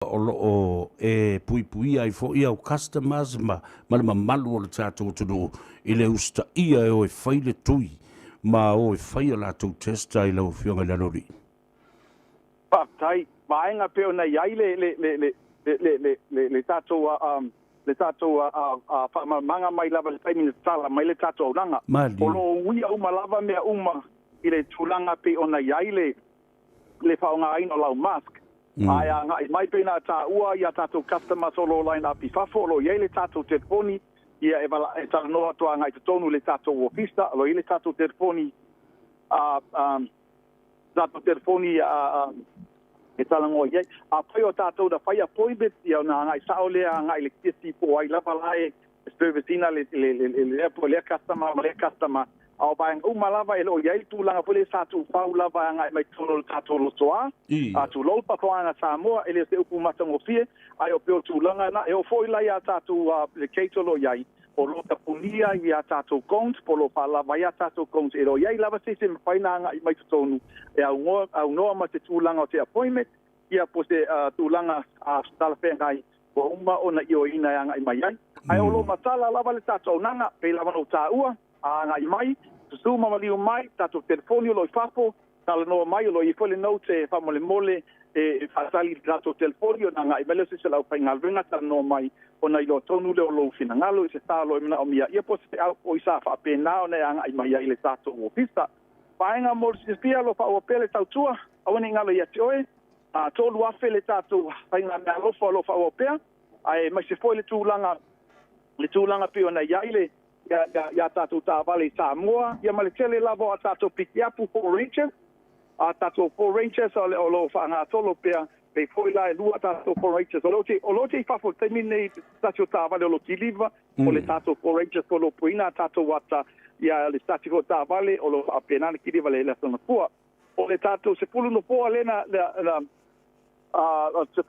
O lo o e puipuia ai foi au customers ma ma le mamalu o le tatou atunuu i le usitaia e o e fai le tui ma o e fai a latou test ai lau Afioga i le Aloalii. Faafetai. Vaega pei ona i ai le le le le le le le le tatou le tatou faamalamalamaga mai lava i le taimi na tatala mai le tatou auaunaga. O lo o uia uma lava mea uma i le tulaga pei ona i ai le le faaaogaina o lau mask. Ae agai mai pei ona taua i a tatou customers o lo o line up i fafo, o lo o i ai le tatou telefoni ia e vala, e talanoa atu agai i totonu i le tatou ofisa, o lo o i ai le tatou telefoni a tatou telefoni e talanoa i ai. Afai o tatou na fai appointment, ia ona agai sao lea agai i le kesi po o ai lava la e service ina le le le le lea po lea customer ma lea customer. A o vaega uma lava e le o i ai le tulaga foi lea sa tuufau lava e agai mai totonu o le tatou lotoa, a tulou le faatoaga Samoa, e le o se upu matagofie, ae o pei o tulaga na. E oo foi la ia tatou le case o lo o i ai, o lo o tapunia i a tatou cones, po o lo o faalava ai a tatou cones, e le o i ai lava se isi e mafai ona agai mai totonu e aunoa, aunoa ma se tulaga o se appointment, ia po o se tulaga talafeagai ua uma ona ioeina e agai mai ai. Ae o lo o matala lava le tatou auaunaga, pei lava ona ou taua, a agai mai, susu ma maliu mai, tatou telefoni o lo o i fafo, talanoa mai, o lo o i ai foi le note e faamolemole e faatali i le tatou telefoni ona agai mai lea o se isi o le aufaigaluega talanoa mai ona iloa tonu lea o lou finagalo i se sa o lo o e manaomia, ia po o se feau foi sa faapena ona e agai mai ai i le tatou ofisa. Vaega mo le silafia, o lo o faaauau pea le tautua, aua ne i galo ia te oe, a 3,000 le tatou faiga meaalofa o lo o faaauau pea, aemaise foi le tulaga le tulaga pei ona i ai le ia tatou taavale i Samoa, ia ma le tele lava o a tatou pikiapu Ford Ranger, a tatou Ford Rangers o lo o faagasolo pea, pei foi la e lua a tatou Ford Rangers. O lo o i fafo i le taimi lenei se tasi o taavale o lo o kiliva, o le tatou Ford Rangers o lo o puina a tatou ata, ia le tasi foi o taavale o lo o faapena ona kiliva i le Aso Gafua. O le tatou 10 nofoa lea na 10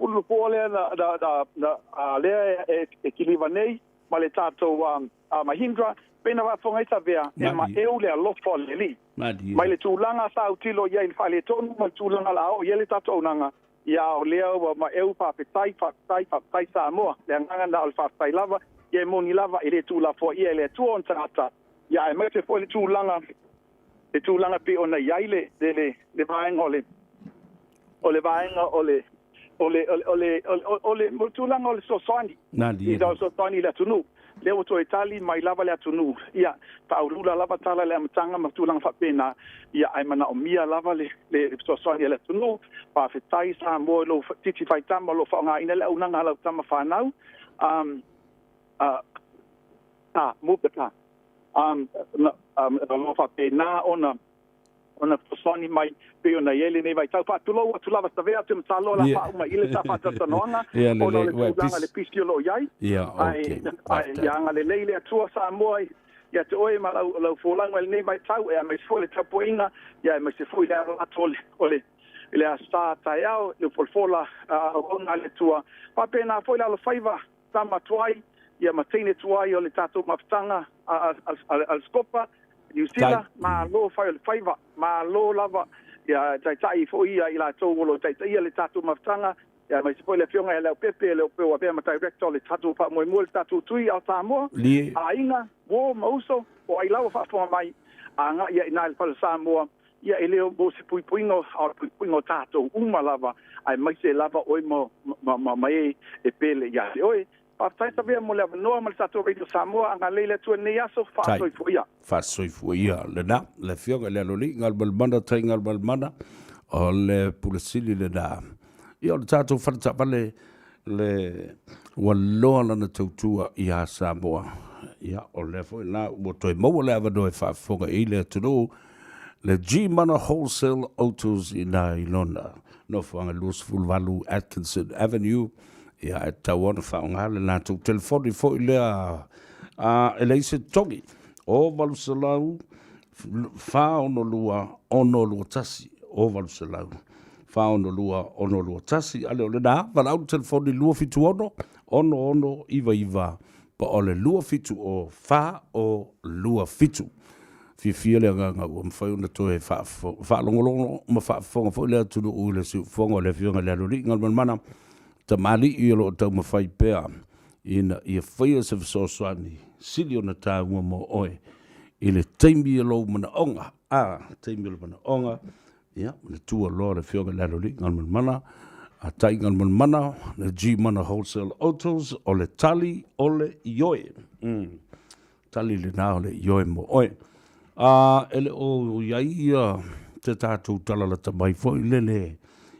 nofoa lea na lea e kiliva nei ma le tatou Mahindra, pei na faafofoga ai Savea, e maeu le alofa o le Alii. Mai le tulaga sa autilo i ai i le faaletonu ma le tulaga o le a oo i ai le tatou auaunaga, ia o lea ua maeu, faafetai, faafetai, faafetai Samoa. Le agaga lena o le faafetai lava, ia e moni lava e le tuulafoaia e le Atua ona tagata, ia aemaise foi le tulaga le tulaga pei ona i ai le le le vaega o le o le vaega o le o le o le o le o le tulaga o le fesoasoani i le fesoasoani i le atunuu. Lea ua toe tali mai lava le atunuu, ia, faaulula lava tala i le amataga ma tulaga faapena, ia, ae manaomia lava le le fesoasoani a le atunuu. Faafetai Samoa i lou titi faitama o lo o faaaogaina le auaunaga a lau tama fanau. Um, uh, move the car. Um, o lo o faapena ona ona fesoasoani mai pei ona i ai lenei vaitau. Faatulou atu lava Savea, ou te masalo o le a faauma i le sa faatalatalanoaga ona o le tulaga i le pisi o lo o i ai. Ae ia agalelei le Atua Samoa ia te oe ma lau folauga i lenei vaitau, aemaise foi le tapuaiga, aemaise foi le alo atu o le i le Aso Sa taeao, le folafola auauna a le Atua. Faapena foi le alofaiva tama tuai ia ma teine tuai o le tatou mafutaga a le Scopa Niu Sila, malo fai o le faiva, malo lava ia taitai foi ia i latou o lo o taitaia le tatou mafutaga, ia aemaise foi le Afioga ia Leaupepe, Leaupe ua avea ma Director o le tatou faamoemoe le tatou Tui a Samoa, aiga, uo ma uso, o ai lava faafofoga mai, agai ia i ina i le Fale Samoa, Ia, e le o mo se puipuiga, a o le puipuiga o tatou uma lava, aemaise lava oe ma e e pele ia te oe. Faafetai Savea mo le avanoa ma le tatou Radio Samoa. Agalelei le Atua i lenei aso. Faasoifua ia. Faasoifua ia lena, le Afioga i le Aloalii Galumalemana Tai Galumalemana, o le Pule Sili lena. Ia, o le tatou fale taavale le ua loa lana tautua ia Samoa. Ia, o lea foi la ua toe maua le avanoa e faafofoga i le atunuu le G-Mana Wholesale Autos i ina i lona nofoaga 28 Atkinson Avenue. Ia, e tatau ona faaaoga le latou telefoni foi lea a e leai se totogi o 800 462 621 o 800 462 621. Ale o lena, valaau le telefoni 276 6699 po o le 270 4027. Fiafia le agaga ua mafai ona toe faalogologo ma faafofoga foi le atunuu i le siufofoga o le Afioga i le Aloalii Galumalemana. Tamalii o lo o taumafai pea ina ia faia se fesoasoani sili ona taua mo oe i le taimi o lou manaoga. A, taimi o le manaoga, ia, manatua loa le Afioga i le Aloalii Galumalemana, a Tai Galumalemana, le G-Mana Wholesale Autos, o le tali o le ioe. Tali lena o le ioe mo oe. A, e le o i ai ia se tatou tala lata mai foi lele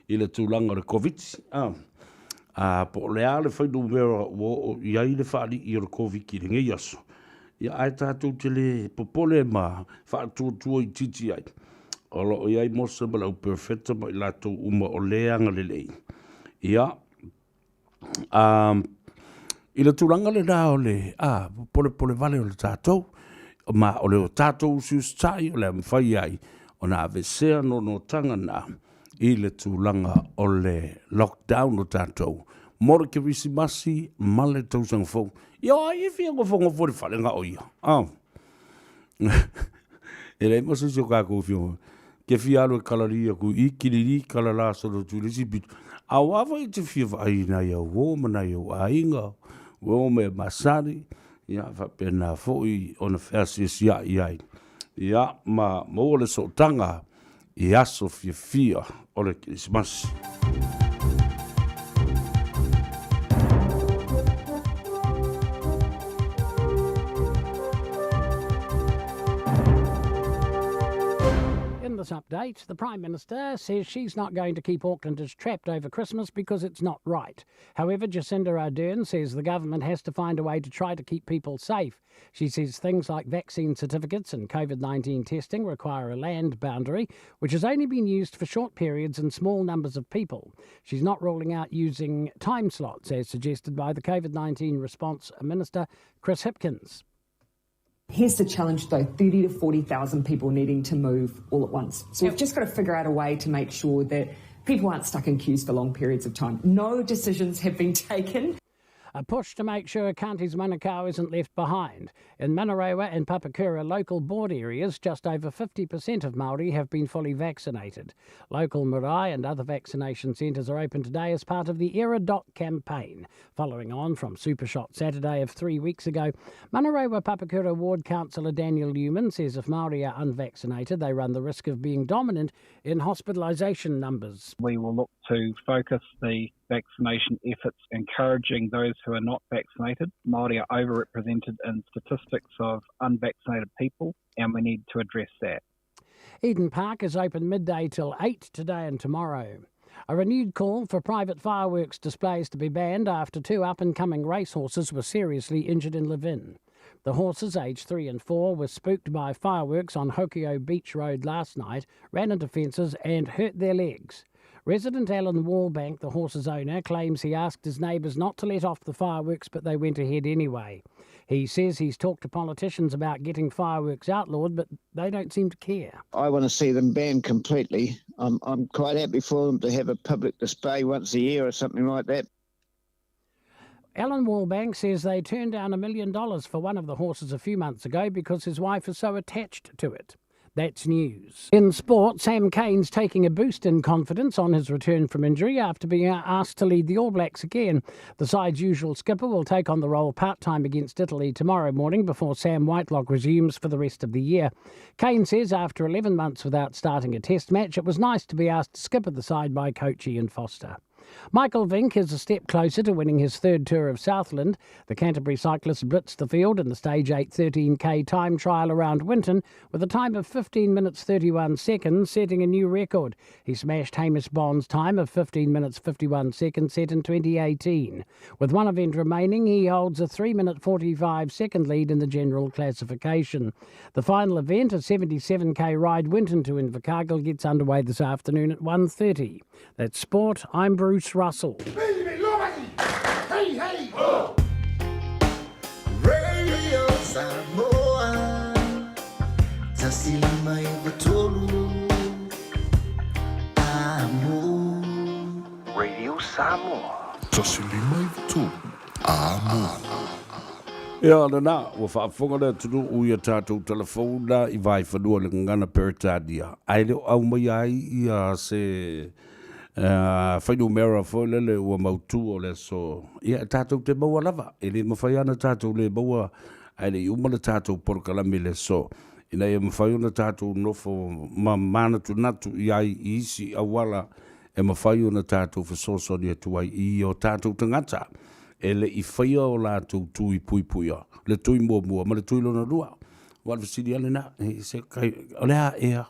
i le tulaga o le Koviti, a, a po o le a le fuainumera ua oo i ai le faalii o le Koviti i lenei aso, ia ae tatou te le popole ma faatuatua itiiti ai, o lo o i ai Mose ma le au perofeta ma i latou uma o lea e agalelei, ia, I le tulaga lena o le polepole vale o le tatou, ma o le tatou usiusitai o le a mafai ai ona aveesea noanoataga na i le tulaga o le lockdown o tatou mo le Kerisimasi ma le tausaga fou. Ia o ai e fia nofonofo i le fale na o ia? E leai ma se isi o tatou afioga ke fia alu e kalali atu i i, kilili, kalala solo atu i le isi pito. A o a foi e te fia vaai i nai au uo ma nai ou aiga, uo ma mea masani, ia faapena foi ona feasiasia'i ai, ia ma maua le sootaga i aso fiafia o le Kerisimasi. In this update, the Prime Minister says she's not going to keep Aucklanders trapped over Christmas because it's not right. However, Jacinda Ardern says the government has to find a way to try to keep people safe. She says things like vaccine certificates and COVID 19 testing require a land boundary, which has only been used for short periods and small numbers of people. She's not ruling out using time slots, as suggested by the COVID 19 response minister, Chris Hipkins. Here's the challenge though 30 to 40,000 people needing to move all at once. So yep. we've just got to figure out a way to make sure that people aren't stuck in queues for long periods of time. No decisions have been taken. A push to make sure Counties Manukau isn't left behind. In Manurewa and Papakura local board areas, just over 50% of Maori have been fully vaccinated. Local marae and other vaccination centres are open today as part of the Era Dot campaign. Following on from Super Shot Saturday of three weeks ago, Manurewa Papakura Ward Councillor Daniel Newman says if Maori are unvaccinated, they run the risk of being dominant in hospitalisation numbers. We will look to focus the vaccination efforts encouraging those who are not vaccinated. Māori are overrepresented in statistics of unvaccinated people, and we need to address that. Eden Park is open midday till 8 today and tomorrow. A renewed call for private fireworks displays to be banned after two up and coming racehorses were seriously injured in Levin. The horses, aged 3 and 4, were spooked by fireworks on Hokio Beach Road last night, ran into fences, and hurt their legs. Resident Alan Wallbank, the horse's owner, claims he asked his neighbours not to let off the fireworks, but they went ahead anyway. He says he's talked to politicians about getting fireworks outlawed, but they don't seem to care. I want to see them banned completely. I'm, I'm quite happy for them to have a public display once a year or something like that. Alan Wallbank says they turned down a million dollars for one of the horses a few months ago because his wife is so attached to it. That's news. In sport, Sam Cane's taking a boost in confidence on his return from injury after being asked to lead the All Blacks again. The side's usual skipper will take on the role part time against Italy tomorrow morning before Sam Whitelock resumes for the rest of the year. Cane says after 11 months without starting a test match, it was nice to be asked to skipper the side by coach Ian Foster. Michael Vink is a step closer to winning his third Tour of Southland. The Canterbury cyclist blitzed the field in the Stage 8 13K time trial around Winton with a time of 15 minutes 31 seconds, setting a new record. He smashed Hamish Bond's time of 15 minutes 51 seconds set in 2018. With one event remaining, he holds a 3 minute 45 second lead in the general classification. The final event, a 77k ride Winton to Invercargill, gets underway this afternoon at 1.30. That's sport. I'm Bruce Russell. Hey, hey, oh. Radio Samoa Radio Samoa. 153 Amo. Ia, lena, ua faafofoga le atunuu i a tatou telefona i Vaefanua i le gagana Peretania, ae le o aumaia ai ia se Fuainumera foi lele ua mautu o le aso, ia e tatou te maua lava, e le mafai lava ona tatou le maua ae le i uma le tatou polokalame i le aso, ina ia mafai ona tatou nofo ma manatunatu i ai i isi auala e mafai ona tatou fesoasoani atu ai i o tatou tagata e le i faia o latou tui puipuia, le tui muamua ma le tui lona lua. Aua o le fesili lava lena, o le a ea?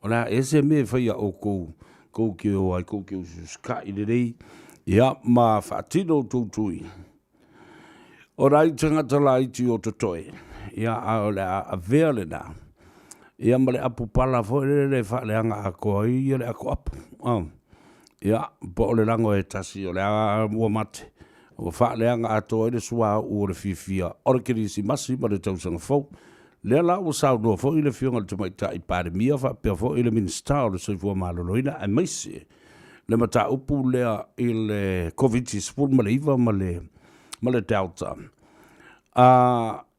O le a ea se mea e fai a outou tou te o ai tou te usiusitai lelei ia ma faatino outou tui? O nai tagata laiti o totoe, ia a o le a avea lena ia ma le apu pala foi lele e faaleaga atoa ai le atoapo. Ia, po o le lago e tasi o le a ua mate, ua faaleaga atoa ai le suauu o le fiafia o le Kerisimasi ma le Tausaga Fou. Lea la ua saunoa foi le Afioga i le Tamaitai Palemia faapea foi le Minisita o le Soifua Maloloina aemaise le mataupu lea i le Koviti-19 ma le Delta,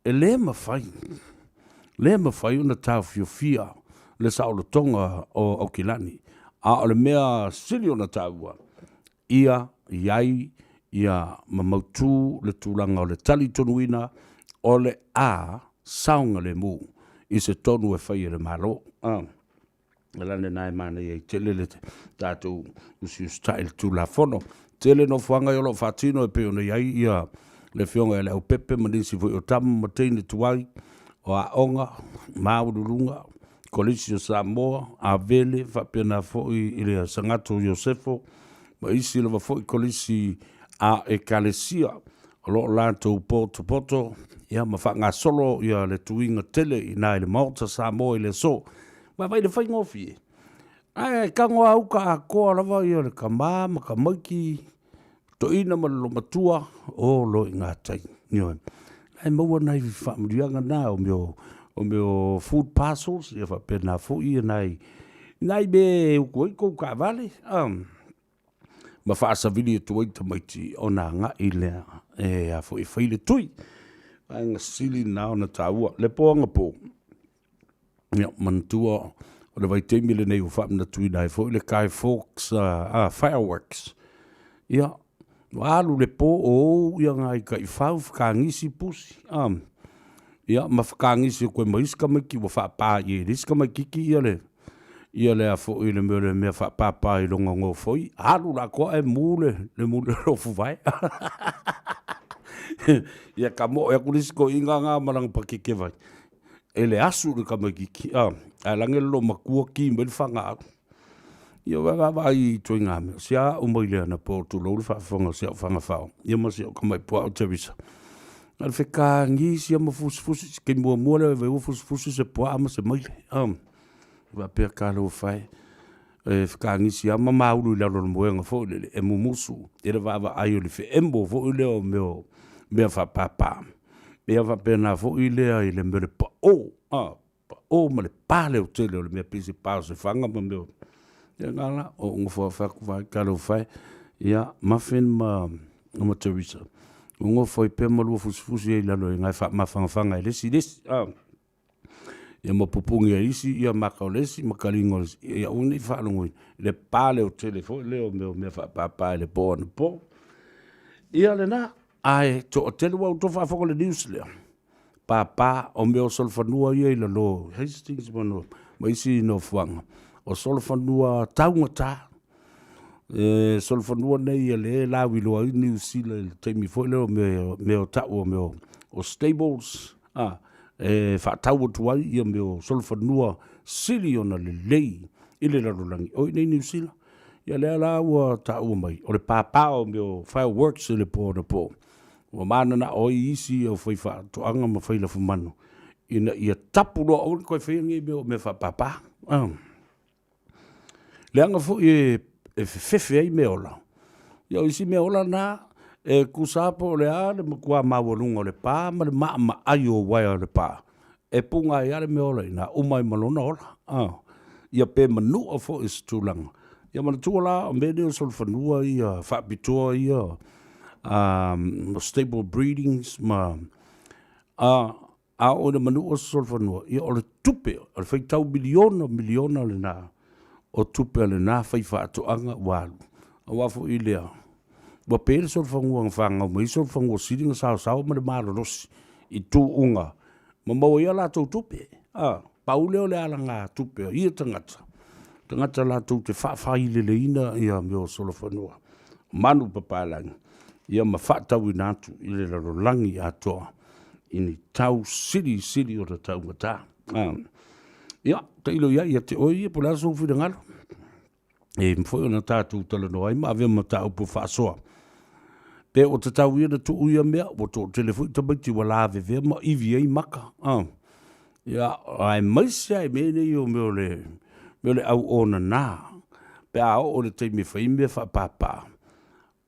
e le mafai, le mafai ona taofiofia le saolotoga o Aukilani, a o le mea sili ona taua, ia i ai ia ma mautu le tulaga o le talitonuina o le a saogalemu i se tonu e fai e le Malo. O le ala lena e manaia ai tele le tatou usiusitai i le Tulafono. Tele nofoaga o lo o faatino e pei ona i ai ia le Afioga ia Leaupepe ma nisi foi o tama ma teine tuai o aoga maualuluga, Kolisi o Samoa, Avele, faapena foi i le Sagatto Iosefo ma isi lava foi Kolisi a Ekalesia o lo o latou potopoto ia ma faagasolo ia le tuiga tele i ina i le Maota Samoa i le aso. Vaavaai i le faigofie, ae tago a uka atoa lava ia le tama ma tamaiti, toeaina ma le loomatua, o loa i gatai. Ioe. Ae maua nai faamanuiaga na o mea o food parcels, ia faapena foi ia nai mea e utu ai tou taavale, ma faasavili atu ai tamaiti ona agai lea e a foi e fai le tui. Vaega sili na ona taua. Le po anapo, ia manatua o le vaitaimi lenei ua faamanatuina ai foi le Guy Fawkes Fireworks. Ia, ua alu le po o ou ia nai taifau fetagisi pusi, ia ma fetagisi atu ai ma isi tamaiti ua faapa i ai e le isi tamaititi ia le ia le a foi le mea o le mea faapapa i lona nofoi, alu le atoa ae mu le lofuvae. Ia tamoe atu le isi toeaina na ma lana pakeke vai e le asu i le tamaititi, ae lage le loomatua ki mai le fana alu. Ia vaavaai i ituaiga mea, si a au mai le anapo, tulou le faafofoga o si au fagafao, ia ma si au tamai puaa o Teresa. Na o le fetagisi lava ma fusifusi, si taimi muamua lea ua fusifusi se puaa ma se maile. Faapea talofa e, e fetagisi lava ma maulu i lalo o le moega foi lele, e mumusu i le vaavaai o le feemo foi lea o mea o mea faapapa. Ia faapena foi lea i le mea o le pao, a, pao ma le pa leotele o le mea pei se pa o se faga ma mea o, ia na la, o nofo lava fai atu, vaai talofa e, ia Muffin ma Teresa, ua nofo ai pea ma lua fusifusi ai i lalo i ina e faamafanafana e le isi i le isi, a. Ia ma pupuni e isi ia maka o le isi ma taliga o le isi, ia aua ne i faalogoina le pa leotele foi lea o mea o mea faapapa i le po anapo. Ia lena, ae toatele, ua outou faafofoga i le news lea, papa o mea o solofanua ia i lalo o Hastings ma isi nofoaga, o solofanua taugata. E solofanua nei o lea e lauiloa ai Niu Sila i le taimi foi lea o mea o tau o mea o stables, a, e faatau atu ai ia mea o solofanua sili ona lelei i le lalolagi, o i inei i Niu Sila. Ia lea la ua taua mai, o le papa o mea o fireworks i le po anapo, ua mananao ai isi au faifaatoaga ma failafumanu ina ia tapu loa, aua ne i toe faia nei mea o mea faapapa. Leaga foi e fefefe ai meaola, ia o isi meaola na, e tusa lava po o le a le matua maualuga o le pa ma le maamaai o uaea o le pa, e puna ai lava le meaola i ina, uma ai ma lona ola. Ia pe manua foi i se tulaga. Ia manatua la o mea nei o solofanua ia faapitoa ia, stable breedings ma A oo ina manua se solofanua, ia o le tupe, o le faitau miliona miliona lena o tupe a lena faifaatoaga ua alu. Aua foi lea, ua pe le solofanua na fanau mai ai solofanua sili na saosao ma le malolosi i tuuga ma maua ai a latou tupe. A, pau lea o le alagatupe a ia tagata, tagata latou te faafaileleina ia mea o solofanua, manupapalagi, ia ma faatauina atu i le lalolagi atoa i ni tau silisili o le taugata. A, ia, tailo i ai ia te oe ia po o le a sou finagalo. E mafai ona tatou talanoa ai ma avea ma mataupu faasoa. Pe ua tatau ia ona tuu ia mea, ua toatele foi tamaiti ua lavevea ma ivi ai maka. Ia, aemaise lava i mea nei o mea o le, mea o le au onana, pe a oo i le taimi e fai ai mea faapapa,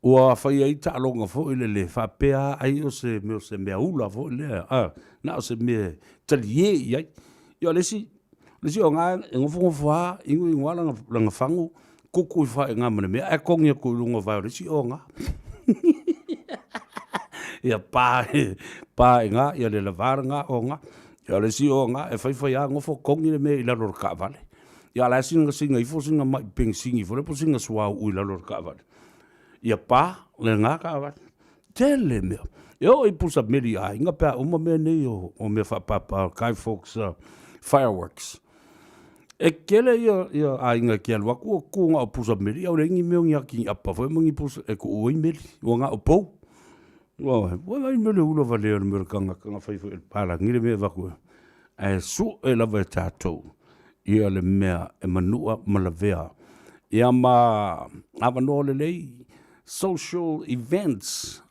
ua fai ai taaloga foi lele faapea ai o se mea o se mea ula foi lea, a, na o se mea e talie i ai. Ia o le isi, o le isi oga e nofonofo lava inu inu lava lana, lana fagu, kuku ifo lava i ina ma le mea ae togi atu i luga o vae o le isi oga. Ia pa, pa i ina, ia le lava lena oga. Ia o le isi oga e faifai lava nofo togi le mea i lalo o le taavale. Ia a o la e sinasina ifo sina mai penisini foi lea po o sina suauu i lalo o le taavale. Ia pa lena taavale. Tele mea. E oo i pusa meli a aiga pe a uma mea nei o mea faapapa o Guy Fawkes fireworks. E tele ia, ia aiga e te alu atu o tu na o pusa meli, ae ua leai ni mea o ni ati apa foi ma ni pusa e tuu ai meli, ua na o pou. Ua vaai mea o le ula valea o le mea o le tagata na fai foi e le palagi le mea e avatu e. Ae sue lava e tatou ia le mea e manua ma lavea. Ia ma avanoa lelei social events,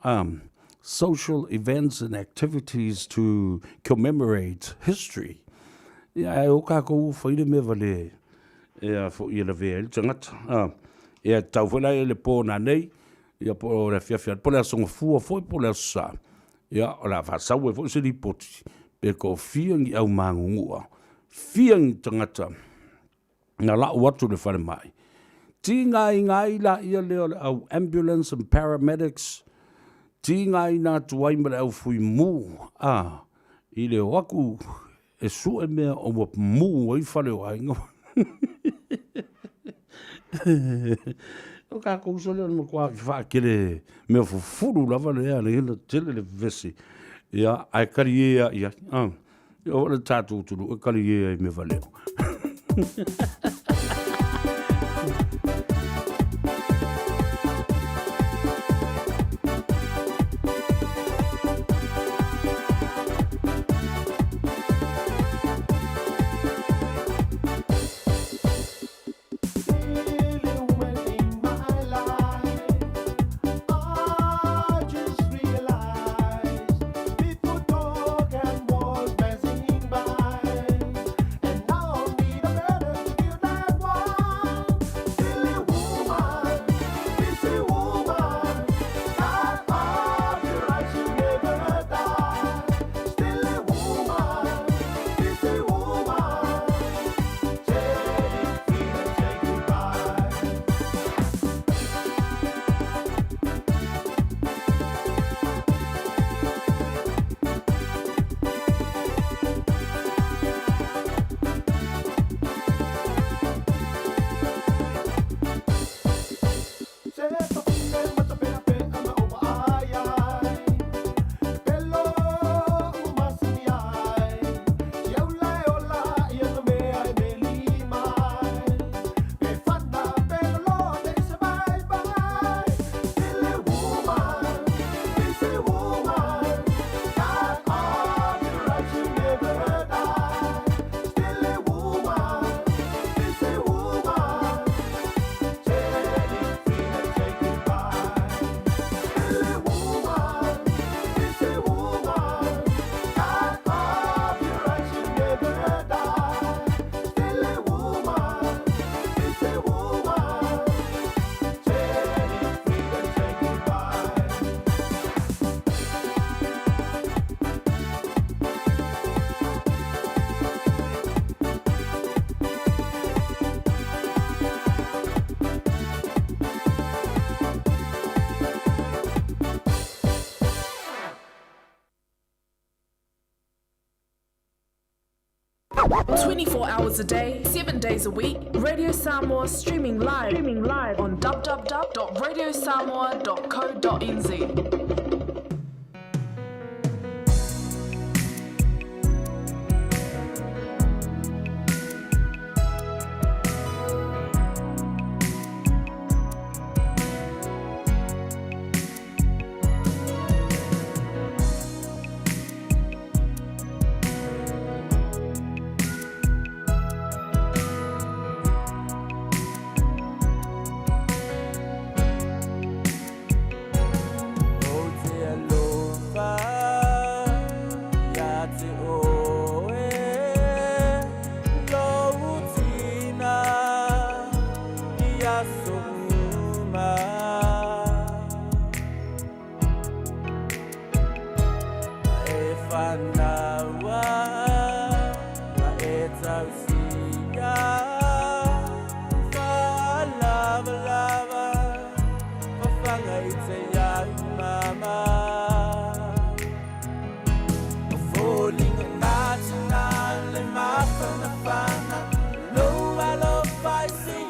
social events and activities to commemorate history. Ia ae o tatou ua fai le mea vale e a foi e lavea ai le tagata. Ia e tatau foi la i le po nanei, ia po o le afiafi po o le Aso Gafua foi po o le Aso Sa, ia o le a faasau ai foi se lipoti pe toafia ni au magunu'a, fia ni tagata na la'u atu i le falemai. Tigaina ai laia lea o le au ambulance and paramedics, tigaina atu ai ma le au fuimu, a, i le o atu e sue mea o ua mu ai fale o aiga. O tatou uso lea o le matua faatele mea fufulu lava lea le tele le vevesi. Ia, ae talie lava i ai. Ah. O le tatou atunuu e talie ai mea valeo. 24 hours a day, 7 days a week, Radio Samoa streaming live, streaming live on www.radiosamoa.co.nz.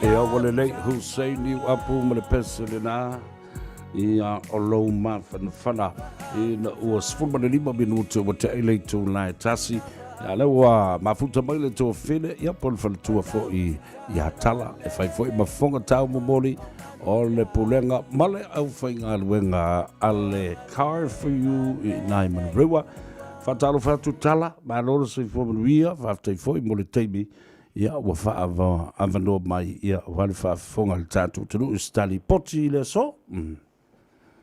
Ia ua lelei Hussein Niuapu ma le pese lena ia o lou mafanafana ina ua 15 minute ua te'i le itula e tasi. Ia lea ua mafuta mai le tuafine ia po o le faletua foi ia Tala e fai foi ma fofoga taumomoli o le pulega ma le aufaigaluega a le Car for You i ina i Manurewa. Faatalofa atu Tala, malo le soifua manuia, faafetai foi mo le taimi ia ua faaavanoa mai ia aua le faafofoga a le tatou atunuu i se tali poti i le aso.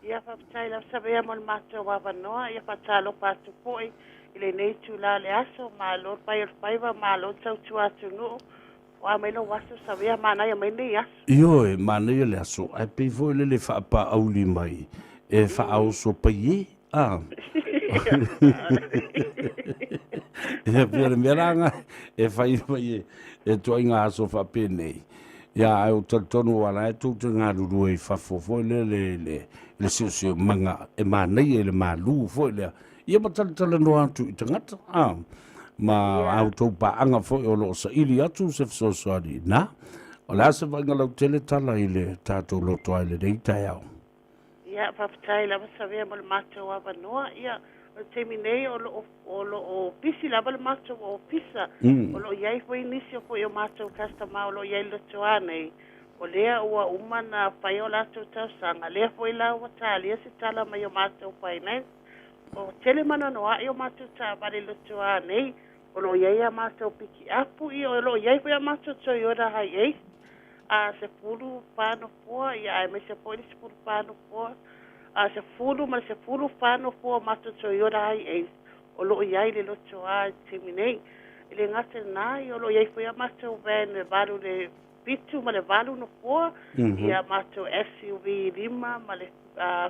Ia faafetai lava Savea mo le matou avanoa, ia faatalofa atu foi i lenei itula o le aso, malo le fai o le faiva, malo le tautua atunuu, o a mai lou aso Savea, manaia mai lenei aso. Ioe, manaia le aso, ae pei foi lele faapaauli mai e faaoso paie, a. Ia pei o le mea la lena e fai mai e ituaiga aso faapenei. Ia, ae ou te talitonu aua o la e tou te galulue i fafo foi lele i le, le siosiomaga e manaia i le malu foi lea. Ia ma talatalanoa atu i tagata, a, ma a outou paaga foi o lo o saili atu se fesoasoani i ina. O le a se vaaiga lautele tala i le tatou loto ai i lenei taeao? Ia, faafetai lava Savea mo le matou avanoa. Ia, o le taimi nei o lo o, o lo o pisi lava le matou ofisa. O lo o i ai foi nisi o foi o matou customer o lo o i ai i le lotoa nei, o lea ua uma na fai o latou talosaga, lea foi la ua talia se tala mai o matou finance. O tele ma anoanoai o matou taavale i le lotoa nei, o lo o i ai a matou pikiapu, ia o lo o i ai foi a matou Toyota Hiace. A 14 nofoa, ia aemaise foi le 14 nofoa, a 10 ma le 14 nofoa o matou Toyota Hiace o lo o i ai i le loto A i le taimi nei. E le gata i lena, ia o lo o i ai foi a matou van e 8 le 7 ma le 8 nofoa, ia matou SUV 5 ma le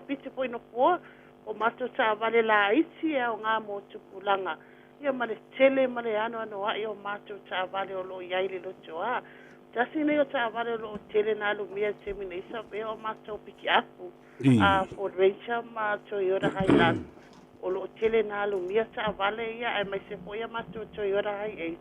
7 foi nofoa, o matou taavale laiti e aoga mo tupulaga, ia ma le tele ma le anoanoai o matou taavale o lo o i ai i le loto A. Tasi lenei o taavale o lo o tele na alumia i le taimi nei sa avea o matou pikiapu a Ford Ranger ma Toyota Hilux. O lo o tele na alumia taavale ia aemaise foi a matou Toyota Hiace.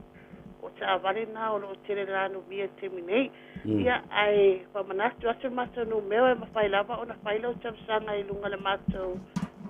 O taavale na o lo o tele na alumia i le taimi nei. Ia ae faamanatu atu le matou numera e mafai lava ona fai lau talosaga i luga o le matou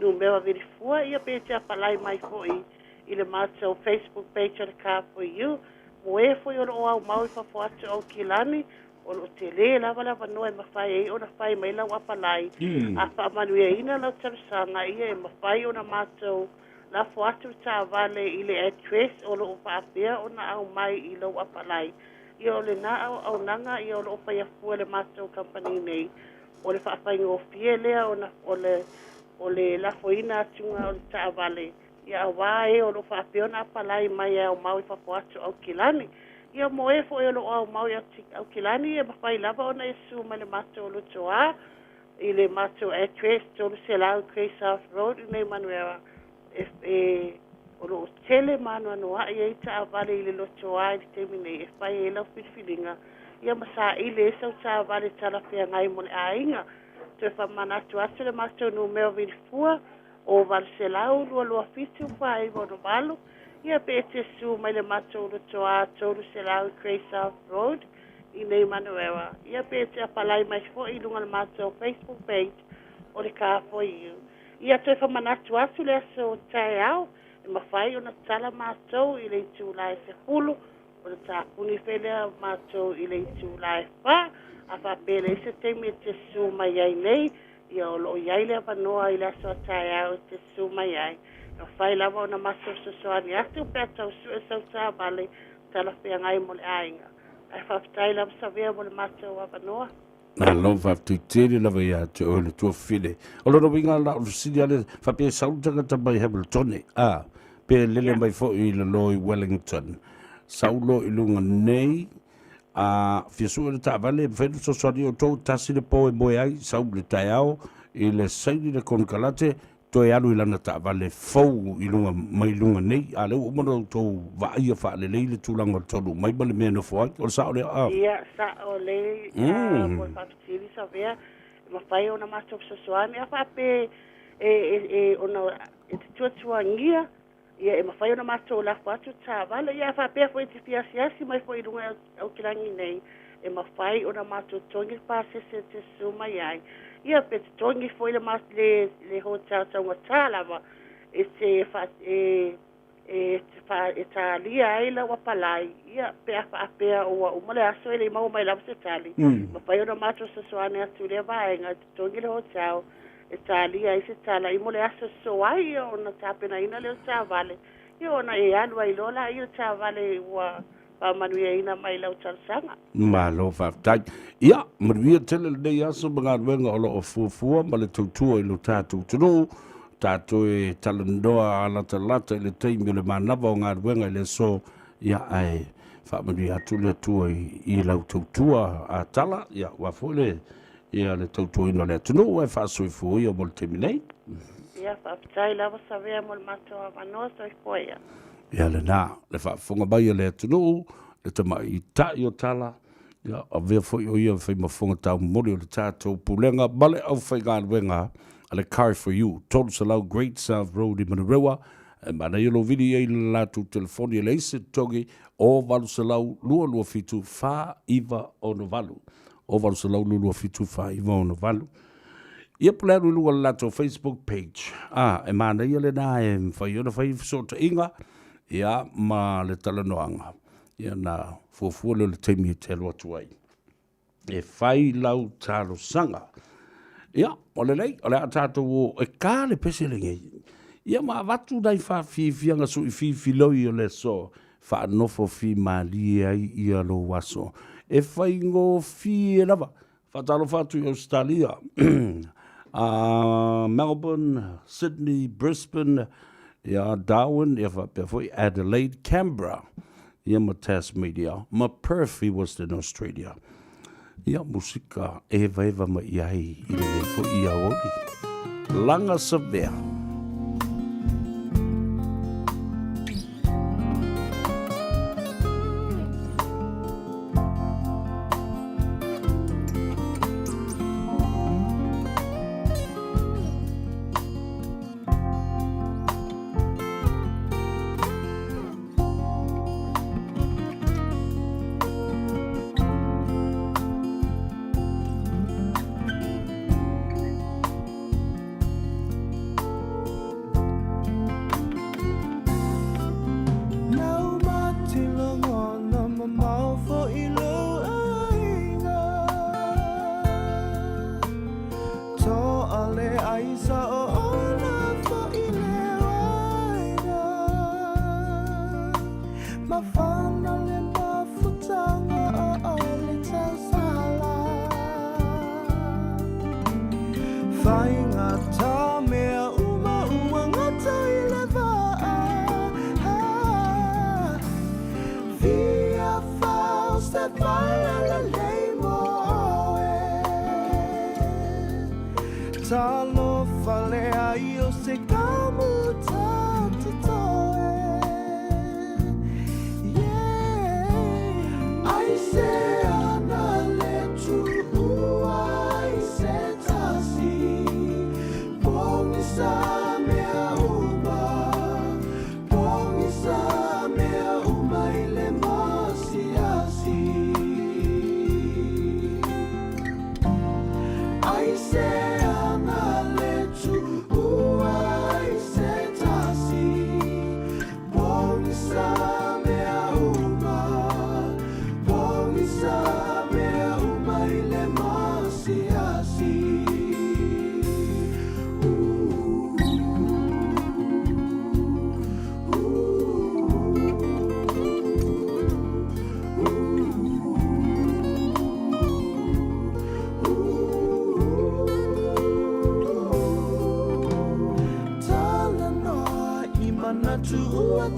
numera vilifua ia pe te apalai mai foi i le matou Facebook page o le Car For You. Mo e foi o lo o aumau i fafo atu o Aukilani, o lo o tele lava le avanoa e mafai ai ona fai mai lau apalai, a faamanuiaina lau talosaga ia e mafai ona matou lafo atu le taavale i le address o lo o faapea ona aumai i lou apalai. Ia o lena auaunaga ia o lo o faia fua e le matou kamupani nei, o le faafaigofie lea ona o le o le lafoina atuga o le taavale. Ia auā e o lo o faapea ona apalai mai e aumau i fafo atu o Aukilani. Ia mo e foi o lo o aumau i Aukilani e mafai lava ona e susu mai le matou lotoā i le matou address 300 Grey South Road i nei Manuera e, e o lo o tele ma anoanoai ai taavale i le lotoā i le taimi nei e fai ai lau filifiliga ia ma saili ai sau taavale talafeagai mo le aiga. Toe faamanatu atu le matou numera vilifua O 800 227 4968, Ia pe e te susu mai le matou lotoa 300 Grey South Road i nei Manurewa. Ia pe e te apalai mai foi i luga o le matou Facebook page o le Car For You. Ia toe famanatu atu le aso taeao e mafai ona tala matou i le itula e 10 ona tapuni foi lea matou i le itula e 4 a faapea e leai se taimi e te susu mai ai nei Ia, o lo o i ai le avanoa i le aso a taeao e te susu mai ai. E mafai lava ona matou fesoasoani atu pe a tau sue sau taavale talafeagai mo le aiga. Ae faafetai lava Savea mo le matou avanoa. Malo faafetai tele lava ia te oe le tuafafine. O lona uiga la o le fesili lava lea, faapea e sau le tagata mai Hamiltone, a, pe lele mai foi i lalo i Wellington, sau loa i luga nei, A fia sue le taavale, e mafai ona fesoasoani outou, tasi le po e moe ai, sau i le taeao i le saini le konekarate, toe alu i lana taavale fou i luga mai luga nei. A lea ua uma ona outou vaaia faalelei le tulaga o le taunuu mai ma le mea e nofo ai. O le sao lea? A. Ia, sao lelei, a mo le faafesili Savea, e mafai ona matou fesoasoani, a faapea e, e, e, ona e te tuatuagia Ia, e mafai ona matou lafo atu taavale, ia a faapea foi e te fia asiasi mai foi i luga o Aukilagi nei, e mafai ona matou togi le pasese e te susu mai ai, ia pe totogi foi le le le hotel taugata lava e te fa e e te fa e talia ai lau apalai, ia pe a faapea ua uma le aso e le i maua mai lava se tali, mafai ona matou fesoasoani atu i lea vaega e totogi le hotel e talia ai se tala i mo le aso sosoo ai ia ona tapenaina lea o le taavale, ia ona e alu ai loa laia i le taavale ua faamanuiaina mai i lau talosaga. Malo faafetai. Ia, manuia tele lenei aso ma galuega o lo o fuafua ma le tautua i lo tatou atunuu. Tatou e talanoa latalata i le taimi o le manava o galuega i le aso, ia ae faamanuia atu le Atua i lau tautua a tala, ia aua foi le Ia le tautuaina o le atunuu ae faasoifua ia mo le taimi nei. Ia faafetai lava Savea mo le matou avanoa, soifua ia. Ia lena, le faafofoga mai a le atunuu, le tamaitai o Tala, ia avea foi o ia e fai ma fofoga taumoli o le tatou Pulega ma le aufaigaluega a le Car for You, 300 Great South Road i Manurewa, e manaia lou vili i ai i le latou telefoni e leai se totogi o 800 227 4968. O 800 227 4968. Ia po o le alu i luga o le latou Facebook page. A, e manaia lena e mafai ona fai fesootaiga, ia, ma le talanoaga, ia na fuafua lea o le taimi e te alu atu ai e fai lau talosaga. Ia, o lelei, o le a tatou o e ka le pese lenei. Ia ma avatu nai faafiafiaga suifiifiloi o le aso Faanofo fimalie ai ia lou aso. E faigofie lava. Faatalofa atu i Ausetalia, Melbourne, Sydney, Brisbane, ia Darwin, ia faapea foi Adelaide, Canberra, ia ma Tasmania, ma Perth i Western Australia. Ia musika e evaeva mai i ai i lenei foi i aoauli. Laga Savea.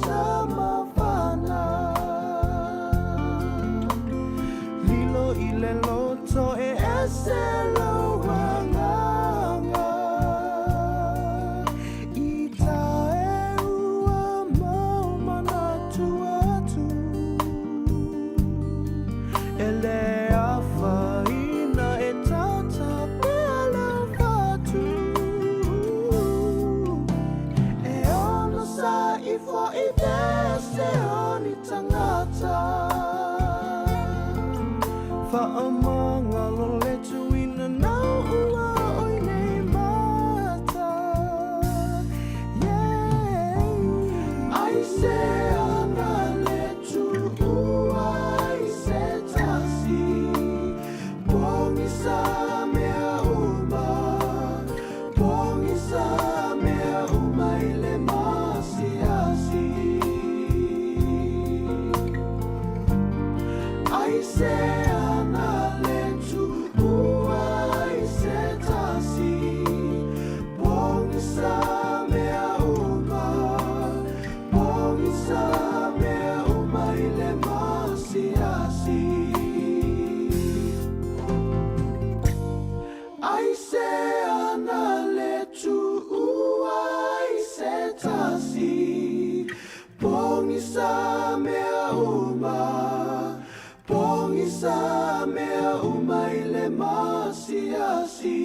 tamafana Lilo i le loto e ese lou agaga I tae ua mau manatu atu E le afaina e tata pea lau fatu E onosai fo'i pea se o ni tagata Faamagalo le tuuina nau ua oi nei mata Yeah Aisea na le tuua ai se tasi Pogisa mea uma Pogisa mea uma i le maasiasi Aisea na le tuua ai se tasi Pogisa mea uma Pogisa mea uma i le maasiasi Aisea na le tuua ai se tasi Pogisa mea uma Pogisa mea uma i le maasiasi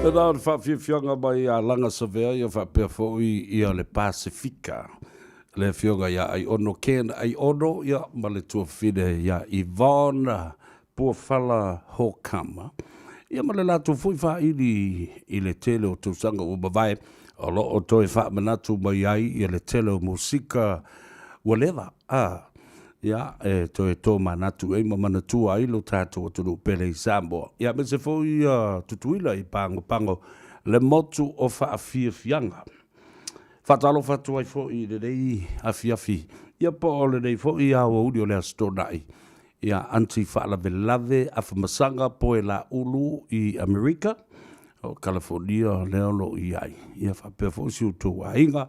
Lena o le faafiafiaga mai ia Laga Savea ia faapea foi ia le Pasefika, le afioga ia Aiono Ken Aiono ia ma le tuafafine ia Yvonne Puafala Hokama, ia ma le latou foi faaili i le tele o tausaga ua mavae, o lo o toe faamanatu mai ai ia le tele o musika ua leva, a, ia, e toe tomanatu ai ma manatua ai lo tatou atunuu pele i Samoa, ia aemaise foi ia Tutuila i Pagopago, le motu o faafiafiaga. Faatalofa atu ai foi i lenei afiafi, ia po o lenei foi aoauli o le Aso Toonai, Ia Aunty Faalavelave Afamasaga Poelaulu i Amerika, o Kalafonia lea o lo o i ai, ia faapea foi si outou aiga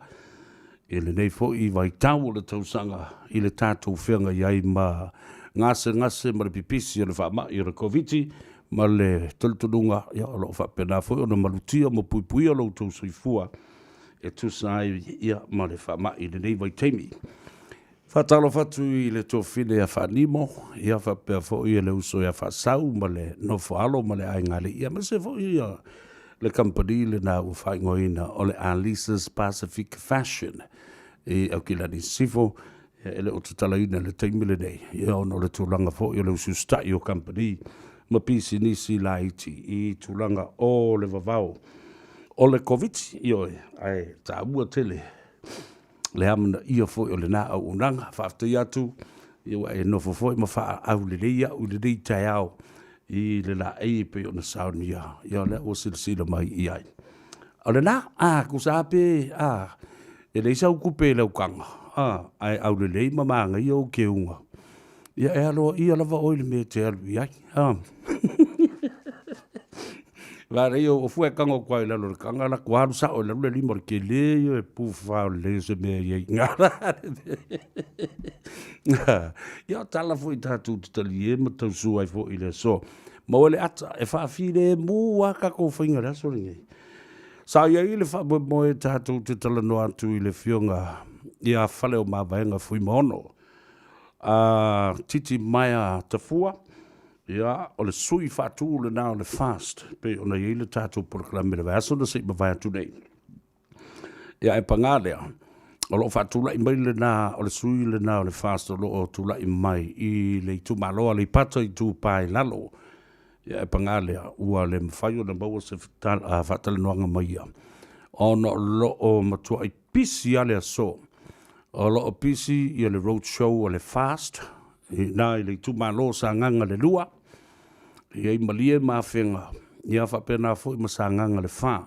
i lenei foi vaitau o le tausaga i le tatou feagai ai ma gasegase ma le pipisi o le faamai o le Koviti ma le talitonuga ia o lo o faapena foi ona malutia ma puipuia lo outou soifua e tusa ai ia ma le faamai i lenei vaitaimi. Faatalofa atu i le tuafafine ia Faanimo, ia faapea foi le uso ia Faasau ma le nofo alo ma le aiga alii, aemaise foi ia le kamupani lena ua faaigoaina o le Alisa's Pacific Fashion i Aukilani Sisifo, e le o tatalaina i le taimi lenei, ia ona o le tulaga foi o le usiusitai o kamupani ma pisinisi laiti i tulaga o le vavao o le Koviti, ioe, ae taua tele le amanaia foi o lena auaunaga. Faafetai atu ua e nofo foi ma faaaulelei au i lenei taeao i le laei e pei ona saunia, ia o lea ua silasila mai i ai. O lena, a, tusa lava pe, a, e leai sau tupe i lau taga, a, ae aulelei ma manaia ou keuga, Ia e aloaia lava oe i le mea e te alu i ai. Manaia o fua e tago atu lava i lalo o le taga alu atu alu sao i lalo le lima o le tele ia e pufa o le leai o se mea e i ai i ina. Ia o tala foi tatou te talie ma tausu ai foi i le aso. Maua le ata e faafilemu lava tatou faiga i le aso lenei. Sa i ai le faamoemoe tatou te talanoa atu i le Afioga ia Faleomavaega Fuimaono A Titimaea Tafua, ia, o le sui faatu lena o le FAST, pei ona i ai le tatou polokalame i le vaiaso na se i mavae atu nei. Ia, ae paga lea, o lo o faatulai mai lena, o le sui lena o le FAST o lo o tulai mai i le itumalo o Aleipata Itupa i Lalo. Ia, ae paga lea, ua le mafai ona maua se faatalanoaga ma ia, ona o lo o matuai pisi lava le aso. O lo o pisi ia le road show a le FAST i ina i le itumalo o Sagaga le 2, e i ai Malie ma Afega, ia faapena foi ma Sagaga le 4,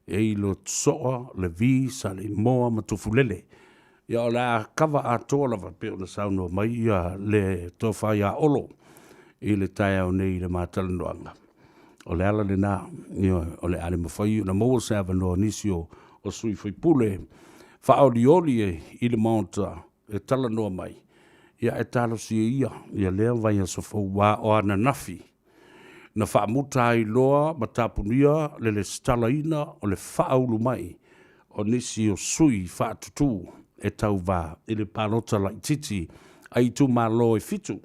e i ai Lotosoa, Levi, Saleimoa ma Tufulele. Ia o le a kava atoa lava pei ona saunoa mai ia le tofa ia Olo i le taeao nei i le ma talanoaga. O le ala lena, ioe, o le a le mafai ona maua se avanoa o nisi o sui faipule faaolioli i le Maota e talanoa mai, ia ae talosia ia ia lea vaiaso fou a o ananafi na faamuta ai loa ma tapunia le lesitalaina o le faaulu mai o nisi o sui faatutū e tauva i le palota laitiiti a itumalo e fitu.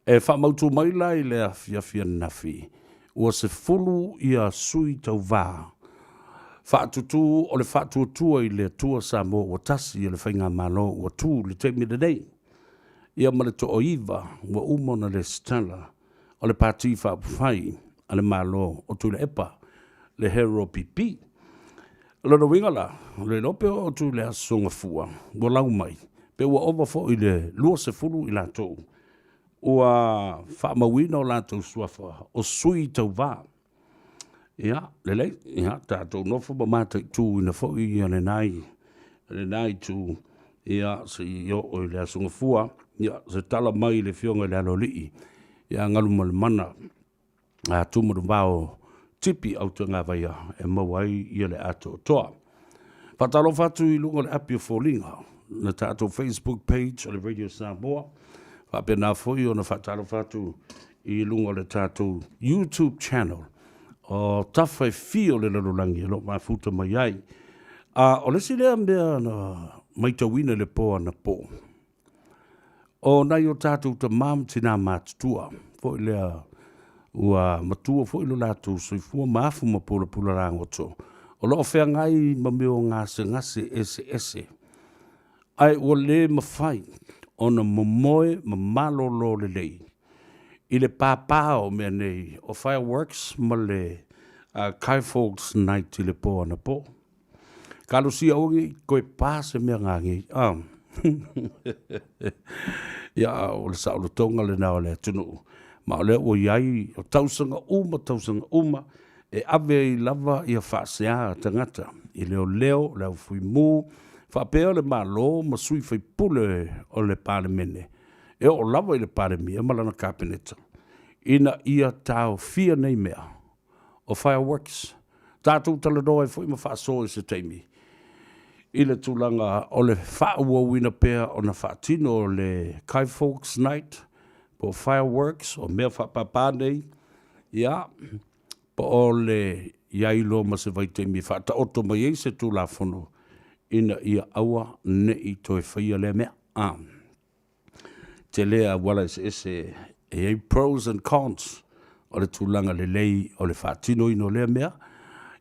E faamautu mai la i le afiafi ananafi, ua 10 ia sui tauva faatutū o le Faatuatua i le Atua Samoa ua Tasi o le Faigamalo ua tu i le taimi lenei, ia ma le toaiva ua uma ona lesitala o le Pati Faaupufai a le Malo o Tuilaepa, le HRPP. O lona uiga la, le iloa pe oo atu i le Aso Gafua ua lau mai, pe ua ova foi i le 20 i latou ua faamauina o latou suafa o sui tauva. Ia, lelei, ia, tatou nofo ma mataituina foi ia lena, lena itu, ia, se i oo i le Aso Gafua. Ia, se tala mai i le Afioga i le Aloalii ia Galumalemana a Tumanuvao Tipi Autuagavaia e maua ai ia le atoatoa. Faatalofa atu i luga o le api o foliga, le tatou Facebook page o le Radio Samoa, faapena foi ona faatalofa atu i luga o le tatou YouTube channel o tafa e fia o le lalolagi o lo o mafuta mai ai. A o le isi lea mea na matauina i le po anapo, o nai o tatou tama ma tina matutua foi lea ua matua foi lo latou soifua ma afu ma pulapula lagoto, o lo o feagai ma mea o gasegase eseese, ae ua le mafai ona momoe ma malolo lelei i le pāpā o mea nei o fireworks ma le Guy Fawkes Night i le po anapo. Talosia aua ne i toe pā se mea nanei. Ah. Ia, o le saolotoga lena o le atunuu. Ma o lea ua i ai o tausaga uma, tausaga uma, e ave ai lava ia faasea a tagata i leoleo, le aufuimu, faapea le Malo ma sui faipule o le Palemene, e oo lava i le Palemia ma lana Kapeneta, ina ia taofia nei mea o fireworks. Tatou talanoa ai foi ma faasoa i se taimi i le tulaga o le faaauauina pea ona faatino o le Guy Fawkes Night po o fireworks, o mea faapapa nei, ia, po o le i ai loa ma se vaitaimi e faataoto mai ai se Tulafono ina ia aua ne i toe faia lea mea. A. Tele auala eseese e i ai pros and cons o le tulaga lelei o le faatinoina o lea mea,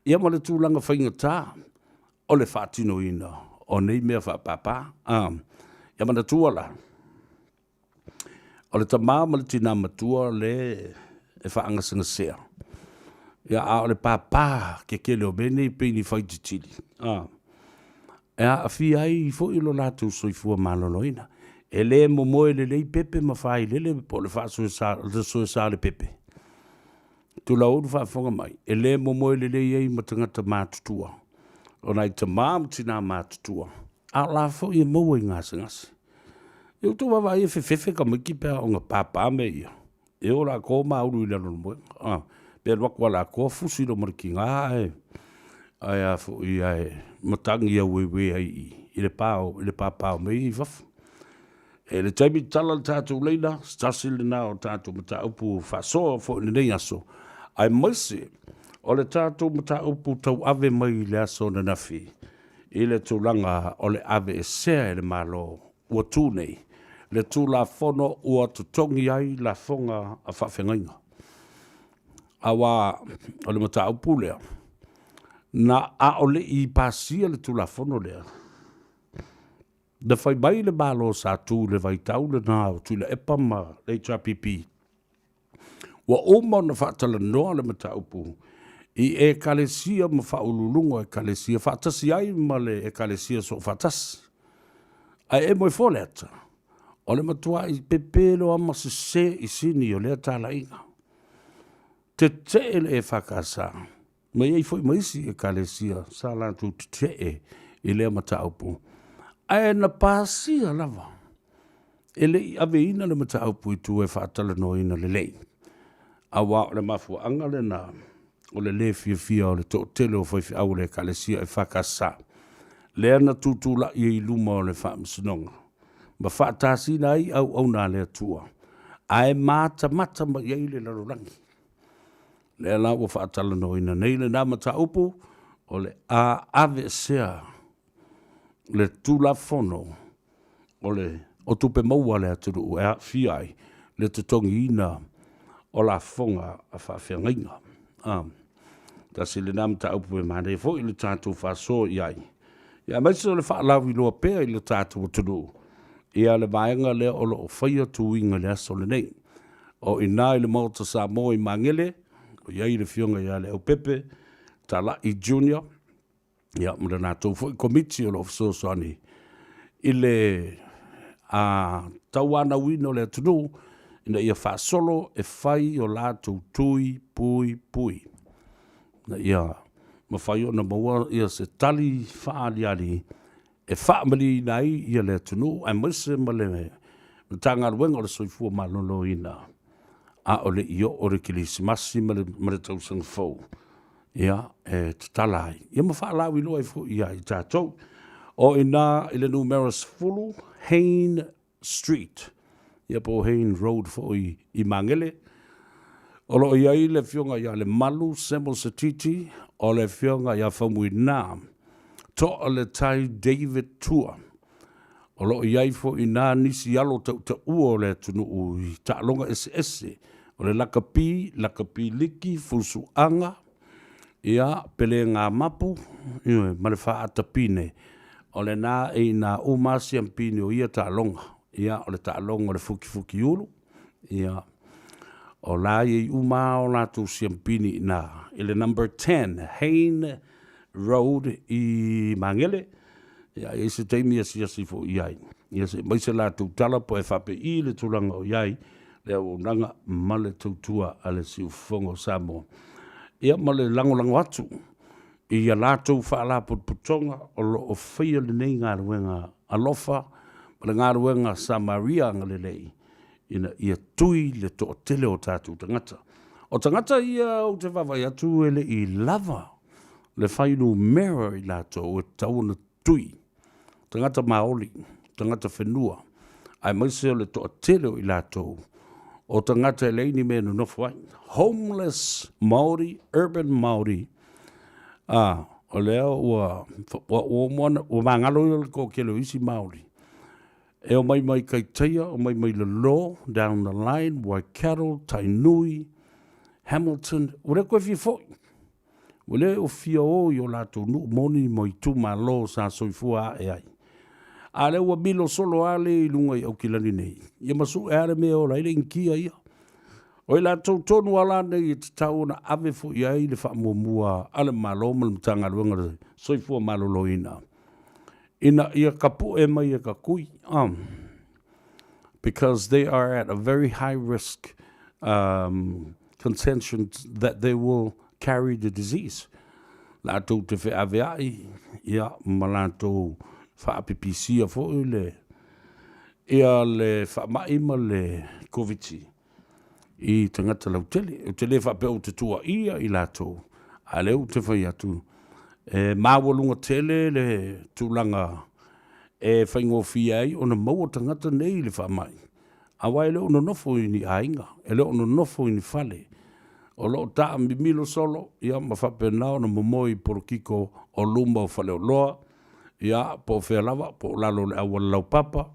ia ma le tulaga faigata o le faatinoina o nei mea faapapa. A, ia manatua la, o le tama ma le tina matua le e faagasegasea, ia a o le papa kekele o mea nei pei ni faititili, a, e aafia ai foi lo latou soifua maloloina. E le momoe lelei pepe ma failele po o le faasoesa o le pepe. Tulaulu faafofoga mai, e le momoe lelei ai ma tagata matutua, o nai tama ma tina matutua, a o la foi e maua i gasegase. E outou vaavaai e fefefe tamaiti pe a oo ina papa mea ia. E o latou ma ulu i lalo o le moega. Ah, pe alu atu a latou fusi loa ma le tiga ae ae a foi ae matagi aueue ai i le pa o i le papa o mea ia i fafo. E le taimi tala le tatou leila, se tasi lena o tatou mataupu faasoa foi i lenei aso, aemaise o le tatou mataupu tauave mai i le aso ananafi i le tulaga o le aveesea e le Malo ua tu nei le Tulafono ua totogi ai lafoga a faafeagaiga. Aua o le mataupu lea, na a o le i pasia le Tulafono lea, na fai mai le Malo sa tu i le vaitau lena o Tuilaepa ma le HRPP, Ua uma ona faatalanoa le mataupu i Ekalesia ma faauluuluga o Ekalesia faatasi ai ma le Ekalesia Soofaatasi. Ae emo ai fua le ata, o le matuai pepe loa ma sese i sini o lea talaiga. Tetee le EFKS ma i ai foi ma isi Ekalesia sa latou tetee i lea mataupu, ae na pasia lava e le i aveina le mataupu i tua e faatalanoaina lelei, aua o le mafuaaga lena o le lē fiafia o le toatele o faifeau o le Ekalesia EFKS, lea na tutulai ai i luma o le Faamasinoga ma faatasina ai auauna a le Atua, ae matamata mai ai le lalolagi. Lea la ua faatalanoaina nei lena mataupu, o le a aveesea le Tulafono o le o Tupe Maua a le atunuu e aafia ai le totogiina o lafoga a faafeagaiga. A, tasi lena mataupu e manaia foi le tatou faasoa i ai, ia aemaise o le faalauiloa pea i le tatou atunuu ia le vaega lea o lo o faia tuiga i le aso lenei. O i ina i le Maota Samoa i Magele, o i ai le Afioga ia Leaupepe Talai Junior, ia ma le latou foi Komiti o lo o fesoasoani i le a tauanauina o le atunuu ina ia faasolo e fai o latou tui puipui ina ia mafai ona maua ia se tali faaaliali e faamalieina ai ia le atunuu aemaise ma le Matagaluega o le Soifua Maloloina, a o le i oo le Kerisimasi ma le, ma le tausaga fou, ia, e tatala ai, ia ma faalauiloa ai foi ia i tatou. O i ina i le numera 10, Hayne Street, ia po o Hayne Road foi i Magele. O lo o i ai le Afioga ia Lemalu Samuel Setiti, o le Afioga ia Faumuina Toaletai David Tua. O lo o i ai foi i ina nisi alo tautaua o le atunuu i taaloga eseese, o le lakapi, lakapi liki, fusuaga, ia, pelega mapu, ioe, ma le faaata pine. O lena e i ina uma lava siampini o ia taaloga. Ia, o le taaloga o le fukifukiulu, ia, o la e i ai uma lava o latou siampini i ina i le number 10 Hayne Road i Magele. Ia, e i ai se taimi asiasi foi i ai. Ia, se i aumai se latou tala po e faapei le tulaga o i ai le auaunaga ma le tautua a le Siufofoga o Samoa. Ia, ma le lagolago atu i a latou faalapotopotoga o lo o faia lenei galuega alofa ma le galuega Samaria agalelei ina ia tui le toatele o tatou tagata. O tagata ia ou te vaavaai atu e le i lava le fuainumera i latou e tatau ona tui, tagata maoli, tagata whenua, aemaise o le toatele o i latou o tagata e leai ni mea e nonofo ai. Homeless Māori, urban Māori, a, o lea ua, ua, ua, ua magalo ia le toatele o isi Māori. E omai mai Kaitaia, omai mai Lalo, down the line, Waikato, Tainui, Hamilton, ua le toe fia foi. Ua le o fia o i o latou nuu moni ma itumalo sa soifua ae ai. A lea ua milo solo lava le i luga i Aukilani nei, ia ma sue lava le mea e ola ai le inikia ia. O i latou tonu lava la nei e tatau ona ave foi i ai le faamuamua a le Malo ma le Matagaluega o le Soifua Maloloina ina ia tapue mai e ka tui, because they are at a very high risk contention that they will carry the disease. Latou te feaveai, ia, ma latou faapipisia foi le, ia le faamai ma le Koviti i tagata lautele. Ou te le faapea ou te tuuaia i latou, a o lea ou te fai atu, e maualuga tele le tulaga e faigofie ai ona maua tagata nei i le faamai, aua e le o nonofo i ni aiga, e le o nonofo i ni fale. O lo o taamimilo solo, ia, ma faapena ona momoe i polokiko o luma o faleoloa, ia, po o fea lava, po o lalo o le auala laupapa,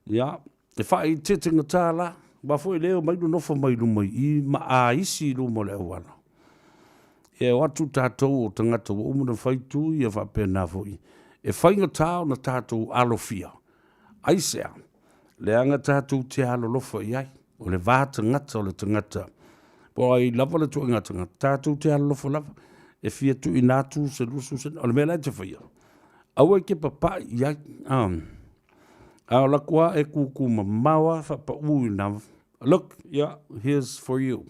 ia, e faaeteete gata la, aua foi o lea e omai nonofo mai luma i i ma aisi i luma o le auala. Ia e o atu tatou o tagata ua uma ona fai tui ia faapena foi, e faigata ona tatou alofia. Aisea? Leaga tatou te alolofa i ai. O le va tagata o le tagata, po o ai lava le ituaiga tagata, tatou te alolofa lava. E fia tuuina atu se 20 sene, o le mea la e te faia, aua e te papai i ai. A o la kua e kūkū mamao lava faapaū i ina, look, yeah, here's for you.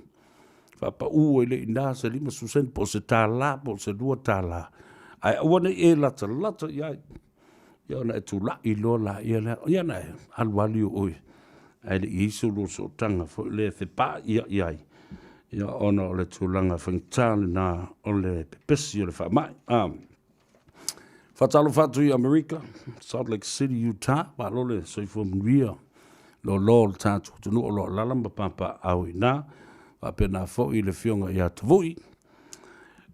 Faapaū ai lea i ina se 50 sene po o se $1 po o se $2, ae aua ne i e latalata i ai. Ia ona e tulai loa laia lea, ia ona e alualu oe, ae le i i ai se lua sootaga foi lea e fepaaiai i ai, ia ona o le tulaga faigata lena o le pepesi o le faamai. Faatalofa atu i Amerika, Salt Lake City, Utah, malo le soifua manuia, loaloa o le tatou atunuu o lo o alaala ma papaaao i ina, faapena foi le Afioga ia Tavui,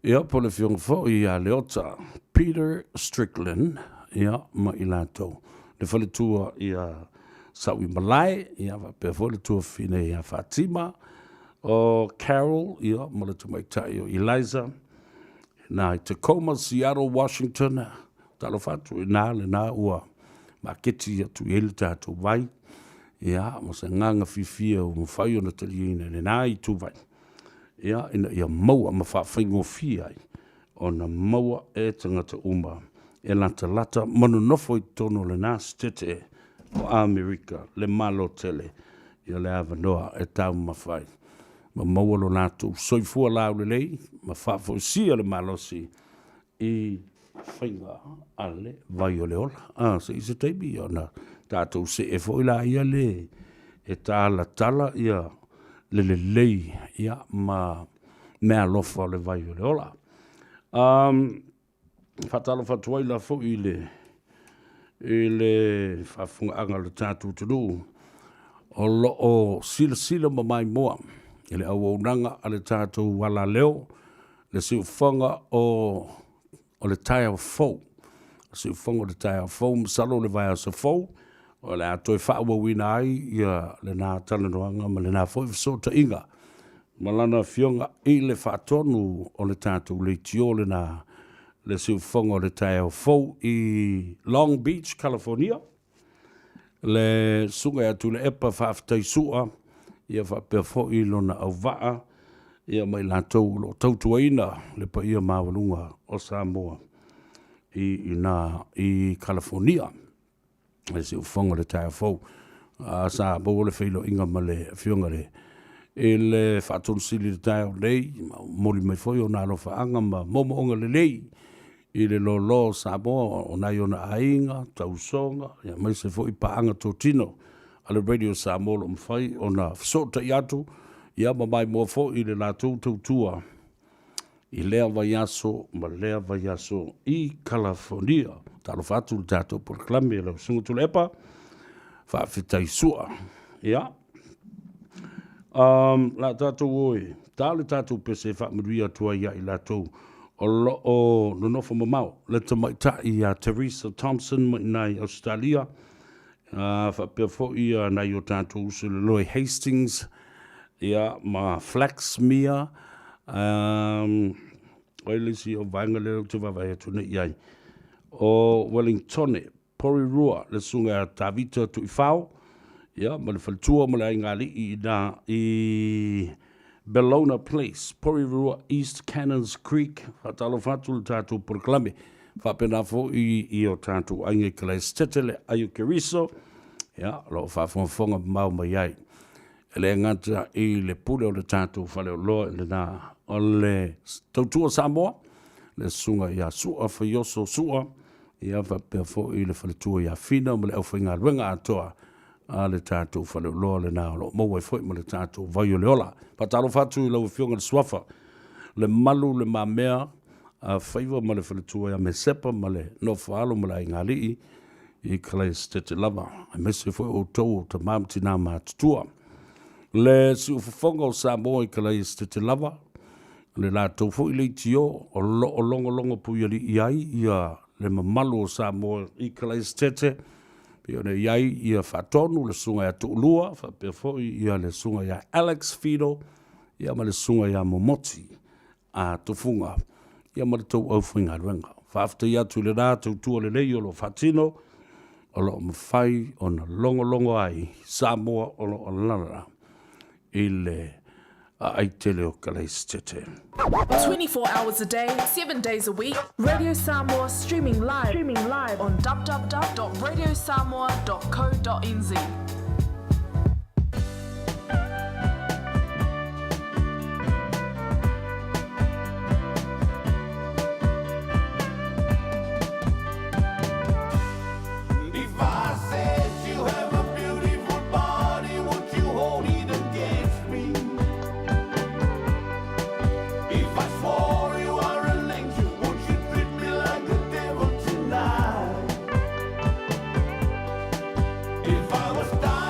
ia po o le Afioga foi ia Leota Peter Strickland, ia ma i latou. Le faletua ia Sauimalae, ia faapea foi le tuafafine ia Fatima, o Carol, ia ma le tamaitai o Eliza, ina i Tacoma, Seattle, Washington, talofa atu i ina lena ua maketi atu i ai le tatou vai, ia, ma se agaga fiafia ua mafai ona taliaina i lena ituvai, ia, ina ia maua ma faafaigofie ai ona maua e tagata uma e latalata ma nonofo i totonu o lena setete o Amerika le Malo tele, ia le avanoa e taumamafa ai ma maua lo latou soifua laulelei ma faafoisia le malosi i faiga a le vai o le ola. A, se i se taimi ona tatou see foi laia le e talatala ia le lelei ia ma meaalofa o le vai o le ola. Um, faatalofa atu ai la foi i le i le faafofogaaga a le tatou atunuu o lo o silasila ma maimoa i le auaunaga a le tatou alaleo, le siufofoga o o le taeao fou. O siufofoga o le taeao fou, masalo o le vaiaso fou o le a toe faaauauina ai ia lena talanoaga ma lena foi fesootaiga ma lana afioga i le faatonu o le tatou leitio lena le siufofoga o le taeao fou i Long Beach, California. Le susuga ia Tuilaepa Faafetai Sua, ia faapea foi lona auvaa, ia ma i latou o lo o tautuaina le paia maualuga o Samoa i ina i Kalafonia. Le siufofoga o le taeao fou. Sa maua le feiloaiga ma le afioga i le i le Faatonu Sili i le taeao nei, momoli mai foi ona alofaaga ma moomooga lelei i le loaloa o Samoa o nai ona aiga, tausoga, aemaise foi paaga totino a le Radio Samoa o lo o mafai ona fesootai atu ia ma maimoa foi i le latou tautua i lea vaiaso ma lea vaiaso i Kalafonia. Talofa atu le tatou polokalame lau Susuga Tuilaepa, faafetai sua. Ia, um, la tatou o e ta le tatou pese e faamanuia atu ai ia i latou o lo o nonofo mamao le tamaitai ia Teresa Thompson mai i i Australia, faapea foi ia nai o tatou uso i le Loe Hastings, ia ma Flaxmere, um, o ai le isi o vaega lea ou te vaavaai atu nei i ai, o Wellingtone, Porirua, le susuga ia Tavita Tuifao, ia, ma le faletua ma le aigaalii i ina i Bellona Place, Porirua, East Cannons Creek. Faatalofa atu le tatou polokalame. Faapena foi i o tatou aiga i Kalaesetete, le ai o Keriso, ia, o lo o faafogafoga mamao mai ai. E le gata i le pule o le tatou faleoloa i lena o le tautua Samoa, le susuga ia Sua Faioso Sua, ia faapea foi le faletua ia Fina ma le aufaigaluega atoa a le tatou faleoloa lena o lo o maua ai foi ma le tatou vai o le ola. Faatalofa atu i lau Afioga i le Suafa, le malu le mamea a Faiva ma le faletua ia Mesepa ma le nofoaalo ma le aigaalii i Kalaesetete lava, aemaise foi outou o tama ma tina matutua. Le siufofoga o Samoa i Kalaesetete lava, le latou foi leitio o lo o logologo puialii ai ia le mamalu o Samoa i Kalaesetete, pei ona i ai ia Faatonu, le susuga ia Tuulua, faapea foi ia le susuga ia Alex Fido, ia ma le susuga ia Momoti a Tufuga, ia ma le tou aufaigaluega. Faafetai atu i lena tautua lelei o lo o faatino, o lo o mafai ona logologo ai Samoa o lo o alaala i le aai tele o Kalaesetete. 24 hours a day, 7 days a week, Radio Samoa streaming live, streaming live on www.radiosamoa.co.nz. If I said you have a beautiful body, would you hold it against me? If I swore you are an angel, would you treat me like a devil tonight? If I was dying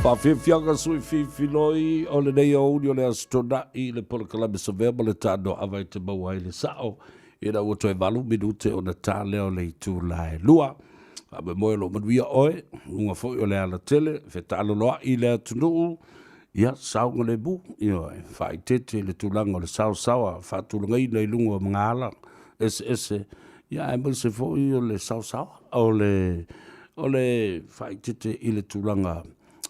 Faafiafiaga sui fifiloi o lenei aoauli o le Aso Toonai le polokalame savea ma le taanoaava e te maua ai le sao ina ua toe 8 minute ona ta lea o le itula e 2. Faamoemoe o lo o manuia oe, luga foi o le alatele, fetaaloloai le atunuu, ia saogalemu, ioe, faaeteete i le tulaga o le saosaoa faatulagaina i luga o magaala eseese, ia aemaise foi o le saosaoa, o le o le faaeteete i le tulaga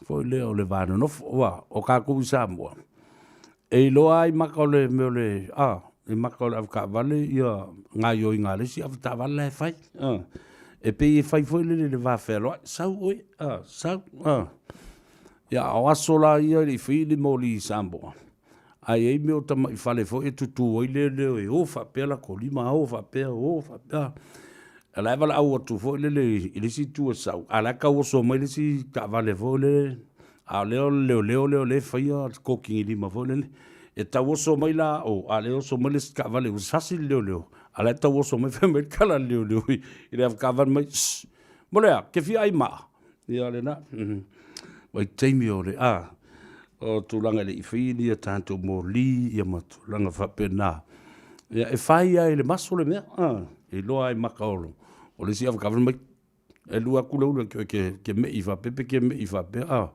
foi lea o le va nonofo. Aua o tatou i Samoa, e iloa lava i maka o le mea o le a, i maka o le avetaavale ia gaoioiga a le isi avetaavale la e fai. A, e pei e fai foi lele i le va fealoai, sau oe, a, sau, a. Ia, a o aso la ia e le i faia ni moli i Samoa, ae i ai mea o tamai fale foi e tutū ai leoleo e o faapea latou lima, o faapea, o faapea. O la e valaau atu foi lele i le isi itu e sau, a o la e tauoso mai le isi taavale foi lele, a o lea o le leoleo lea o lea e faia le kokinilima foi lele. E tauoso mai la o, a o lea e oso mai le isi taavale ua sasi le leoleo, a o la e tauoso mai fai mai le tala a le leoleo i le avetaavale mai, Shh, mo le a? E te fia ai maa? Ia lena. Vaitaimi o le a, o tulaga e le i faia ni a tatou moli ia ma tulaga faapena. Ia e fai lava i le maso le mea, a, e iloa lava i maka o o le isi avetaavale mai, e lua atu le ulu e ke me'i faapea pe ke me'i faapea, a.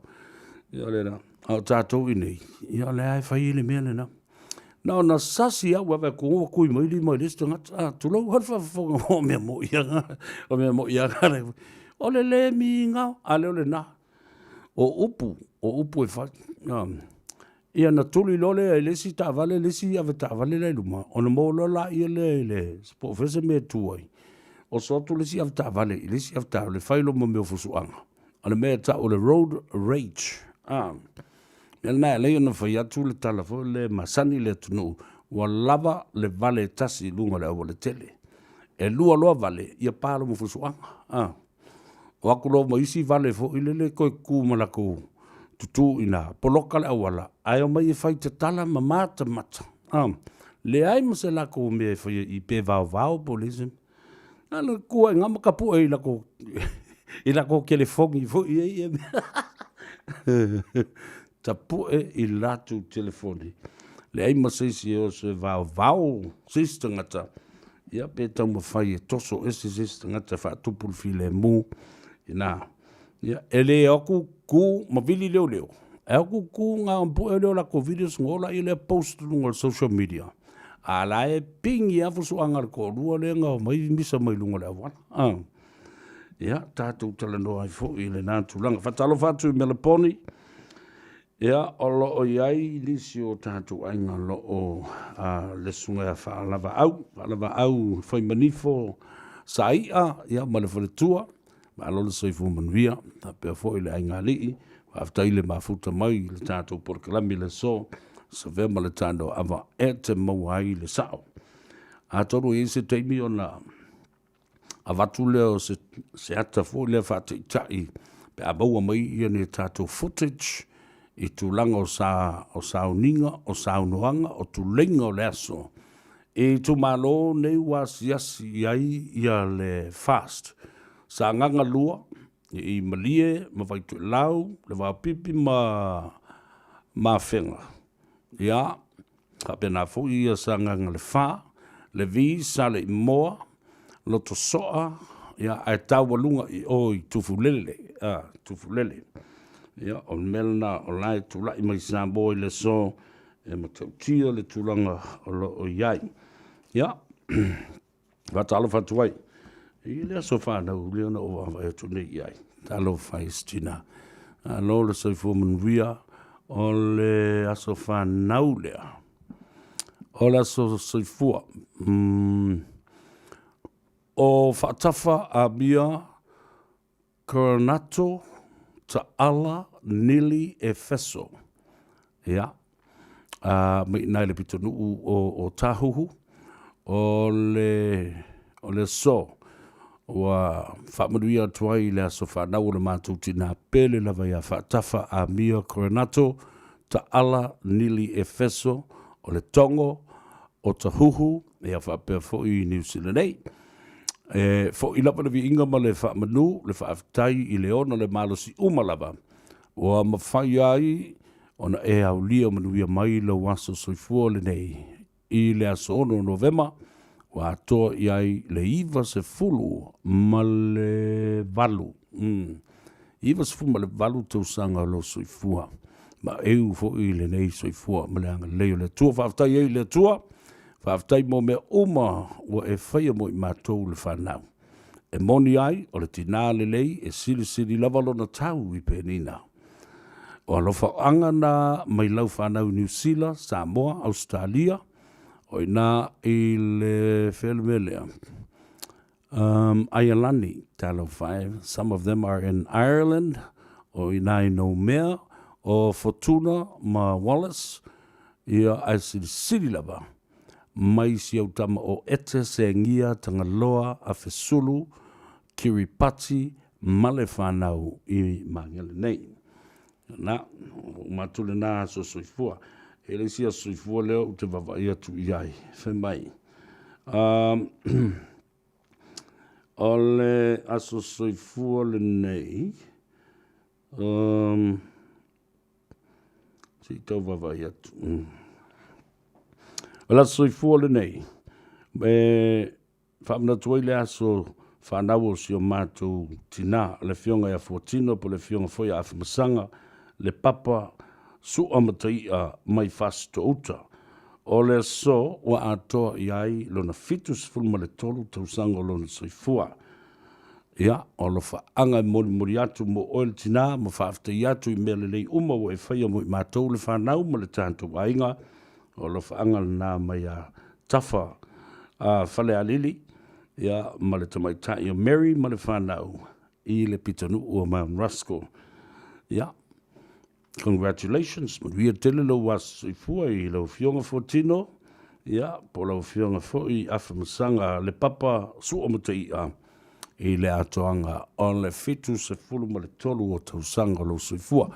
Ia lena. A o tatou i inei, ia o lea lava e fai le mea lena. Na ona sasi lava ua vaai atu ua tui mai lima i le isi tagata, a, tulou lava le faafofoga, o mea moni lava, o mea moni lava. O le le migao, a lea o lena. O upu, o upu e fai. Ia ona tuli loa lea e le isi taavale le isi avetaavale la e i luma, ona maua loa lea i le, po o fea se mea e tu ai, oso atu le isi avetaavale i le isi avetaavale, fai loa ma mea o fusuaga. O le mea e tau o le road rage. A, mea lena e ala ai ona fai atu le tala foi lea e masani i le atunuu, ua lava le vale e tasi i luga o le aualatele. E lua loa vale, ia pa loa ma fusuaga. A, o atu loa ma isi vale foi lele toe tutu ma latou tutu i ina, poloka le auala, ae omai e fai tatala ma matamata. A, leai ma se latou mea e faia i i, pe vaovao po o le a se mea. Na ona tutu lava i ina ma tapue i latou i latou telefoni foi ia e i ai mea. Tapue i latou telefoni. Leai ma se isi e oso e vaovao se isi tagata, ia pe taumafai e toso ese se isi tagata e faatupu le filemu i ina. Ia, e le o atu tu ma vili leoleo, e o atu tu na ona pue lea o latou videos ona o laia lea post i luga o le social media, a o la e pigi lava fusuaga a le toalua lea na omai misa mai luga o le auala. A. Ia, tatou talanoa ai foi i lena tulaga. Faatalofa atu i Meleponi, ia, o lo o i ai nisi o tatou aiga o lo o le susuga ia Faalavaau, Faalavaau Faimanifo Sai'a, ia, ma le faletua. Malo le soifua manuia, faapea foi le aigaalii, faafetai le mafuta mai i le tatou polokalame i le aso, Savea ma le Tanoaava e te maua ai le sao. Atonu e i ai se taimi ona avatu lea o se, se ata foi lea faataitai pe a maua mai ia ni tatou footage i tulaga o, sa, o sauniga, o saunoaga, o tuleiga o le aso i itumalo nei ua asiasi i ai ia le FAST. Sagaga 2 i Malie ma Vaitoelau, le Vaopipi ma Mafega. Ia, faapena foi ia Sagaga le 4, Levi, Saleimoa, Lotosoa, ia, ae taualuga i o i Tufulele, a, Tufulele. Ia, o le mea lena o la e tulai mai Samoa i le aso e matautia le tulaga o lo o i ai. Ia, faatalofa atu ai i le aso fanau lea na ou vaavaai atu nei i ai. Talofa e se tina. Malo le soifua manuia o le aso fanau lea. O le aso soifua. O Faatafa Amia Coronado, Taala, Nili, Efeso. Ia, a, mai i ina i le pitonuu o, o Tāhuhu, o le, o le aso ua faamanuia atu ai i le aso fanau o le matou tinā pele lava ia Faatafa Amia Coronado, Taala, Nili, Efeso, o le Togo, o Tahuhu, ia faapea foi i Niu Sila nei. E foi lava le viiga ma le faamanu, le faafetai i le Ona le malosi uma lava. Ua mafai ai ona e aulia manuia mai lou aso soifua lenei i le aso 6 o Novema ua atoa i ai le 98. 98 tausaga o lou soifua. Ma eu foi lenei soifua ma le agalelei o le Atua. Faafetai ai i le Atua, faafetai mo mea uma ua e faia mo i matou le fanau. E moni ai, o le tinā lelei e silisili lava lona tau i penina. O alofaoaga na mai lau fanau i Niu Sila, Samoa, Ausetalia, o inā i le fea le mea lea? Aialani, talofa e. Some of them are in Ireland, o inā i Noumea, o Fortuna ma Wallace, ia ae silisili lava mai si au tama o Ete Segia Tagaloa Afesulu Kiripati ma le fanau i Magele nei. Na, ua uma atu lena aso soifua. E le isi aso soifua lea ou te vaavaai atu i ai, fai mai. O le aso soifua lenei, se i tau vaavaai atu. O le aso soifua lenei, e faamanatu ai le aso fanau o si o matou tinā, le Afioga ia Fuatino po o le Afioga foi ia Afamasaga, le Papa Sua Matai'a mai Fasitoo-uta. O le aso ua atoa i ai lona 73 tausaga o lona soifua. Ia, o alofaaga e molimoli atu mo oe le tinā ma faafetai atu i mea lelei uma ua e faia mo i matou le fanau ma le tatou aiga. O alofaaga lena mai ia Tafa a Falealili, ia, ma le tamaitai o Mary ma le fanau i le pitonuu o Mount Roskill. Ia, Congratulations, manuia tele lou aso soifua i lau Afioga Fuatino, ia, po o lau Afioga foi Afamasaga Le Papa Sua Matai'a i le atoaga o le 73 o tausaga o lou soifua.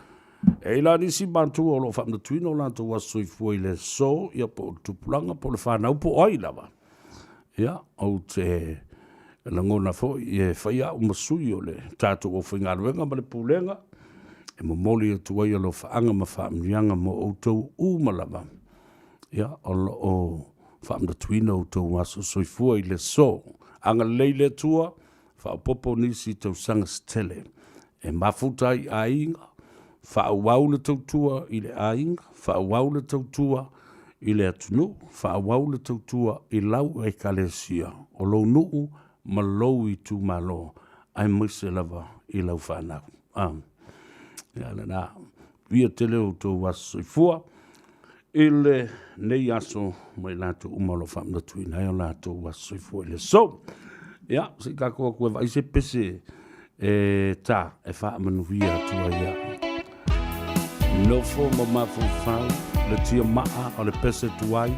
E i la nisi matua o lo o faamanatuina o latou aso soifua i le aso, ia, po o le tupulaga, po o le fanau, po o ai lava. Ia, ou te lagona foi e fai au ma sui o le tatou aufaigaluega ma le pulega e momoli atu ai alofaaga ma faamanuiaga mo outou uma lava, ia, o lo o faamanatuina outou aso soifua i le aso. Agalelei le Atua, faaopoopo nisi tausaga se tele e mafuta ai aiga, faaauau le tautua i le aiga, faaauau le tautua i le atunuu, faaauau le tautua i lau Ekalesia, o lou nuu ma lou itumalo, aemaise lava i lau fanau. A, ia lena, ia tele outou aso soifua i lenei aso ma i latou uma o lo o faamanatuina ai o latou aso soifua i le aso. Ia, se i tatou atu e vaai se pese e tā e faamanuia atu ai au. Nofo ma mafaufau le tiamaa o le pese tuai,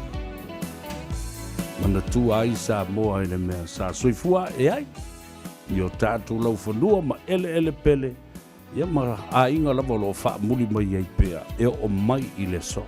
manatua ai Samoa i le mea sa soifua ae ai i o tatou laufanua ma eleele pele, ia ma aiga lava o lo o faamuli mai ai pea e oo mai i le aso.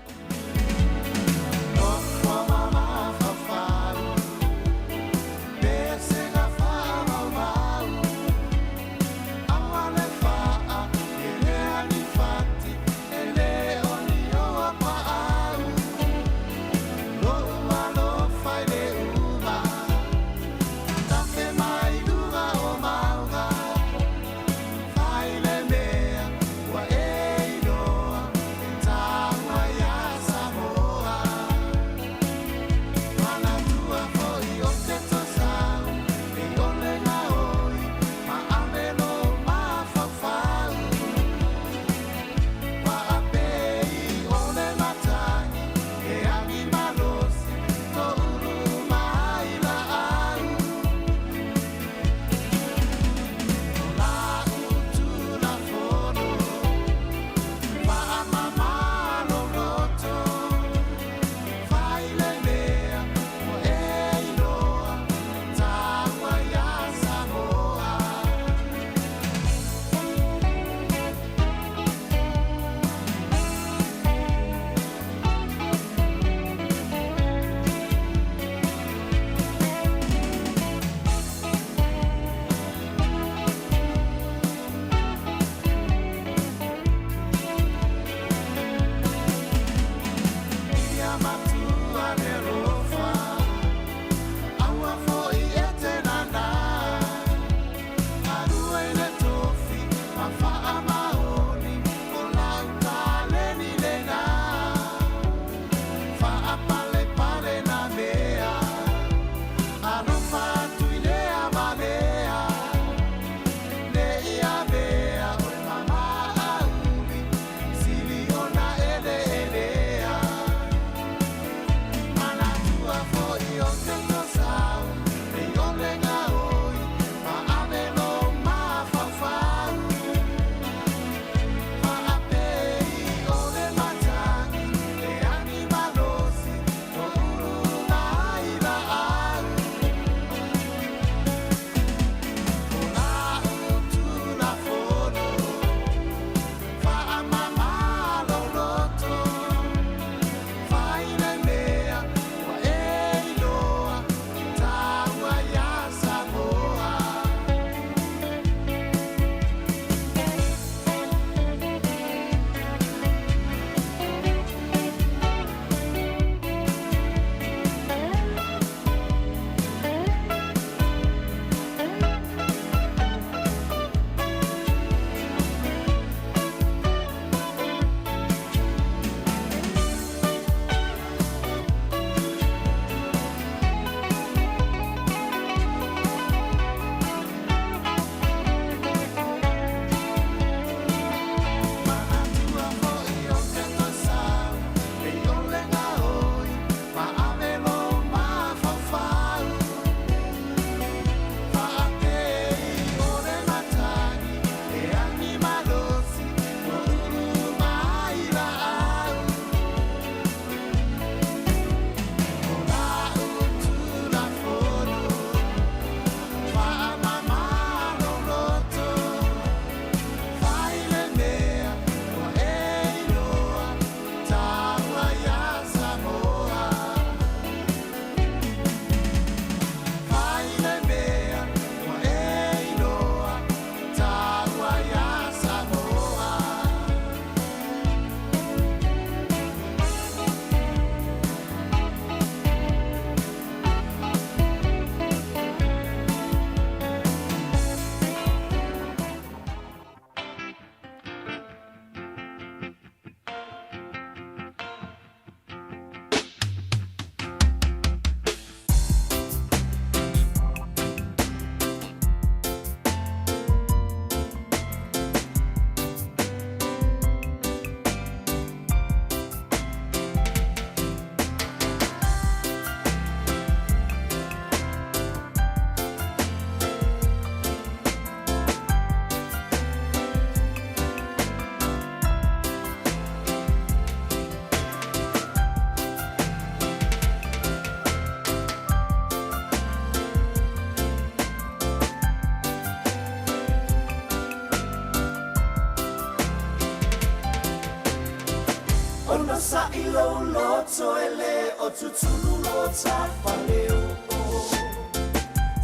Onosaʻi lou loto e lē o tutulu lo tafaleoʻo.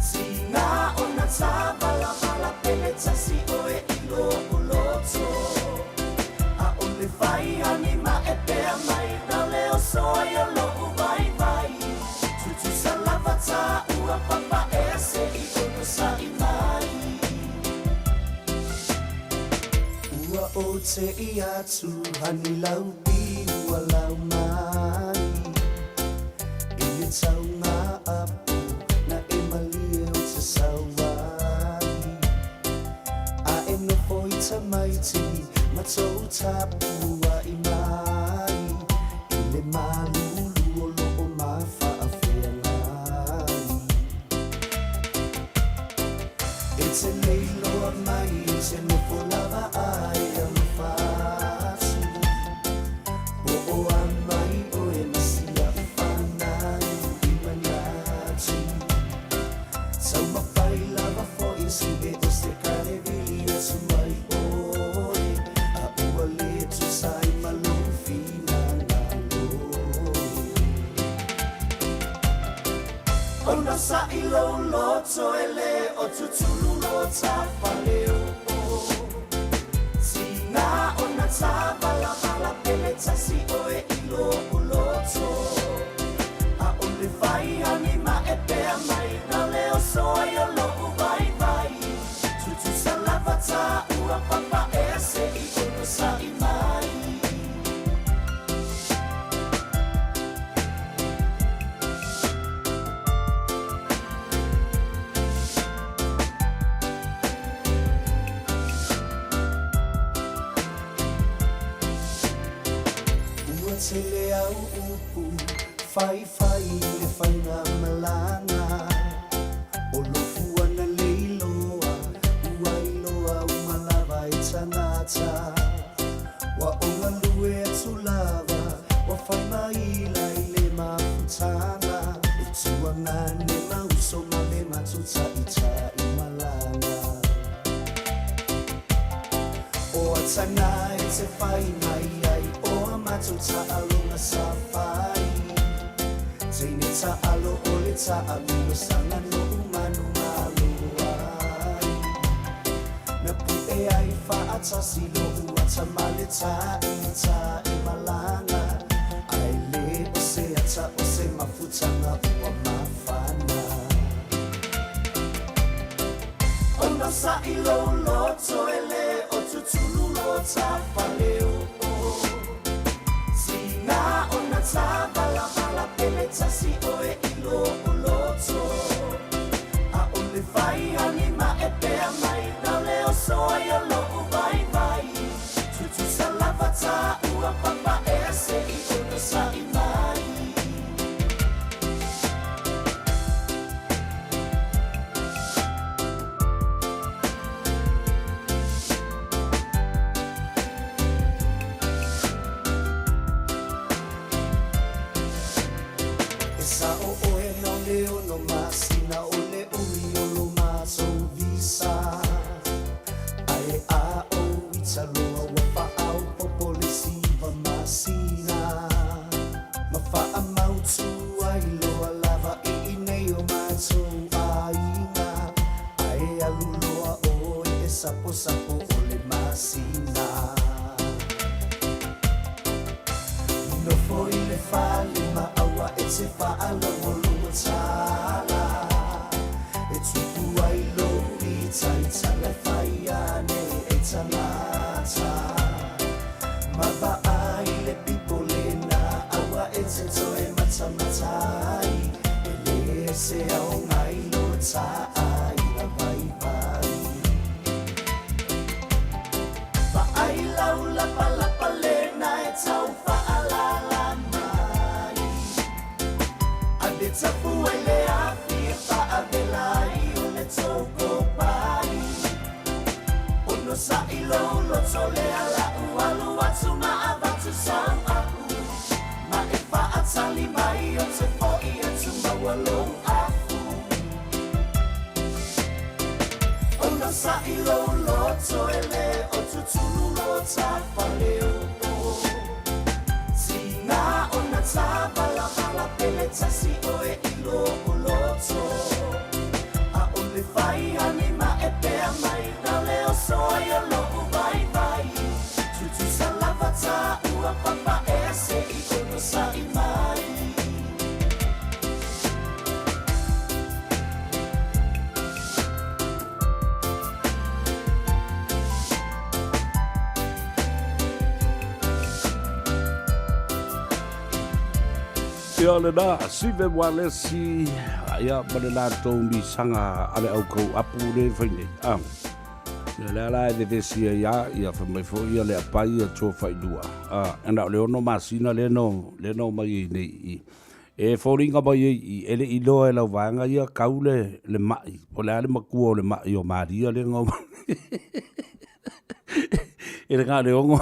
Tiga ona tāvalavala pele tasi ʻoe i loʻu loto. ʻAʻole fai ani maʻepea mai na le oso ai o loʻu waiwai. Tutusa lava tāua papaʻea se i onosaʻi mai. Ua ou teʻi atu hani lau pi ua lau mai. I le tauga apu na e malie o te sauai. A e nofo i tamaiti ma tou tapuaʻi mai. I le malulu o loo mafaafeagai. E te lei loa mai o te nofo lava ai alofa atu. Po o a mai oe ma sia ufanau i manatu. Taumafai lava foʻi si e o se kalevili atu ai ʻoe. A ua lē tusa ai ma lou finagalo e. Onosaʻi lou loto e lē o tutulu lo tafaleoʻo. Tiga ona tāvalavala pele tasi ʻoe i loʻu loto. ʻAʻole fai ani maʻepea mai na le oso ai o loʻu waiwai. Tutusa lava tāua papaʻea se i onosaʻi mai. Ua tele au upu faifai i le faiga malaga. O lou fuana le iloa, ua iloa uma lava e tagata. Ua ou galue atu lava, ua fai maila i le mafutaga. E tuagane ma uso ma le matutaʻitaʻi malaga. O ataga e te fai mai ai o a matou taaloga sa fai. Teine taalo o le taamilosaga noʻu manumalo ai. Na puʻe ai faatasi loʻu ata ma le taʻitaʻi malaga. Ae lē o se ata o se mafutaga ua mafana. Onosaʻi lou loto e lē o tutulu lo tafaleoʻo. Tiga ona tāvalavala pele tasi ʻoe i loʻu loto. ʻAʻole fai ani maʻepea mai na le oso ai o loʻu waiwai. Tutusa lava tāua papaʻea se i onosaʻi mai. E saʻo ʻoe na o le 6 masina o le ʻumi o lo matou visa. Ae a ou italoa ua faaopopo le isi 9 masina. Ma faamautu ai loa lava i inei o matou aiga. Ae alu loa ʻoe e saposapo o le masina. Nofo i le fale ma aua e te faalogologo tala. E tupu ai lou itaitala e fai ane e tagata. Ma vaai le pipo lena aua e te toe matamatai. E lē se aoga i lo taaiga vaivai. Vaai lau lapalapa lena e tau faalala mai. Ave tapu ai le afi e faavela ai o le tou kopai. Onosaʻi lou loto le alaʻu alu atu ma avatu sau aʻu. Ma e faatali mai o te foʻi atu maua lou afu. Onosaʻi lou loto e lē o tutulu lo tafaleoʻo. Ia lena, Sive Walesi, ia ma le latou misaga a le aukau apu le fai nei. Ah. Ia lea la e vevesi ai a, ia fai mai foi ia le apai ia tua failua. Ah, e na o le 6 masina lea na, lea na omai ai nei i i. E foliga mai ai i i, e le i iloa e lau vaega ia kau le, le mai, po o le a le matua o le mai o Maria lea na omai. E na o le 6,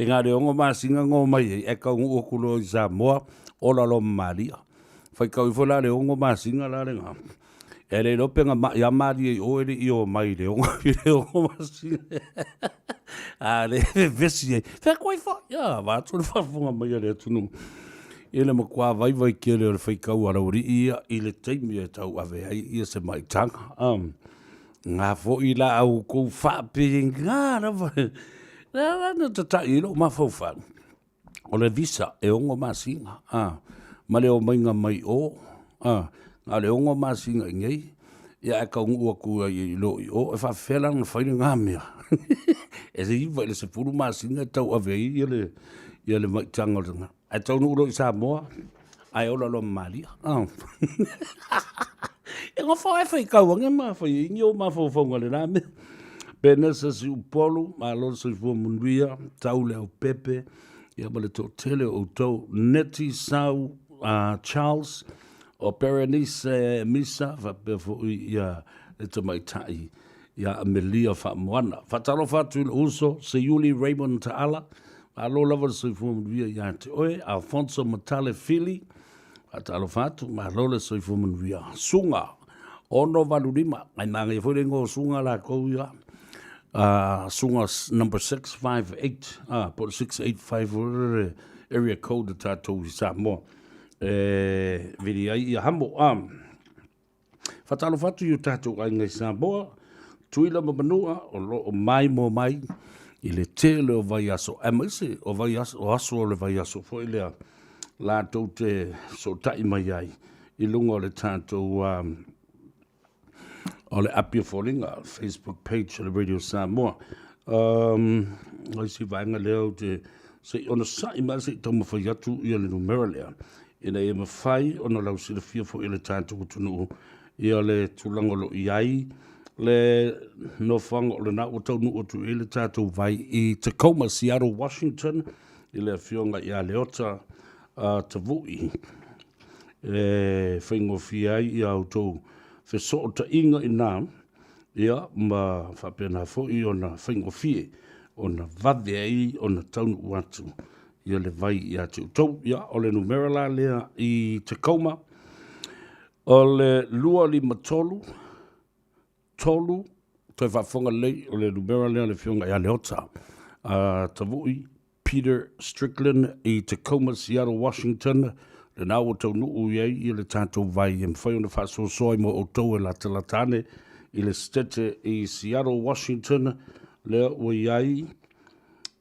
e na o le 6 masina na omai ai, ae taunuu atu loa i Samoa, ola loa ma Maria. Faitau ifo la le 6 masina la lena. E le iloa pe na mai lava Maria i o e le i o mai i le 6 masina. A le vevesi ai. Fea koe foi? Ia, vaeatu le faafofoga mai a le atunuu. I le matua vaivai tele o le faitau a le aualii ia i le taimi e tauave ai ia se maitaga. Nga foi la a outou faapena lava. La la na tatai ai lou mafaufau. O le visa e 6 masina, a, ma le omaiga mai o, a, na o le 6 masina i inei, ia ae taunuu atu ai i lo i o, e faapefea la ona fai lena mea? E 9 i le 10 masina e tauave ai ia le, ia le maitaga o le tagata. Ae taunuu loa i Samoa, ae ola loa ma Malia. E nofo e faitau ane ma fai ai ni ou mafaufauga i lena mea. Penesa Siupolu, malo le soifua manuia, tau le aupepe, ia ma le toatele o outou. Neti Sau Charles, o Berenice Misa, faapea foi ia le tamaitai ia Amelia Faamoana. Faatalofa atu i lou uso, Seiuli Raymond Taala, Malo lava le soifua manuia ia te oe, Alfonso Matale Fili, faatalofa atu, malo le soifua manuia. Suga, 685, ai manaia foi le igoa o Suga latou ia. Suga number 658, po o le 685 area code a tatou i Samoa. E vili ai ia hamo. Faatalofa atu i o tatou aiga i Samoa, Tutuila ma Manua o lo o maimoa mai i le tele o vaiaso, aemaise o vaiaso, o aso o le vaiaso foi lea latou te fesootai mai ai i luga o le tatou o le api o foliga, Facebook page o le Radio Samoa. O isi vaega lea ou te se i onosai mai se i taumafai atu ia le numera lea ina ia mafai ona lausilafia foi e le tatou atunuu ia le tulaga o lo o i ai le nofoaga o lena ua taunuu atu i ai le tatou vai i Tacoma, Seattle, Washington i le afioga ia Leota Tavui e faigofie ai ia outou fesootaiga i ina ia ma faapena foi ona faigofie ona vave ai ona taunuu atu ia le vai ia te outou. Ia, o le numera la lea i Tacoma, o le 253 3, toe faafofoga lelei, o le numera lea o le Afioga ia Leota Tavui Peter Strickland i Tacoma, Seattle, Washington, lena ua taunuu i ai ia le tatou vai e mafai ona faasoasoa ai mo outou e latalata ane i le Setete i Seattle, Washington, lea ua i ai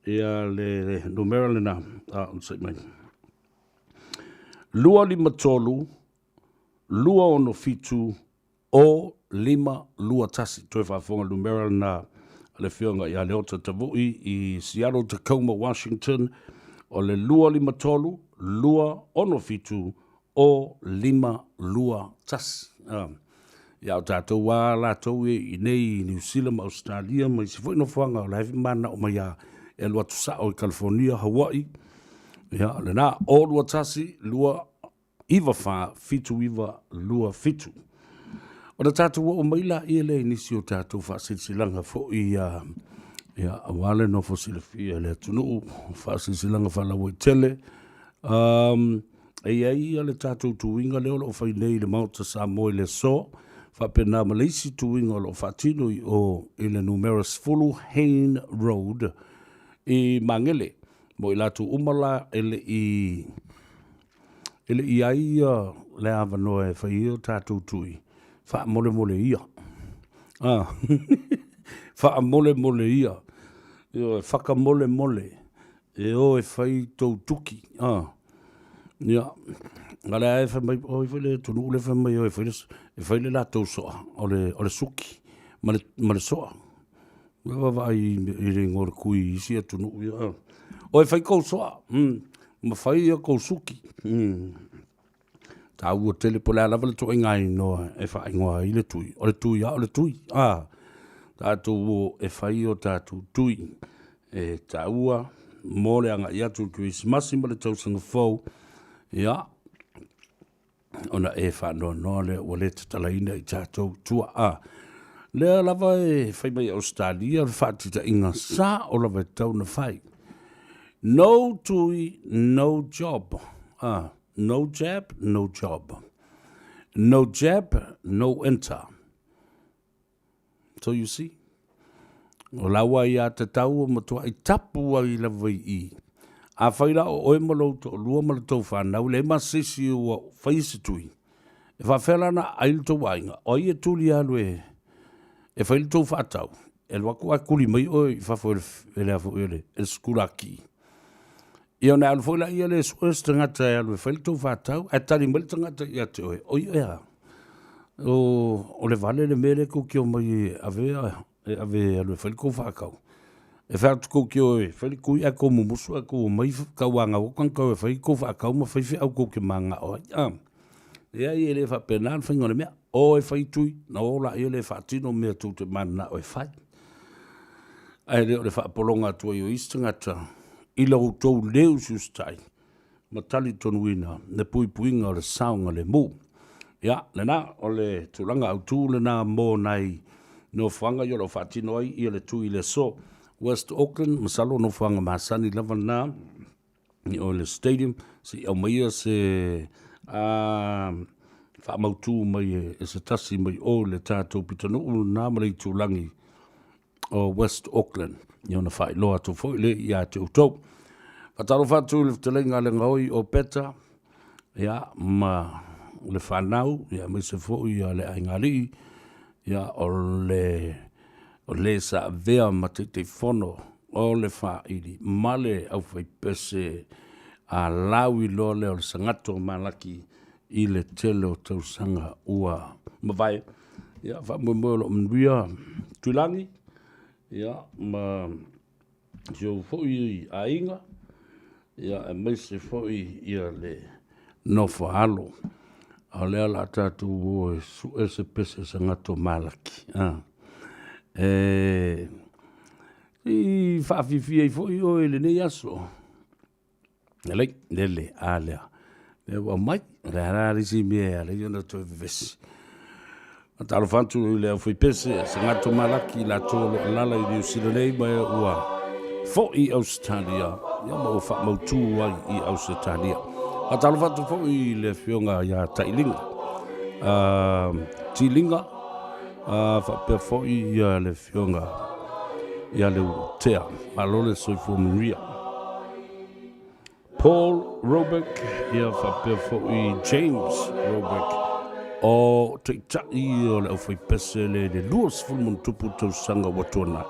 ia le numera lena, a, onosai mai. 253 267 O 521. Toe faafofoga numera lena a le Afioga ia Leota Tavui i Seattle, Tacoma, Washington, o le 253 267 O 521. Ia o tatou lava latou ia i inei i Niu Sila ma Ausetalia ma isi foi nofoaga o la e mananao mai lava e alu atu sao i Kalifonia, Hawaii, ia o lena, O 21 2 9 4 7 9 2 7. Ona tatou oo mai laia lea i nisi o tatou faasilasilaga foi ia, ia aua le nofo silafia e le atunuu, faasilasilaga faalauaitele. E i ai ia le tatou tuiga lea o lo o fai nei i le Maota Samoa i le aso, faapena ma le isi tuiga o lo o faatino i o i le numera 10 Hayne Road i Magele. Mo i latou uma la e le i e le i ai ia le avanoa e fai ai o tatou tui, faamolemole ia. Ah, faamolemole ia. Ioe, whakamolemole e o e whai tou tuki. Ah. Ia, a lea e fai mai, oi foi le atunuu lea fai mai o e fai le, e fai le latou soa, o le, o le suki ma le, ma le soa. Ua vaavaai i le igoa o le kui i isi atunuu ia. O e fai kou soa, ma fai ia kou suki. Taua tele po o le a lava le ituaiga inoa e faaigoa ai le tui, o le tui lava o le tui. A, tatou o e fai o tatou tui e taua mo le agai atu i le Kerisimasi ma le tausaga fou, ia, ona e faanoanoa lea ua le tatalaina i tatou i tua. A, lea lava e fai mai e Ausetalia le faatitaiga sao lava e tatau ona fai. No tui, no job. A, no jab, no job. No jab, no enter. So you see, o lau aiatatau ua matuai tapu ai lava i i. Afai la o oe ma lou toalua ma le tou fanau, leai ma se isi ua faia se tui, e faapefea la ona aai le tou aiga? O ai e tuli alu e e fai le tou faatau? E alu atu ae tuli mai oe i fafo e le a foi e le sikulaki. Ia ona e alu foi laia lea e sue se tagata e alu e fai le tou faatau, ae tali mai le tagata ia te oe, oi e a? O, o le vale le mea lea tou te omai e ave, e ave e alu e fai le tou faatau. E fai atu tou te o e fai le tui ae tou mumusu ae tou omai tauanau atu tagata e o e fai tou faatau ma fai feau tou te mananao ai. A, leai e le faapena le faiga o le mea. O e fai tui, ona o laia lea e faatino mea tou te mananao e fai. Ae le o le faapologa atu ai o isi tagata i lo outou le usiusitai ma talitonuina le puipuiga o le saogalemu. Ia, lena, o le tulaga autu lena mo nai nofoaga ia o lo o faatino ai ia le tui i le aso. West Auckland, masalo o nofoaga masani lava lena i o i le stadium, se i aumaia se faamautu mai e se tasi mai o i le tatou pitonuu lena ma le itulagi o West Auckland. Ia ona faailoa atu foi lea ia te outou. Faatalofa atu i le fetalaiga a le gaoi o Peta, ia, ma le fanau, ia, aemaise foi ia le aigaalii, ia, o le, o le sa avea ma Taitaifono o le Faaili ma le aufaipese a lauiloa lea o le Sagatto Malaki i le tele o tausaga ua mavae. Ia, faamoemoe o lo o manuia Tuilagi, ia, ma si ou foi aiga, ia, aemaise foi ia le nofo a alo. A o lea o le a tatou o e sue se pese a Sagatto Malaki. A. E, i faafiafia ai foi oe i lenei aso. Lelei, lele, a lea. Lea ua aumai, o le a la le isi mea e ala ai ona toe vevesi. Faatalofa atu i le aufaipese a Sagatto Malaki i latou o lo o alaala i Niu Sila nei ma ua foi i Ausetalia, ia ma ua faamautu ai i Ausetalia. Faatalofa atu foi i le afioga ia Tailiga, Tiliga, faapea foi le afioga ia Leuatea. Malo le soifua manuia. Paul Roebuck, ia faapea foi James Roebuck, o taitai o le aufaipese le i le 20 + tausaga ua tuanai.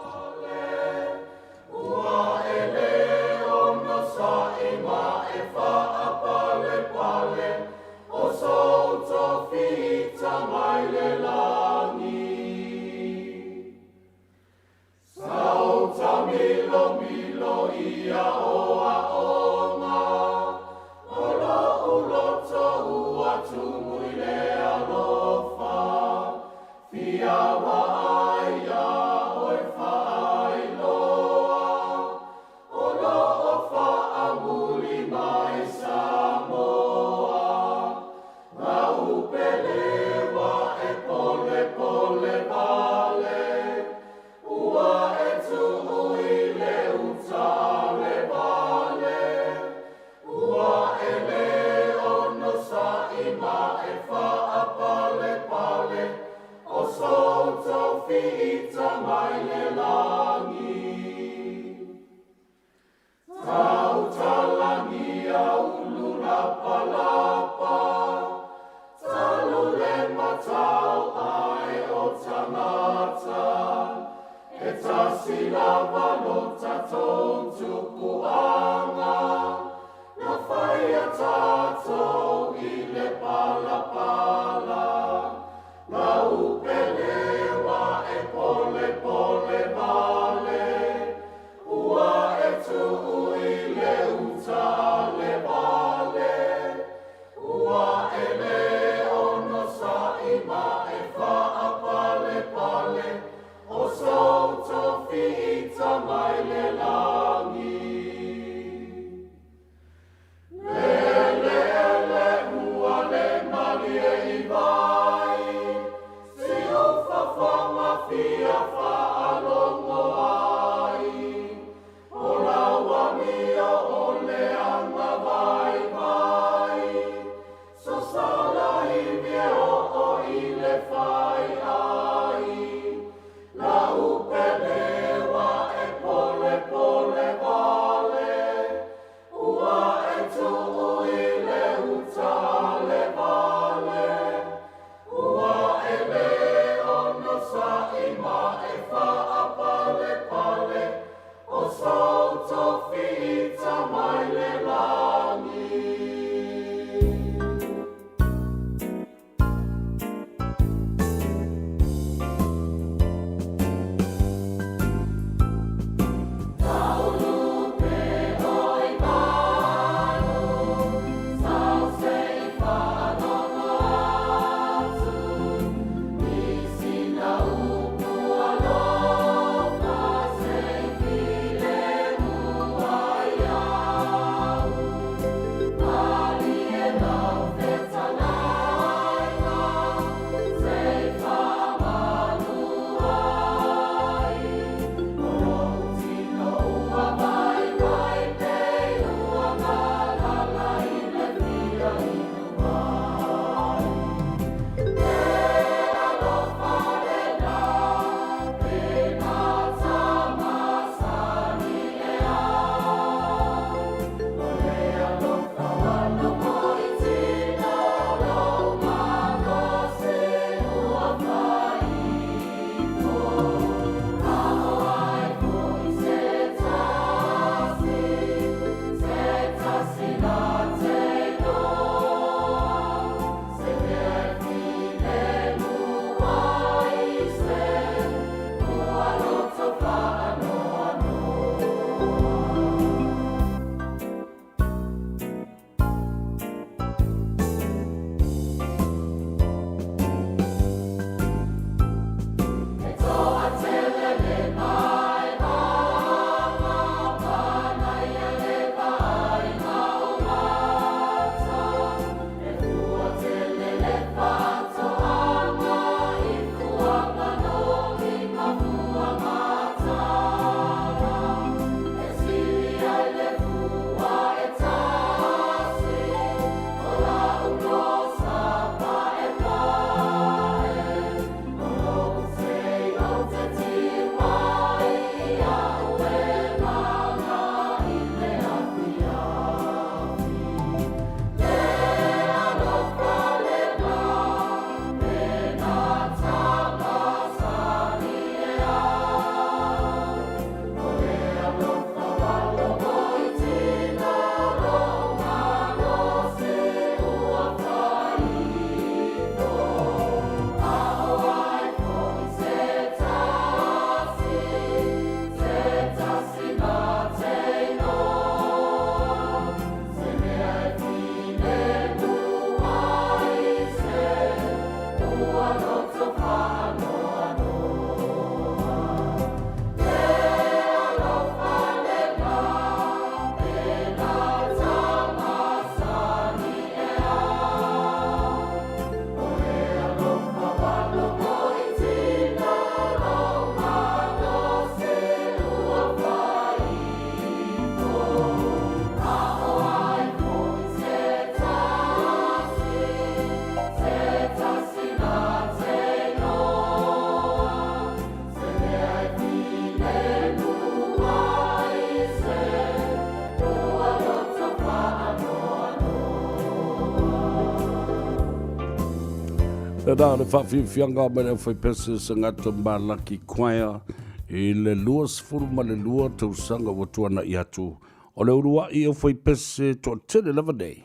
Tēnā le whawhiwhianga mai le auwhaipese Sagato Malaki Choir i le 22 tausaga ua tuana'i atu o le ulua'i auwhaipese toatele lava nei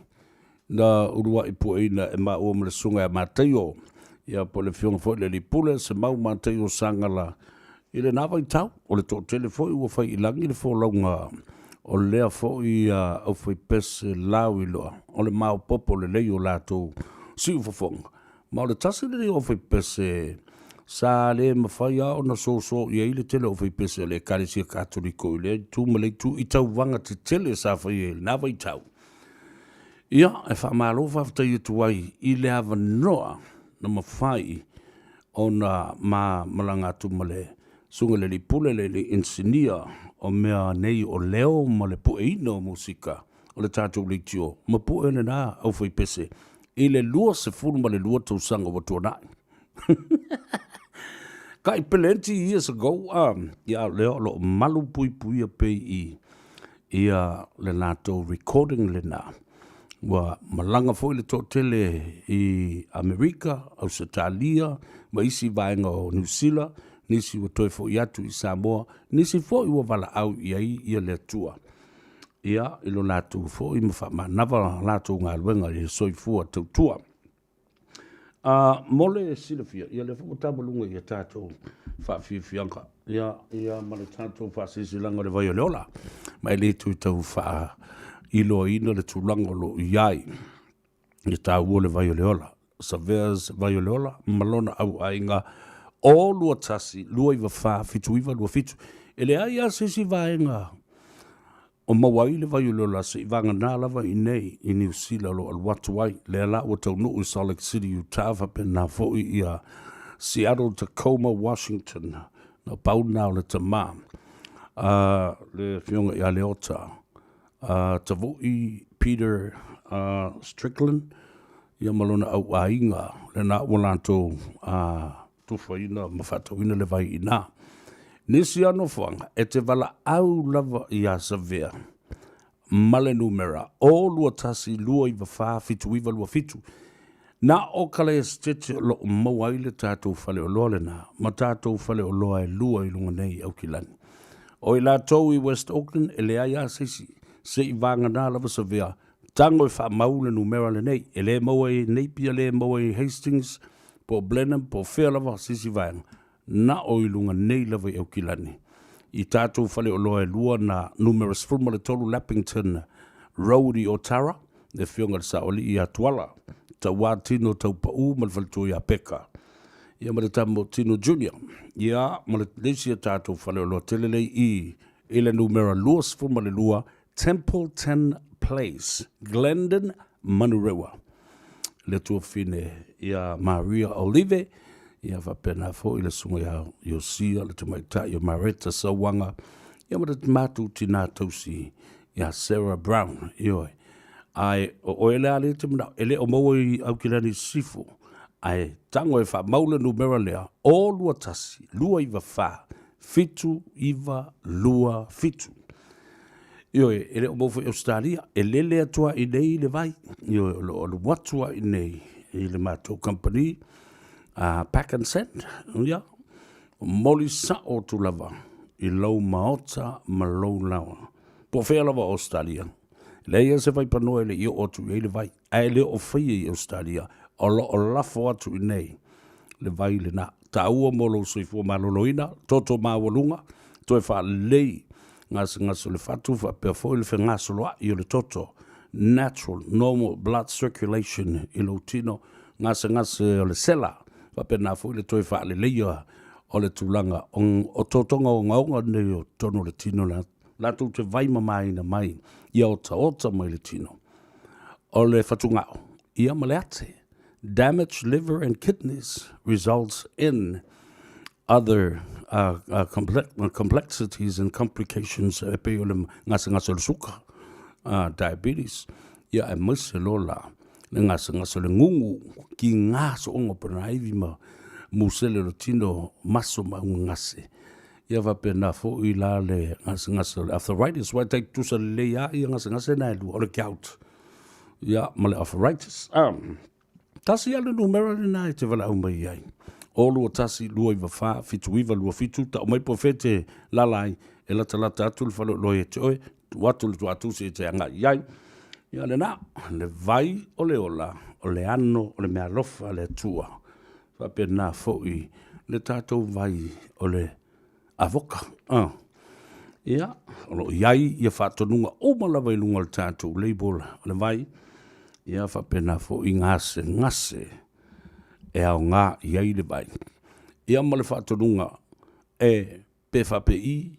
na ulua'i pueina e maua ma le susuga ia Mataio, ia po o le Afioga foi i le Alii Pule, Semau Mataio Sagala i lena vaitau. O le toatele foi ua fai i lagi le folauga o lea foi aufaipese lauiloa, o le maopoopo lelei o latou siufofoga. Ma o le tasi lenei o aufaipese sa le mafai lava ona soso i ai le tele o aufaipese a le Ekalesia Katoliko i lea itu ma le itu i tauvaga tetele sa faia i lena vaitau. Ia, e faamalo faafetai atu ai i le avanoa na mafai ona ma malaga atu ma le Susuga i le Alii Pule, le Alii Inisinia o mea nei o leo ma le pueina o musika o le tatou leitio ma pue lena aufaipese i le 22 tausaga ua tuanai. Kai plenty years ago, ia lea o lo o malu puipuia pei i ia le latou recording lena. Ua malaga foi le toatele i Amerika, Ausetalia ma isi vaega o Niu Sila, nisi ua toe foi atu i Samoa, nisi foi ua valaau i ai ia le Atua. Ia, i lo latou foi ma faamanava latou galuega i le soifua tautua. A mo le silafia, ia lea foi ua taualuga i a tatou faafiafiaga, ia, ia ma le tatou faasilasilaga o le vai o le ola, ma e le toe tau faailoaina le tulaga o lo o i ai le taua o le vai o le ola. Surveyors vai o le ola ma lona auaiga o 21 294 7927. E leai lava se isi vaega O maua ai le vai o le ola seivagana lava i inei i Niu Sila o lo o alu atu ai. Lea la ua taunuu i Salt Lake City, Utah, faapena foi ia Seattle, Tacoma, Washington. Na pau lena o le tama a le Afioga ia Leota Tavui Peter Strickland ia ma lona auaiga, lena ua latou tufaina ma faatauina le vai i ina. Nisi lava nofoaga e te valaau lava iā Savea ma le numera 021 294 7927. Na o Kalaesetete o lo o maua ai le tatou faleoloa lena ma tatou faleoloa e lua i luga nei i Aukilani. O i latou i West Auckland e leai lava se isi, se i vagana lava Savea tago e faamau le numera lenei. E le maua i Napier, le maua i Hastings, po o Blenheim, po o fea lava se isi vaega, na o i luga nei lava i Aukilani. I tatou faleoloa e lua na numera 13 Leppington Road i Otara, le Afioga i le Saoalii ia Tuala, Tauā Tino Taupau ma le faletua ia Peka, ia ma le tama o Tino Junior, ia ma le isi a tatou faleoloa tele lea i i le numera 22 Templeton Place, Glendon, Manurewa. Le tuafine ia Maria Olive, ia faapena foi le susuga ia Iosia, le tamaitai o Mareta Sauaga, ia ma le matou tinā tausi ia Sarah Brown, ioe. Ae o oe lea alii e te manao, e le o maua i Aukilani Sisifo, ae tago e faamau le numera lea, 021 294 7927. Ioe, e le o maua foi i Ausetalia, e lele atu lava i inei le vai. Ioe, o lo o alu atu lava i inei i le matou kamupani, a Pack and Send, ia, momoli sao atu lava i lou maota ma lou laoa. Po o fea lava o Ausetalia, e leai lava se vaipanoa e le i oo atu i ai le vai, ae le o faia i Ausetalia, o lo o lafo atu i inei le vai lena. Taua mo lou soifua maloloina, toto maualuga, toe faalelei gasegase o le fatu faapea foi le fegasoloai o le toto, natural normal blood circulation i lou tino, gasegase o le sela, faapena foi le toe faaleleia o le tulaga o totoga ogaoga nei o totonu o le tino latou te vaimamaina mai ia otaota mai le tino o le fatugao ia ma le ate. Damaged liver and kidneys results in other complexities and complications e pei o le gasegase o le suka, diabetes, ia aemaise loa la le gasegase o le gugu kiga sooga o ponaivi ma musele o le tino maso ma augagase. Ia faapena foi la le gasegase o le arthritis, aua e tai tutusa lelei lava ia gasegase na e lua, o le gout ia ma le arthritis. Tasi lava le numera lena e te valaau mai ai. O 21 294 7927, tau mai po o fea e te lala ai, e latalata atu le faleoloa ia te oe, tuu atu le tuatusi e te agai i ai. Ia lena, le vai o le ola, o le ano o le meaalofa a le Atua. Faapena foi le tatou vai o le avoka. Ah. Ia, o lo o i ai ia faatonuga uma lava i luga o le tatou label o le vai, ia faapena foi gasegase e aoga i ai le vai. Ia ma le faatonuga e pe faapei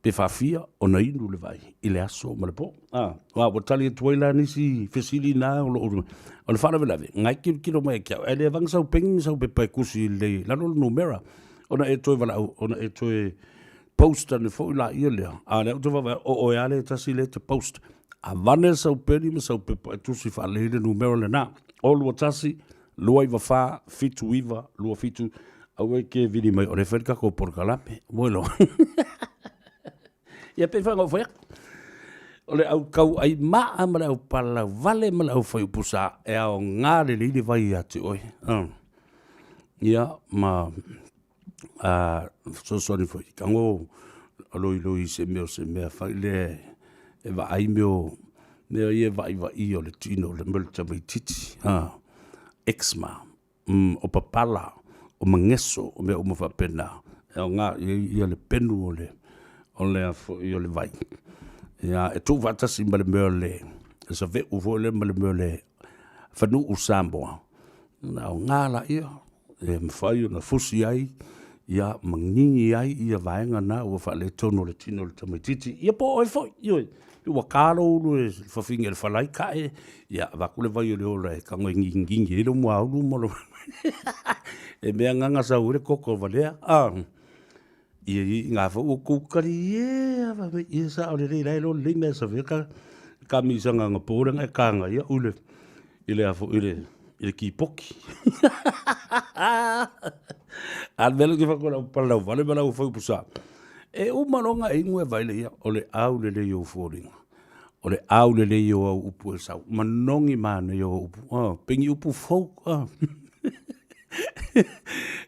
pe faafia ona inu le vai i le aso ma le po. Ah, ua tali atu ai la nisi fesili na o lo o o le faalavelave, ngai kilokilo mai ke au, e le vanga sau peni ma sau pepa e kusi le lalo le numera, ona e toe valaau, ona e toe post ane foi la ia lea. A lea ou te vaavaai, o oe lava le tasi lea e te post. Avane sau peni ma sau pepa e tusi faalelei le numera lena. O 21 294 79 27, aua e te vili mai o lea e fai le tatou polokalame. Ua iloa. Ia pei foi ona ou fai atu, o le au tauai maa ma le au palauvale ma le au faiupu sa e aoga lelei le vai ia te oe. Ia ma fesoasoani foi tago loiloi i se mea o se mea foi lea e vaai mea o mea ia e vaivai o le tino o le mea o le tamaitiiti, eczema. o papala, o mageso, o mea uma faapena, e aoga i ai ia le penu o le o le a foi o le vai. Ia, e tuufaatasi ma le mea o le save'u foi lea ma le mea o le fanuu Samoa, ona aoga laia e mafai ona fusi ai ia ma gigi ai ia vaega na ua faaletonu o le tino o le tamaitiiti, ia po o oe foi, ioe. Ua ta lou ulu e fafine i le falai ka'e, ia avatu le vai o le ola e tago e gigigingi ai lou muaulu ma lou e mea agaga sau ai le toto valea a. Ia i ina foi ua tou talie lava fai mai, ia sao lelei la e iloa lelei mea e savea ka kamisaga anapo lea na e taga ai au i le i le a foi i le i le kipoti. A o le mea lea ou te fai atu ai i lau palalauvale ma lau faiupusa, e uma loa ona e inu e vaai lea, o le aulelei o ou foliga, o le aulelei o au upu e sau, manogi manaia o au upu, pei ni upu fou.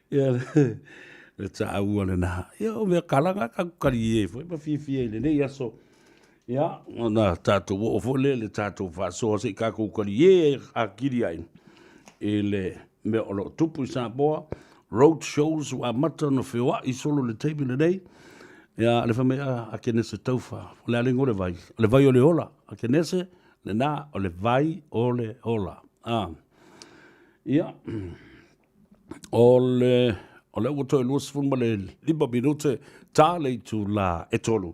Ia le taua lena. Ia o mea kala na tatou talie ai foi ma fiafia i lenei aso. Ia, ona tatou oo foi lea i le tatou faasoa se i tatou talie atili ai i le mea o lo o tupu i Samoa, road shows ua amata ona feoai solo i le taimi lenei. Ia, le fai mai a Kenese Taufa, o le a le igoa o le vai? O le vai o le ola. A Kenese, lena, o le vai o le ola. A. Ia, O le, o lea ua toe 25 minute ta le itula e 3.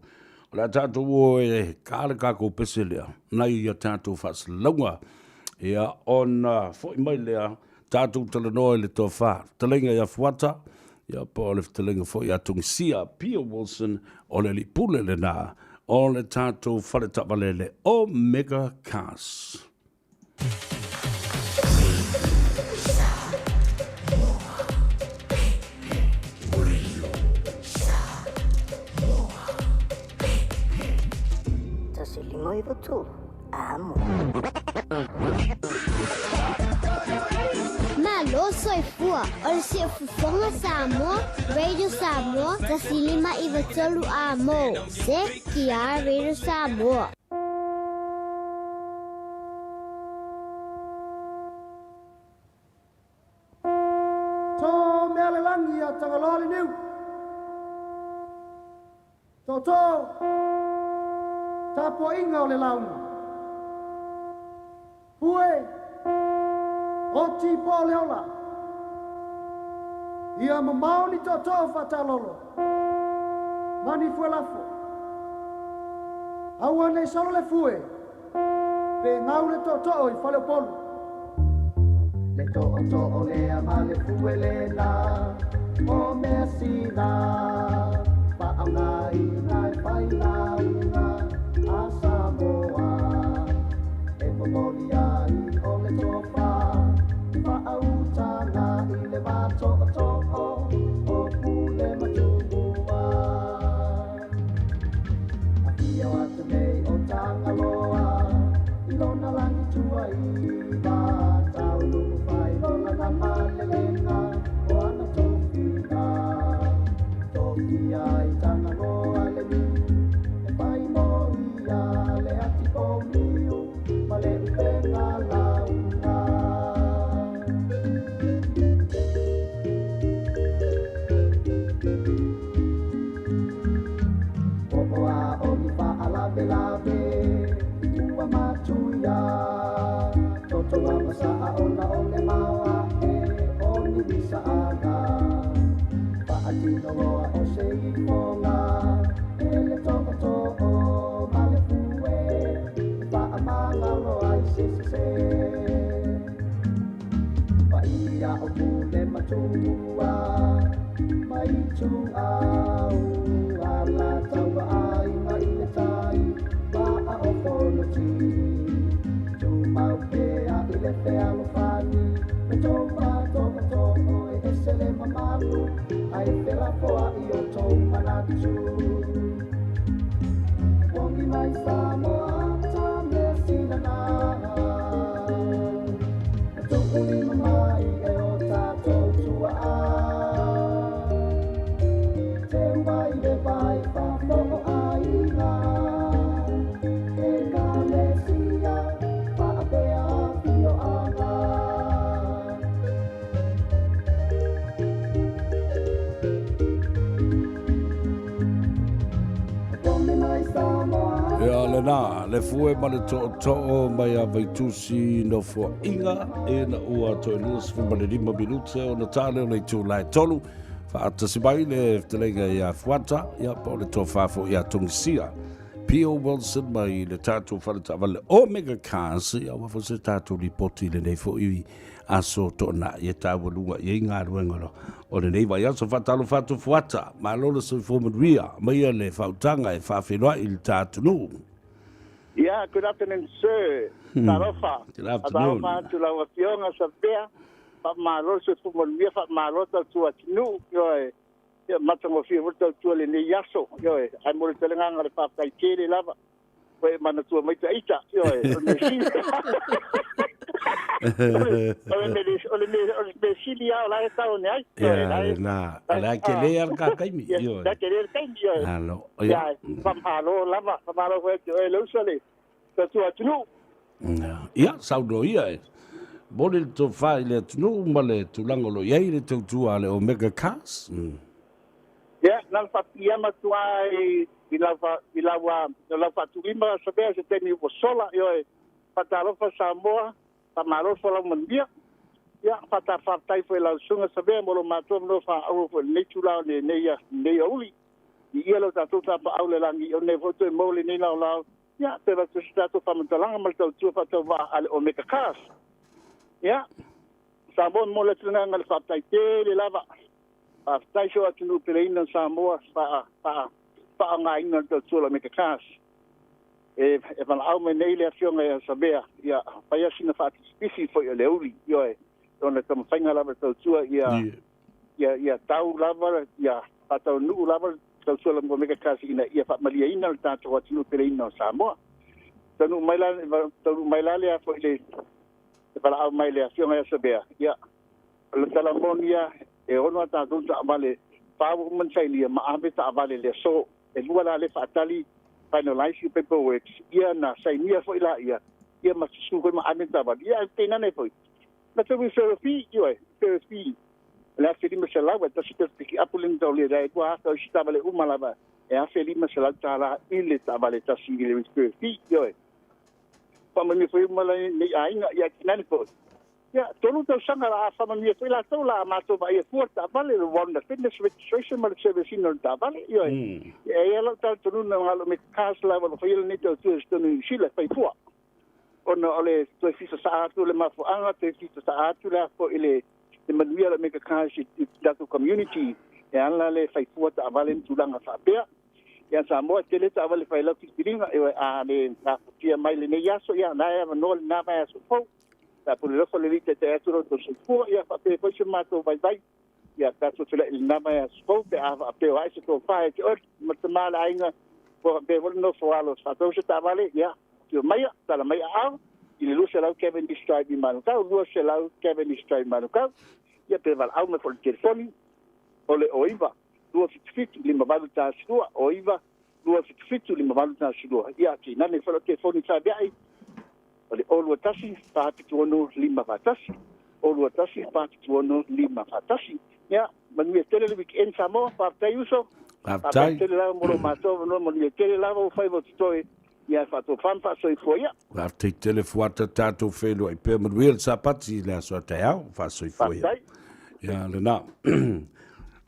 O le a tatou o e ka le tatou pese lea, nai ia tatou faasalalauga. Ia, ona foi mai lea, tatou talanoa i le tofa, fetalaiga ia Fuata, ia po o le fetalaiga foi ia Togisia Pio Wilson, o le alii pule lena o le tatou fale taavale le Omega Cars. Malo soifua o le Siufofoga Samoa, Radio Samoa, 159 A mo, CKR Radio Samoa. Tō mea le lagi a Tagaloa le niu. Tōtō, tapuaiga o le lauga. Pue, oti po o le ola. Ia mamao ni tootoo faatalolo, ma ni fuelafo. Aua nei solo le fue, pe gau le tootoo i Faleupolu. Le tootoo lea ma le fue lena, o mea sina, faaaogaina e failauga a Samoa. E momoli ai o le tofa, faautaga i le va tootoo o Pule ma Tumua. Afio atu nei o Tagaloa i lona lagi tuaiva, taunuu fai. ituau Alataua aiga i le tai Vaa o Fonoti Tumau pea i le fealofani Me tou faatootoo e ese le mamalu Ae felafoai o tou manatu Uogi mai Samoa ta mea sina na Na tuulima mai e o tatou tuaa Teu mai le vai fafo o aiga Ekalesia faapea afioaga Ia lena, le fue ma le tootoo mai a Vaitusi Nofoaiga ina ua toe 25 minute ona ta lea o le itula e 3. Faatasi mai le fetalaiga ia Fuata, ia po o le tofa foi ia Togisia. P.O. Wilson mai le tatou fale taavale Omega Cars, ia ua foi se tatou lipoti i lenei foi aso toonai e taualuga i ai galuega o lenei vaiaso. Faatalofa atu Fuata, malo le soifua manuia, aumaia le faautaga e faafeiloai i le ta atunuu. Yeah, good afternoon sir. Talofa. Good afternoon. Faatalofa atu lau Afioga Savea, faamalo le soifua manuia, faamalo tautua atunuu, ioe. Ia matagofie foi le tautua i lenei aso, ioe. Ae momoli atu ai le agaga o le faafetai tele lava Ua e manatua mai ta ita, ioe, o le mea sili. O le mea, o le mea, o le mea sili lava o la e tau ane ai. Ioe, la e, na, o la e tele lava le ta taimi, ioe. La e tele le taimi, ioe. Alo, ia. Faamalo lava, faamalo foi ia te oe le uso le tautua atunuu. Ia, saunoa ia e. Momoli le tofa i le atunuu ma le tulaga o lo o i ai le tautua a le Omega Cars. Ia, na o le faapiiama atu lava i lau, i lau, lau faatulima Savea i se taimi ua sola, ioe, faatalofa Samoa, faamalo le folau manuia. Ia, faatafafetai foi i lau susuga Savea mo lo matou avanoa faaauro foi i lenei itula o lenei, lenei aoauli. Viia lo tatou tapaau i le lagi, o lenei foi toe maua lenei laolao, ia, toe avatu ai se tatou faamatalaga ma le tautua faatauvaa a le Omega Cars. Ia, Samoa e momoli atu le agaga o le faafetai tele lava. Faafetai si ou atunuu peleina o Samoa faa faa faaaogaina le tautua o le Omega Cars. E e valaau mai nei le afioga ia Savea ia fai lava sina faapisipisi foi o le aoauli, ioe, ona taumafaiga lava le tautua ia ia ia tau lava ia faataunuu lava le tautua o le Omega Cars ina ia faamalieina le tatou atunuu peleina o Samoa. Taunuu mai la taunuu mai la le foi le valaau mai le afioga ia Savea, ia O le tala moni ia, e ono a tatou taavale fa ua uma ona sainia ma ave taavale i le aso. E lua la lea faatali finalize ia paperworks ia na sainia foi laia ia ma susu foi ma ave le taavale. Ia ae tainane foi, na te referral fee, ioe, referral fee o le $1,500 ae tasi pea pikiapu lea na taulia e 2,000 o isi taavale uma lava e $1,500 i le taavale tasi i le referral fee, ioe. Faamanuia foi uma lenei aiga, ia ae tainane foi Ia, 3 tausaga la a faamanuia foi latou la a matou vaaia fua le taavale, le warrant of fitness registration ma le service ina o le taavale. Ioe. E i ai lou talitonuga na o le cars lava o lo o faia lenei tautua i totonu o Niu Sila e fai fua. Ona o le toe fisasaa atu o le mafuaaga, toe fisasaa atu le a foi le le manuia o le Omega Cars i le tatou community e ala le fai fua taavale ma tulaga faapea. Ia Samoa, e tele taavale fai lau filifiliga, ioe, a le gafatia mai lenei aso, ia na e avanoa lena vaiaso fou. Sa pule lofa le Alii taitai atu lo outou soifua, ia faapea foi se matou vaivai, ia tatou feiloai i lena vaiaso fou pe a faapea o ae se tofa ia te oe ma le tama o le aiga, ua faapea foi le nofo alo faatau se taavale, ia afio maia, tala mai aao i le 200 Cavendish Drive i Manukau, 200 Cavendish Drive Manukau, ia pe valaau mai foi i le telefoni o le 09 277 5812, 09 277 5812. Ia, tinane foi lau telefoni feaveai, o le 021 476 541, 021 476 541. Ia, manuia tele le weekend Samoa, faafetai uso. Faafetai tele lava mo lo matou avanoa, manuia tele lava ua faiva o totoe, ia faatofa ma faasoifua ia. Faafetai tele Fuata, tatou feiloai pea, manuia le Sapati i le aso a taeao, faasoifua ia. Faafetai. Ia lena.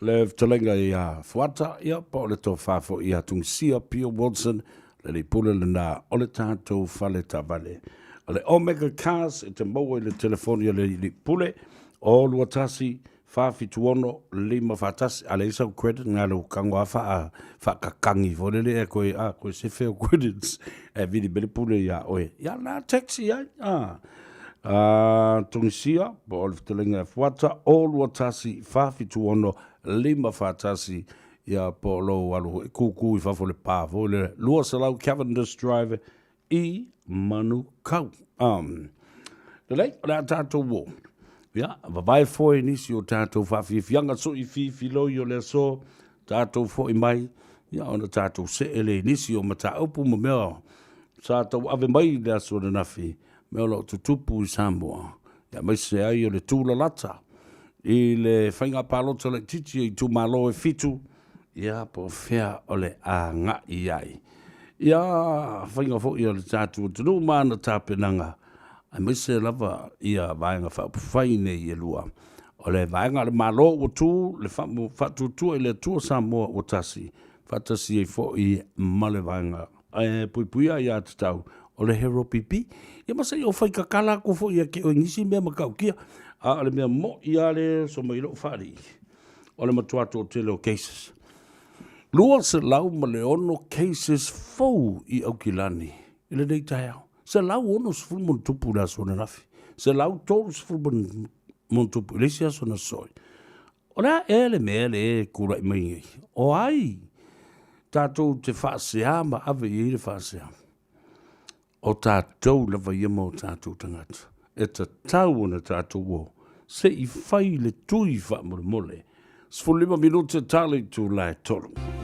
Le fetalaiga ia Fuata, ia po o le tofa foi ia Tungisia Pio Wilson, le alii pule lena o le tatou fale taavale. O le Omega Cars e te maua i le telefoni a le alii pule, 021 476 541, a leai sau credit na le kago a faa faakakangi foi lele e koe a koe sefe o credits e vili mai le pule iā oe. Ia la taxi ai a. A Tunisia, po o le fetalaiga e Fuata, 0 2 1 4 7 6 5 4 1, ia po o lou alu foi kūkū i fafo i le pa foi le 200 Cavendish Drive i Manukau. Lelei, o le a tatou o. Ia, vavae foe nisi o tatou faafiafiaga soi fifiloi o le aso, tatou foi mai, ia ona tatou see lea i nisi o mataupu ma mea sa tauave mai i le aso ananafi, mea o lo o tutupu i Samoa, ia aemaise ai o le tūlalata i le faiga palota laitiiti a itumalo e fitu, ia po o fea o le agai ai. Ia faiga foi a le tatou atunuu ma ana tapenaga, aemaise lava ia Vaega Faaupufai nei e lua. O le Vaega a le Malo ua tu le Faatuatua i le Atua Samoa ua tasi, faatasi ai foi ma le Vaega e Puipuia Aiatatau o le HEROPP. Ia ma se i ou fai tatala atu foi ia te oe i nisi mea matautia, a o le mea mo'i lava lea e oso mai i lou faalii, o le matua toatele o cases. 206 cases fou i Aukilani i lenei taeao. 160+ i le aso ananafi, 130+ i le isi aso na soe. O le a ea le mea lea e tulai mai nei? O ai tatou te faasea ma ave i ai le faasea? O tatou lava ia ma o tatou tagata e tatau ona tatou o se i fai le tui faamolemole. 15 minute tala i itula e 3.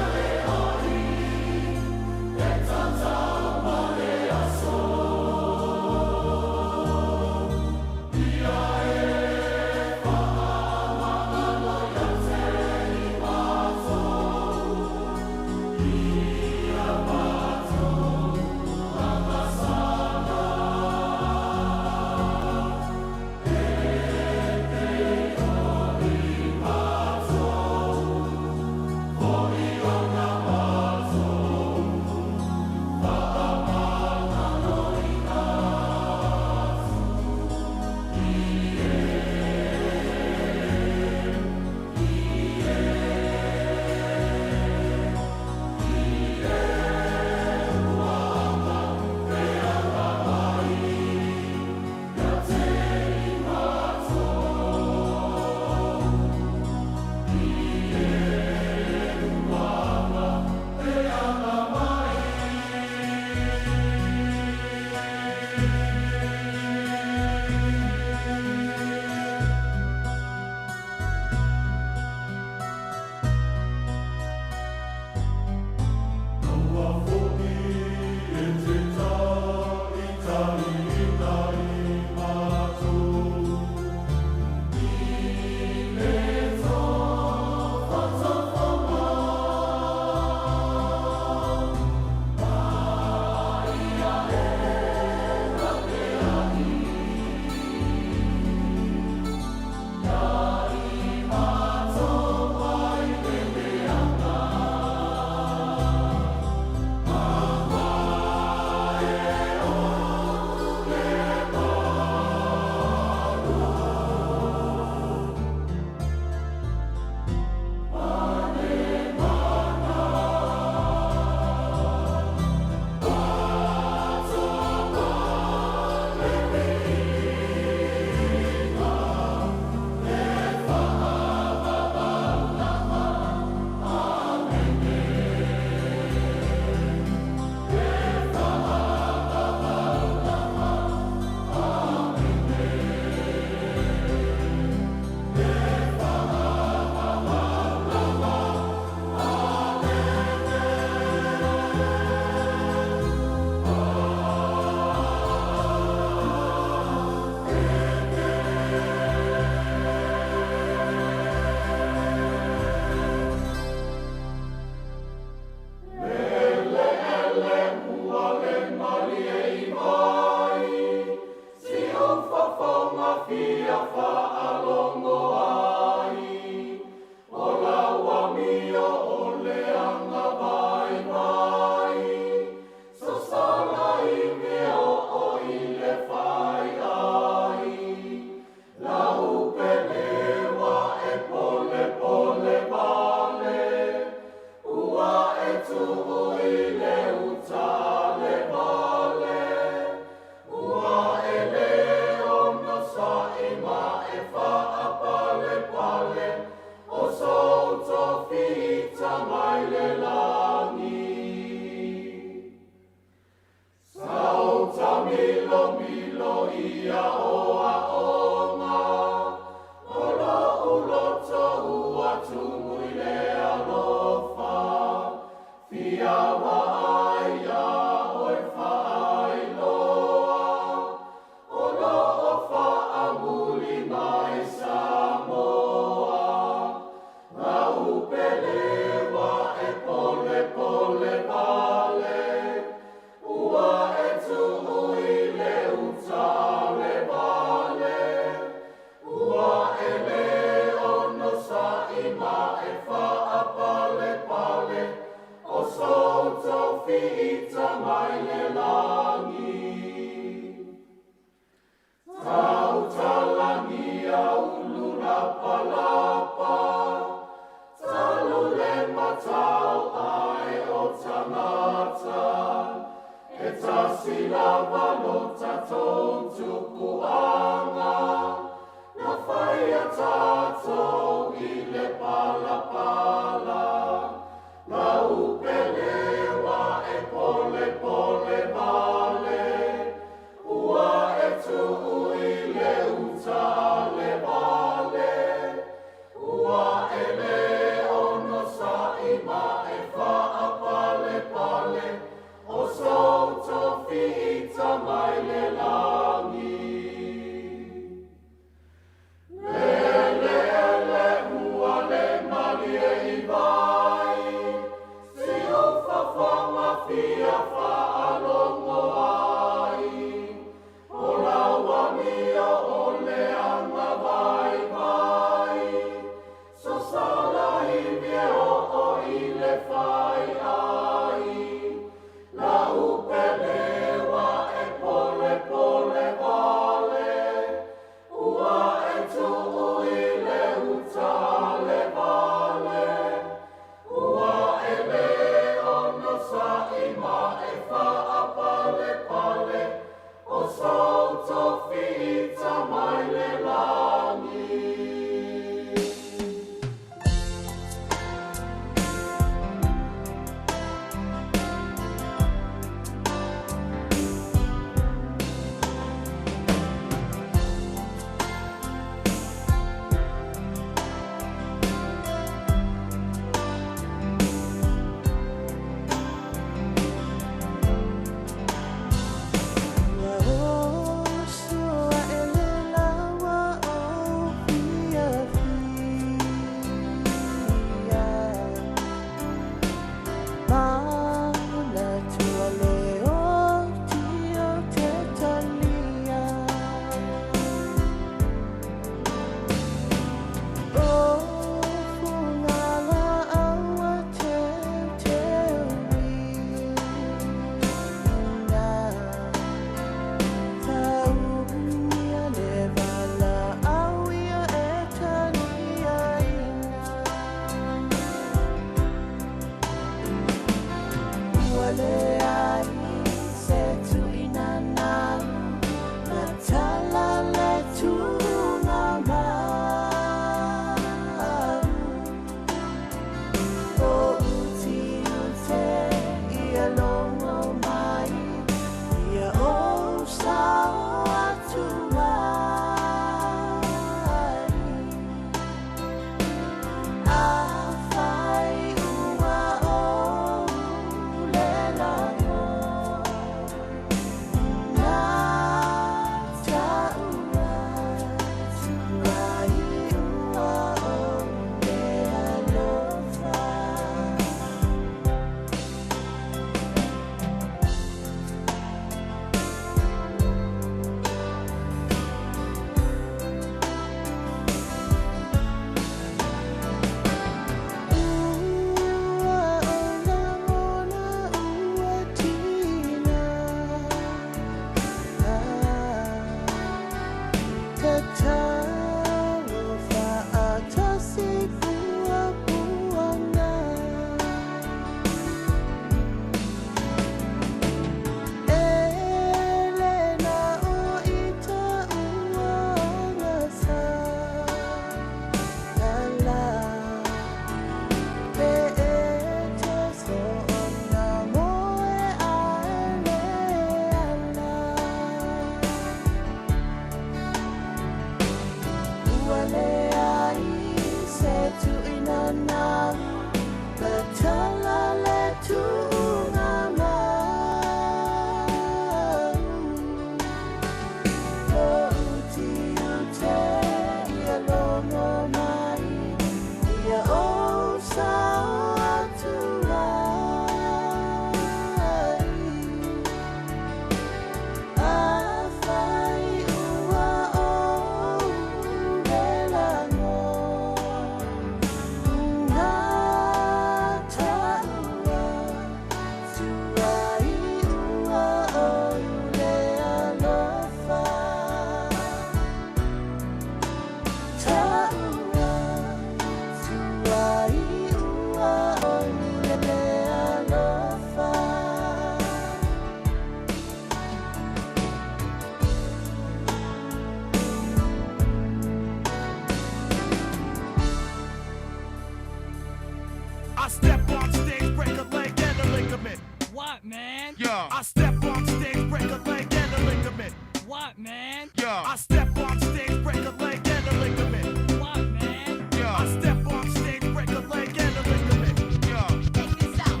I step on stage, break a leg and a ligament. What, man? Yeah. I step on stage, break a leg and a ligament. What, man? Yeah. I step on stage, break a leg and a ligament. What, man? Yeah. I step on stage, break a leg and a ligament. Yeah. Check this out.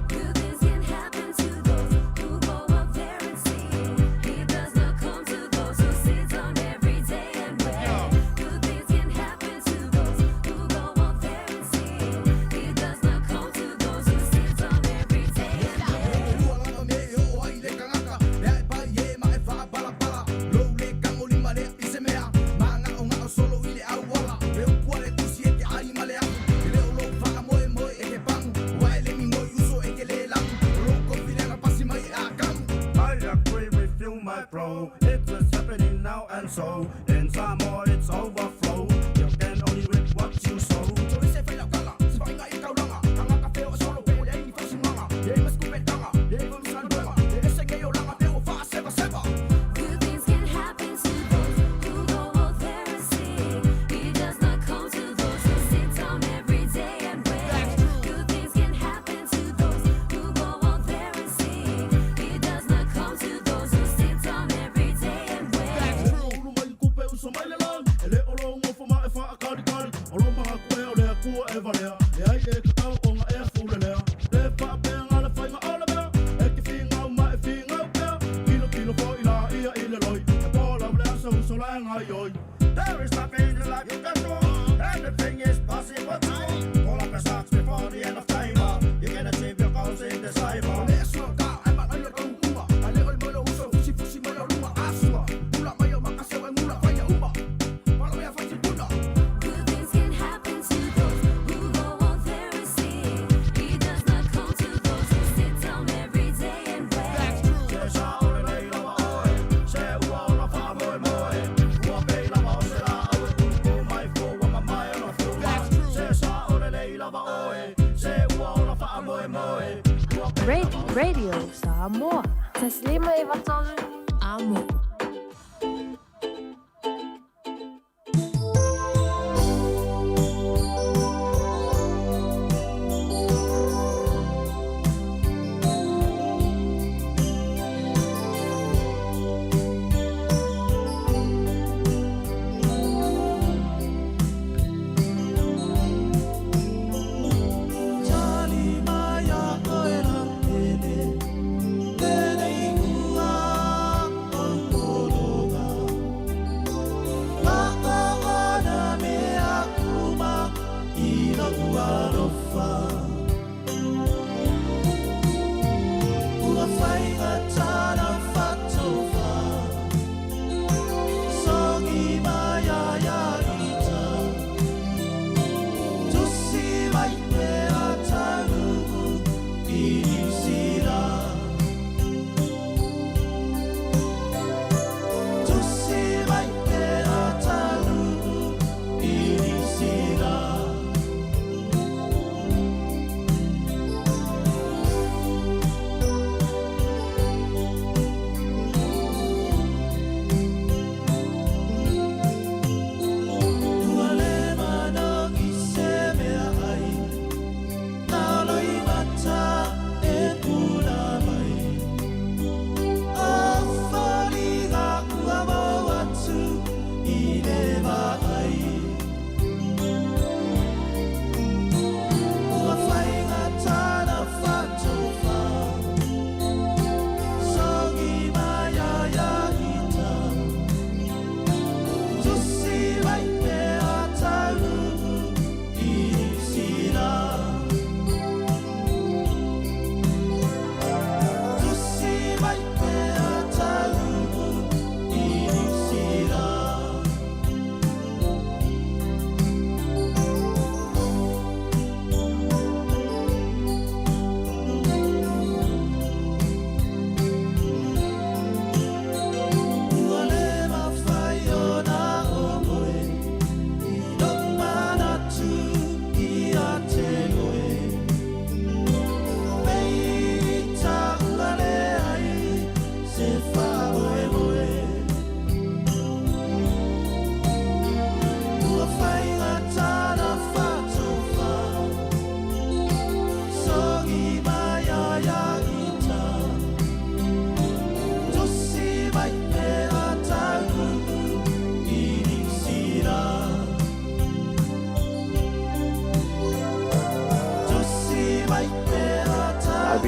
Good things can happen to those who go up there and see. He does not come to those who sit down every day and wait. Good things can happen to those who go up there and see. He does not come to those who sit down every day and wait. I agree with you, my bro. It is happening now and so. In Samoa, it's overflow. You can only reap what you sow. Good things can happen to those who go out there and see. He does not come to those who sit down every day and wait. Good things can happen to those who go out there and see. He does not come to those who sit down every day and wait. There is nothing in life you can do. Everything is possible too. Pull up your socks before the end of time. You can achieve your goals in the cyber. Good things can happen to those who go out there and see. He does not come to those who sit down every day and wait. Radio Samoa. Taslima Ivatolu. Amo. Tali maya oe la pele, lele ua o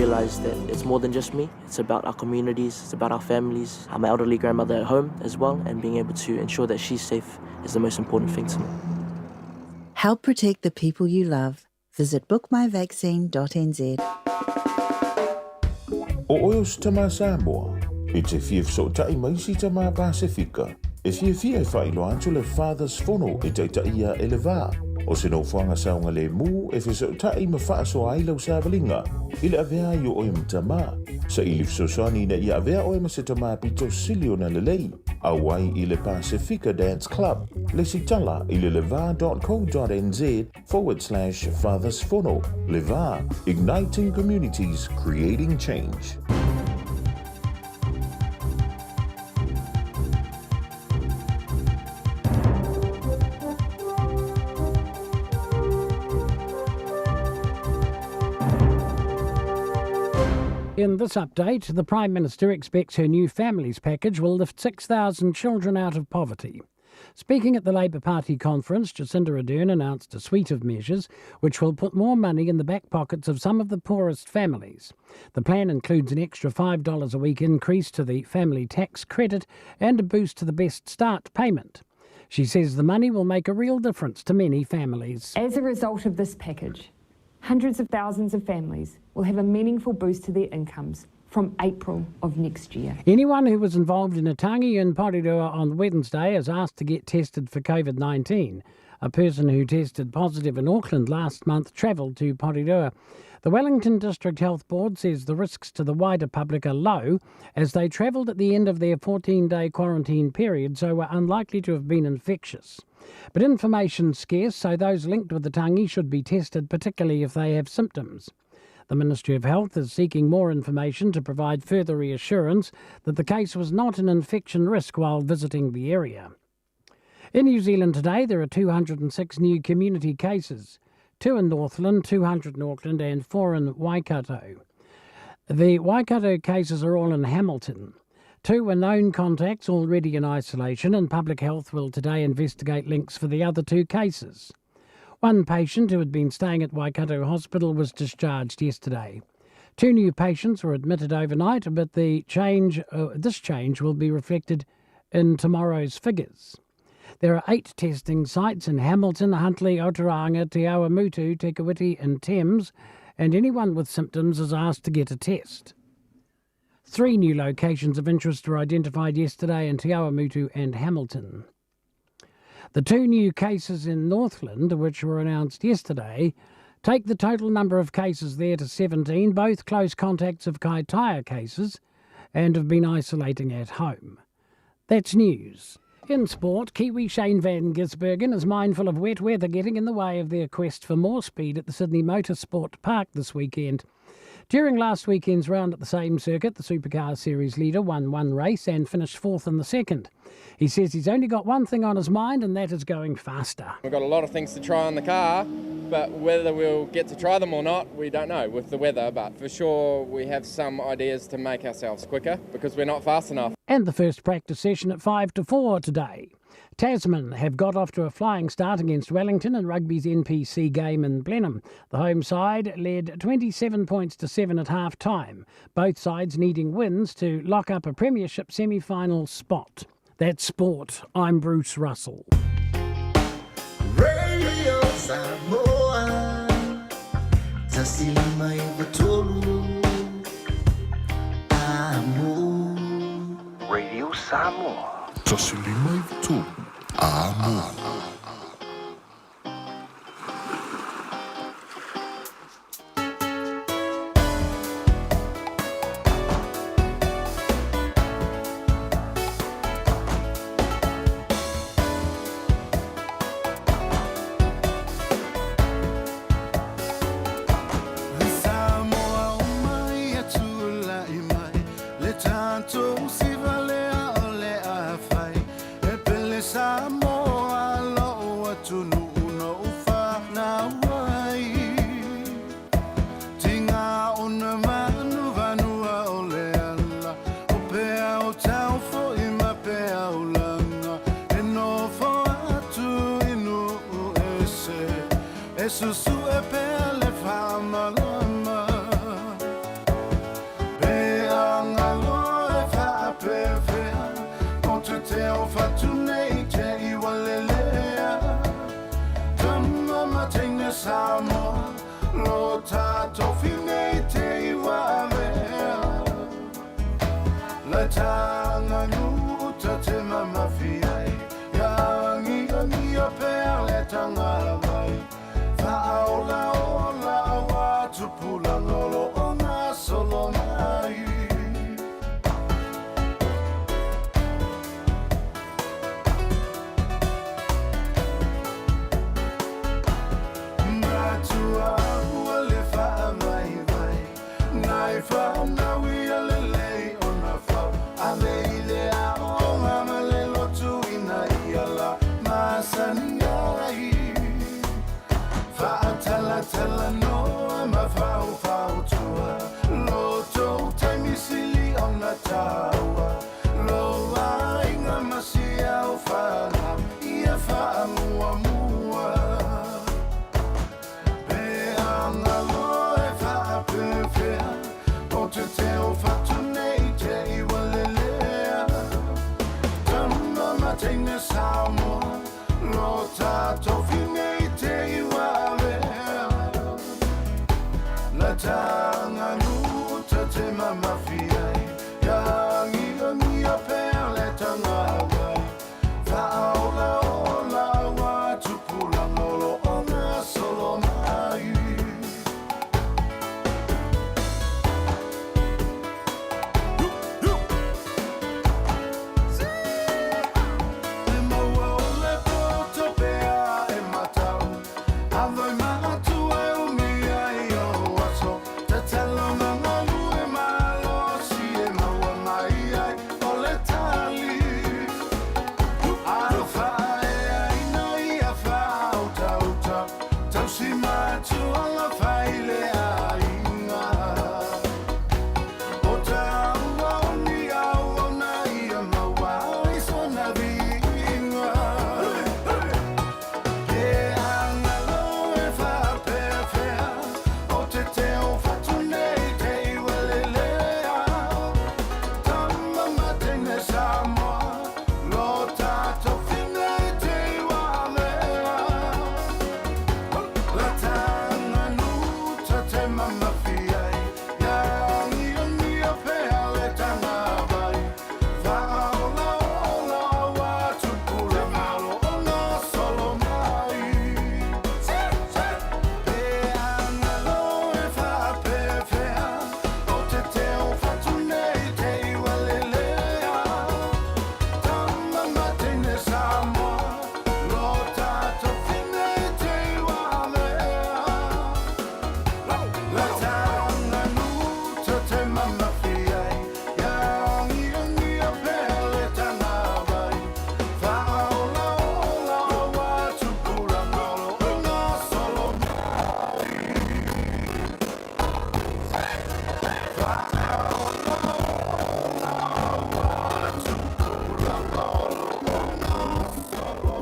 realise that it's more than just me. It's about our communities, it's about our families, my elderly grandmother at home as well, and being able to ensure that she's safe is the most important thing to me. Help protect the people you love. Visit bookmyvaccine.nz. O oe o se tama Samoa, e te fia fesootai ma isi tama Pasefika, e fiafia e faailoa atu le Fathers Fono e taitaia e le Va, o se nofoaga saogalemu e fesootai ma faasoa ai lau savaliga i le avea ai o oe ma tama. Saili fesoasoani ina ia avea oe ma se tama pito sili ona lelei. Auai i le Pasefika Dance Club, lesitala i le leva.co.nz forward slash Fathers Fono. Le Va, igniting communities, creating change. In this update, the Prime Minister expects her new families package will lift 6,000 children out of poverty. Speaking at the Labour Party conference, Jacinda Ardern announced a suite of measures which will put more money in the back pockets of some of the poorest families. The plan includes an extra $5 a week increase to the family tax credit and a boost to the Best Start payment. She says the money will make a real difference to many families. As a result of this package, hundreds of thousands of families will have a meaningful boost to their incomes from April of next year. Anyone who was involved in a tangi in Porirua on Wednesday is asked to get tested for COVID-19. A person who tested positive in Auckland last month travelled to Porirua. The Wellington District Health Board says the risks to the wider public are low as they travelled at the end of their 14-day quarantine period, so were unlikely to have been infectious. But information's scarce, so those linked with the tangi should be tested, particularly if they have symptoms. The Ministry of Health is seeking more information to provide further reassurance that the case was not an infection risk while visiting the area. In New Zealand today, there are 206 new community cases, 2 in Northland, 200 in Auckland and 4 in Waikato. The Waikato cases are all in Hamilton. 2 were known contacts already in isolation, and Public Health will today investigate links for the other 2 cases. 1 patient who had been staying at Waikato Hospital was discharged yesterday. 2 new patients were admitted overnight, but this change will be reflected in tomorrow's figures. There are 8 testing sites in Hamilton, Huntly, Otorohanga, Te Awamutu, Te Kuiti and Thames, and anyone with symptoms is asked to get a test. 3 new locations of interest were identified yesterday in Te Awamutu and Hamilton. The 2 new cases in Northland, which were announced yesterday, take the total number of cases there to 17, both close contacts of Kaitaia cases, and have been isolating at home. That's news. In sport, Kiwi Shane van Gisbergen is mindful of wet weather getting in the way of their quest for more speed at the Sydney Motorsport Park this weekend. During last weekend's round at the same circuit, the Supercar Series leader won 1 race and finished 4th in the second. He says he's only got one thing on his mind, and that is going faster. We've got a lot of things to try on the car, but whether we'll get to try them or not, we don't know with the weather. But for sure, we have some ideas to make ourselves quicker because we're not fast enough. And the first practice session at 3:55 today. Tasman have got off to a flying start against Wellington in rugby's NPC game in Blenheim. The home side led 27 points to 7 at half-time, both sides needing wins to lock up a premiership semi-final spot. That's sport. I'm Bruce Russell. Radio Samoa, tasi lima iwa tolu, amo. Radio Samoa. Tasi lima iwa tolu, amo. Samoa o mai e tūlai mai, le tātou sivalea o le afai. E pele Samoa lo'o atu nu'u no ufa na wai. Tinga o na manu vanua o le ala, o pea o tau fo i ma pea o langa. E nofo atu i nu'u e se, e susu e pea le whamalama. tagavai Faaolaola auā tupulaga o lo o gasolo mai. Matua ua le faavaivai nai fanau ia lelei ona fau ave i le aoga ma le lotu ina ia la masani ai faatalatalanoa ma faufautua lo tou taimi sili ona taua lo aiga ma si au fanau ia faamuamua pe agalo e faapefea o te teo fatu nei te i ua lelea tama ma teine Samoa lo tatou nei te i ua avea la taganu ta te mamafi ai ia agiagia pea le tagavai faaolaola auā tupulaga o lo o gasolo mai. E maua o le poto pea e matau Avai matua e umi ai o aso Tatalo magalu e malosi e maua mai ai o le tali Alofa ae aina ia faautautau Tausi matua fai le aiga O taua o ni auauna ia maua ai sona viiga Pe agalo e faapefea o te teo fatu nei te i ua lelea Tama ma teine Samoa lo tatou nei te i ua avea La taganu ta te mamafi ai ia agiagia pea le tagavai Faaolaola auā tupulaga o lo o gasolo mai Pe agalo e faapefea o te teo fatu nei te i ua lelea Tama ma teine Samoa lo tatou nei te i ua avea La taganu ta te mamafi ai ia agiagia pea le tagavai Faaolaola auā tupulaga o lo o gasolo mai. Faaolaola auā tupulaga o lo o gasolo mai.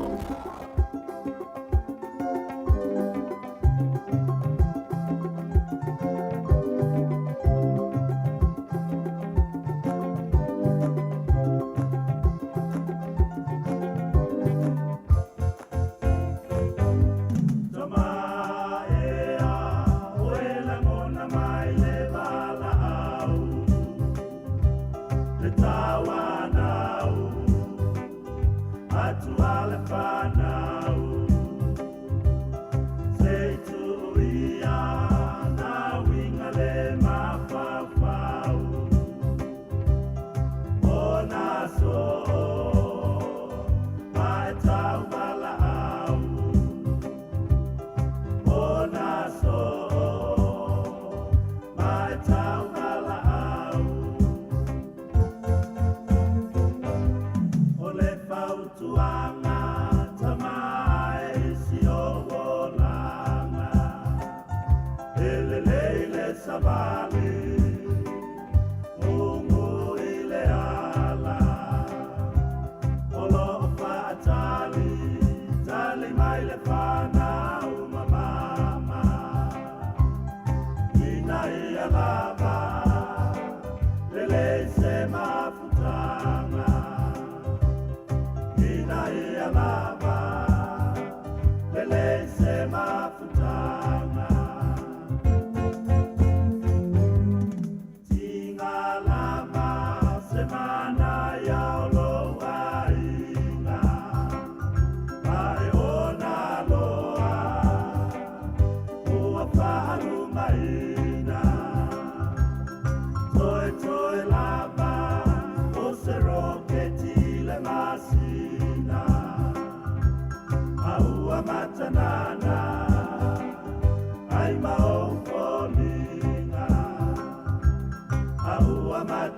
Ina ia lava.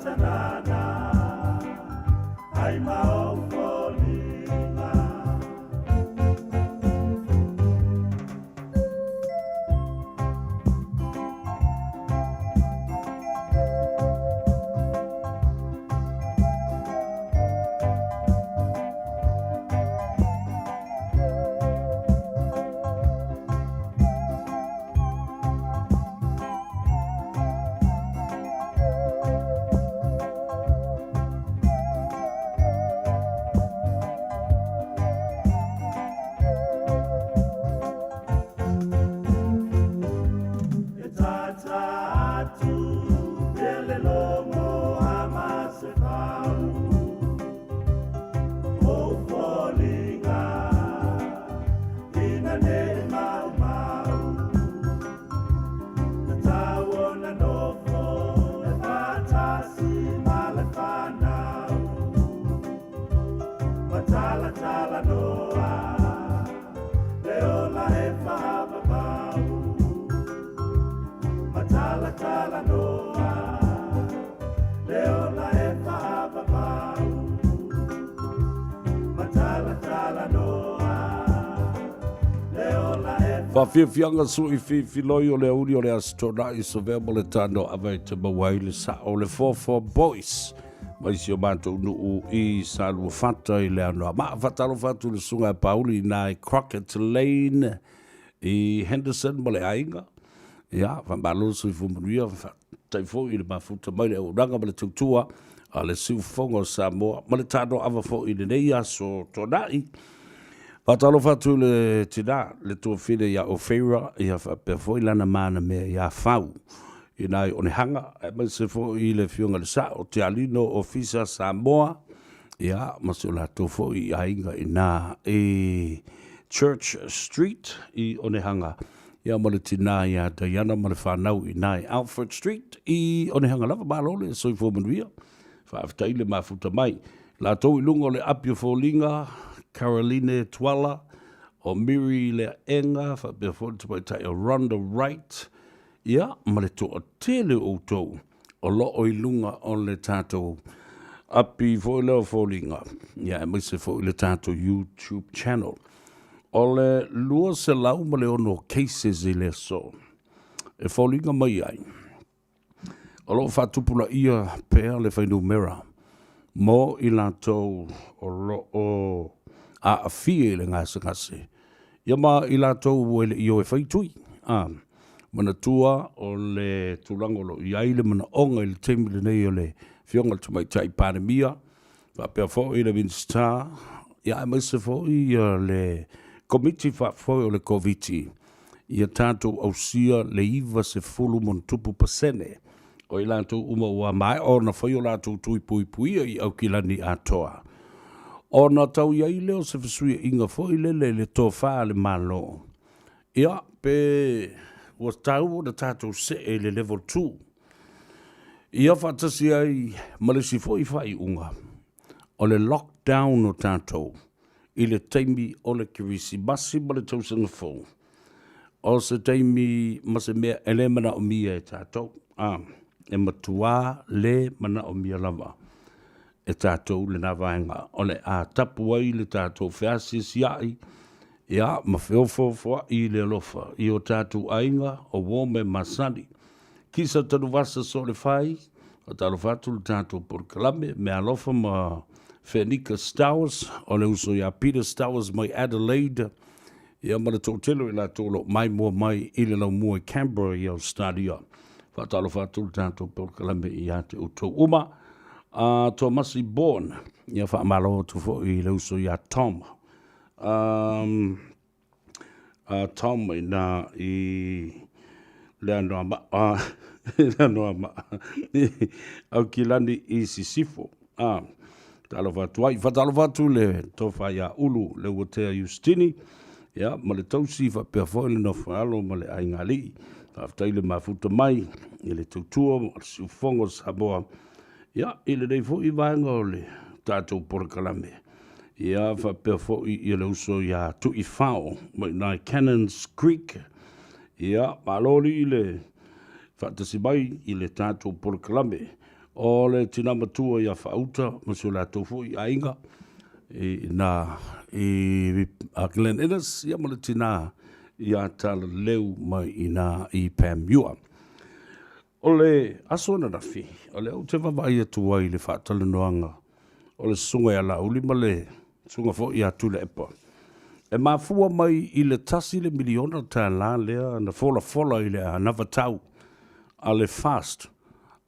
tanana ai ma ou foliga. E tata atu pea le logo a Masefau Ou foliga ina nei maumau Tatau ona nofo e faatasi ma le fanau Matalatalanoa le ola e faavavau Matalatalanoa le ola e faavavau Matalatalanoa le ola e Faafiafiaga sui filifiloi o le aoauli o le Aso Toonai Savea mo le Tanoa Ava e te maua ai le sao o le 44 Boys mai si o matou nuu i Saluafata i le Anoamaa. Faatalofa atu i le susuga ia Pauli i ina i Crockett Lane i Henderson ma le aiga. Ia, faamalo le soifua manuia, faafetai foi i le mafuta mai le auaunaga ma le tautua a le Siufofoga o Samoa ma le Tanoa Ava foi i lenei aso Toonai. Faatalofa atu i le tina, le tuafine ia Ofeira, ia faapea foi lana manamea ia Fau i nai Onehaga, aemaise foi i le Afioga i le Sao Tialino Ofisa Samoa, ia, ma si o latou foi aiga i ina i Church Street i Onehaga, ia ma le tina ia Diana ma le fanau i ina i Alfred Street i Onehaga lava. Malo le soifua manuia. Faafetai le mafuta mai. Latou i luga o le api o foliga, Caroline Tuala, o Miri Leaega, faapea foi le tamaitai o Rhonda Wright, ia, ma le toatele o outou o lo o i luga o le tatou api foi lea o foliga, ia, aemaise foi le tatou YouTube channel. O le 206 cases i le aso e foliga mai ai, O lo o faatupulaia pea le fuainumera mo i latou o lo o aafia i le gasegase, ia ma i latou e le i o e fai tui. A manatua o le tulaga o lo o i ai le manaoga i le taimi lenei o le Afioga i le Tamaitai Palemia, faapea foi le Minisita, ia aemaise foi le Komiti Faafoe o le Koviti, ia tatou ausia le 90+ pasene o i latou uma ua maea ona fai o latou tui puipuia i Aukilani atoa. Ona tau i ai lea o se fesuiaiga foi lele i le tofa a le Malo, ia pe ua tatau ona tatou see i le level 2. Ia faatasi ai ma le isi foi faaiuga, o le lockdown o tatou i le taimi o le Kerisimasi ma le Tausaga Fou, o se taimi ma se mea e le manaomia e tatou, a, e matuā le manaomia lava e tatou lena vaega o le a tapu ai le tatou feasiasia'i, ia, ma feofoofoa'i i le alofa i o tatou aiga o uo ma e masani. Kisa Tanuvasa Solefai, faatalofa atu le tatou polokalame, meaalofa ma Fenika Stowers, o le uso ia Peter Stowers mai Adelaide, ia ma le toatele o i latou o lo o maimoa mai i le laumua i Canberra i Australia. Faatalofa atu le tatou polokalame ia te outou uma. Tomasi Bourne, ia faamalo atu foi i le uso ia Tom. Um, a Tom i nā i le Anoamaa, i le Anoamaa, i Aukilani i Sisifo. A, talofa atu ai. Faatalofa atu le tofa ia Ulu Leuatea Iustini, ia, ma le tausi faapea foi le nofo alo ma le aigaalii. Faafetai le mafuta mai i le tautua ma le siufofoga o Samoa, ia, i lenei foi vaega o le tatou polokalame. Ia faapea foi ia le uso ia Tuifao mai i Cannons Creek. Ia, malo alii le faatasi mai i le tatou polokalame. O le tina matua ia Faauta ma si o latou foi aiga i na i Glen Innes, ia ma le tina ia Talaleu mai i na i Panmure. O le aso ananafi, o lea ou te vaavaai atu ai i le faatalanoaga o le Susuga ia Laauli ma le Susuga foi ia Tuilaepa, e mafua mai i le $1 le miliona lea na folafola i le anavatau a le FAST,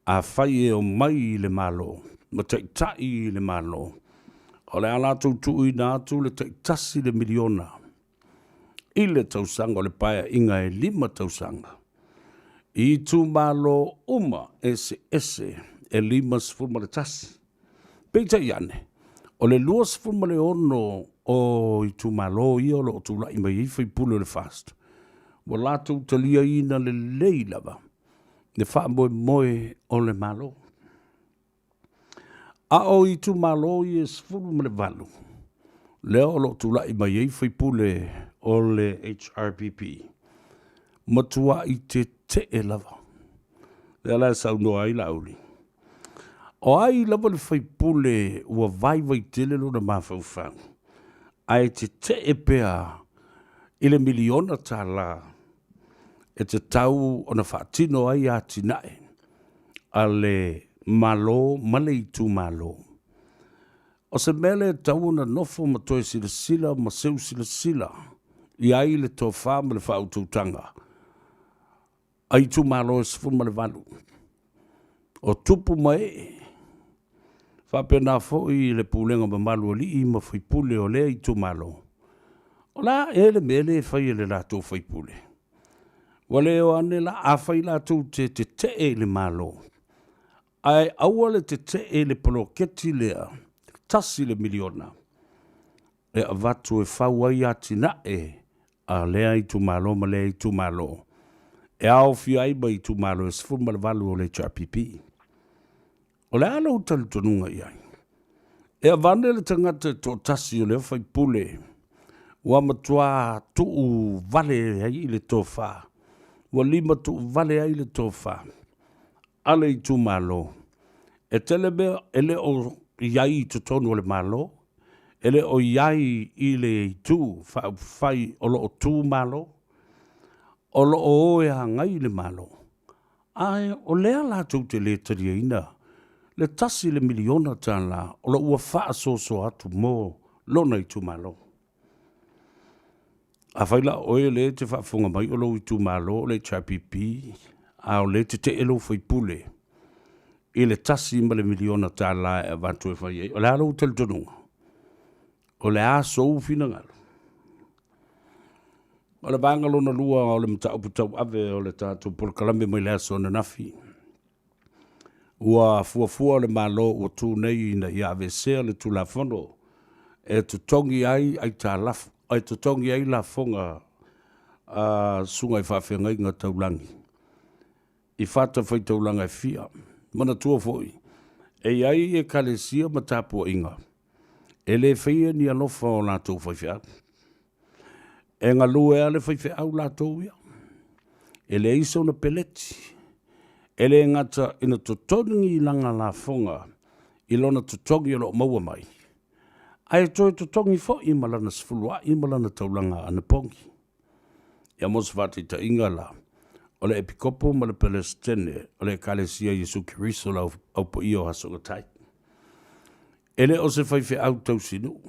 afai e omai i le Malo ma taitai i le Malo, o le a latou tuuina atu le tai $1 le miliona i le tausaga o le paeaiga e 5 tausaga i itumalo uma eseese e 51. Peitai ane, o le 26 o itumalo ia o lo o tulai mai ai faipule o le FAST, ua latou taliaina lelei lava le faamoemoe o le Malo. A o itumalo ia e 18, lea o lo o tulai mai ai faipule o le HRPP, matuai tetee lava. Lea la e saunoa ai Laauli, o ai lava le faipule ua vaivai tele lona mafaufau, ae tetee pea i le miliona tala e tatau ona faatino ai atinae a le Malo ma le itumalo. O se mea lea e tatau ona nofo ma toe silasila ma seu silasila i ai le tofa ma le faautautaga a itumalo e 18 o tupu ma ee, faapena foi le pulega mamalu a alii ma faipule o lea itumalo. O le a ea le mea lea e fai e le latou faipule? Ua le o ane la, afai latou te tetee i le Malo, ae aua le tetee i le poloketi lea $1 le miliona e avatu e fau ai atinae a lea itumalo ma lea itumalo, e aofia ai ma itumalo e 18 o le HRPP. O le a lou talitonuga i ai? E avane le tagata e toatasi o lea faipule ua matua tuu vale ai le tofa, ua lima tuuvale ai le tofa a le itumalo, e tele mea e le o i ai i totonu o le Malo, e le o i ai i le itu faaupufai o lo o tu Malo, o lo o o e agai le Malo, Ae o lea latou te le taliaina le $1 le miliona o lo o ua faasoasoa atu mo lona itumalo. Afai la o oe lea e te faafofoga mai o lou itumalo o le HRPP, a o lea e tetee lou faipule i le $1 ma le miliona e avatu e fai ai, o le a lou talitonuga? O le a sou finagalo? O le vaega lona lua o le mataupu tauave o le tatou polokalame mai le aso ananafi, ua fuafua le Malo ua tu nei ina ia aveesea le Tulafono e totogi ai aitalafu, e totogi ai lafoga a susuga i faafeagaiga taulagi i fatafaitaulaga e fia. Manatua foi, e i ai ekalesia ma tapuaiga e le faia ni alofa o latou faifeau. E galue lava le faifeau latou ia. E leai sona peleti. E le gata ina totogi lana lafoga i lona totogi o lo o maua mai, ae toe totogi foi ma lana sefuluai ma lana taulaga anapogi. Ia mo se faataitaiga la, o le Epikopo ma le Pelesitene o le Ekalesia Iesu Keriso o le Au Paia o Aso Gatai. E le o se faifeau tausinuu.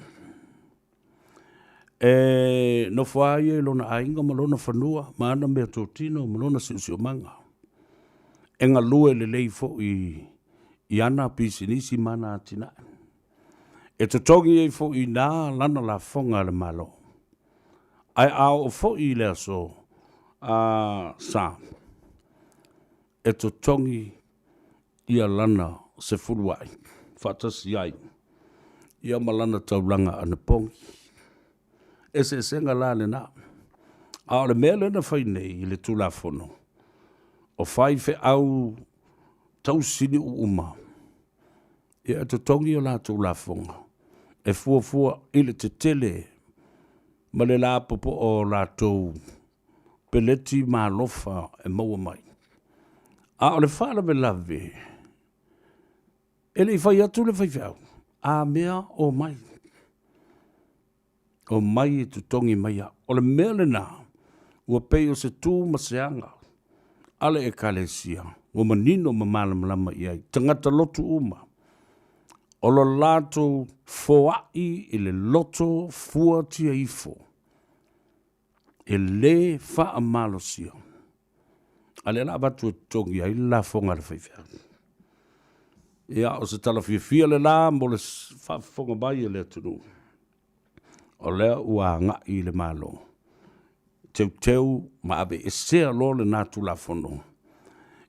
E nofo lava ia i lona aiga ma lona fanua ma ana meatotino ma lona siosiomaga. E galue lelei foi i ana pisinisi ma ana atinae. E totogi ai foi i ina lana lafoga a le Malo. Ae a oo foi i le aso a sa, e totogi ia lana sefuluai faatasi ai ia ma lana taulaga anapogi. Eseesega la lena. A o le mea lea na fai nei i le Tulafono, o faifeau tausinuu uma, ia e totogi a latou lafoga e fuafua i le tetele ma le lapopoa o latou peleti ma alofa e maua mai. A o le faalavelave, E le i fai atu le faifeau, a mea o mai. O mai e totogi mai au. O le mea lena, ua pei o se tu ma se aga a le Ekalesia ua manino ma malamalama i ai tagata lotu uma o lo latou foai i le loto fuatia ifo e lē faamalosia, a lea la avatu e totogi ai le lafoga a le faifeau. Ia, o se tala fiafia le la mo le faafofoga mai a le atunuu, o lea ua agai i le Malo teuteu ma aveesea loa lena Tulafono,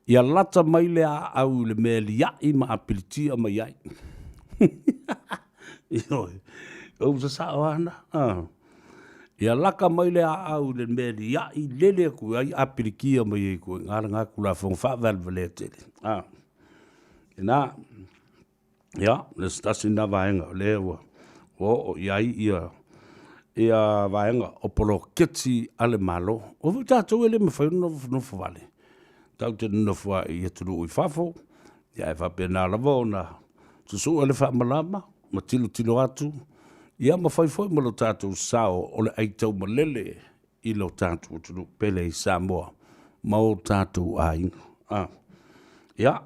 ia lata mai le aau i le mea e lia'i ma apilitia mai ai. Ioe, ou sasao ana. Ia laka mai le aau i le mea e lia'i lele atu ai apilitia mai ai koe ngā lena Tulafono faavalevalea tele. Ina, ia, le se tasi lena vaega o lea ua oo i ai ia ia vaega o poloketi a le Malo. O foi tatou e le mafai ona nofonofo vale. Tatou te nonofo lava i atunuu i fafo, ia ae faapena lava ona susue le faamalama ma tilotilo atu, ia ma fai foi ma lo tatou sao o le aitaumalele i lo tatou atunuu pele i Samoa ma o tatou aiga. Ah. Ia,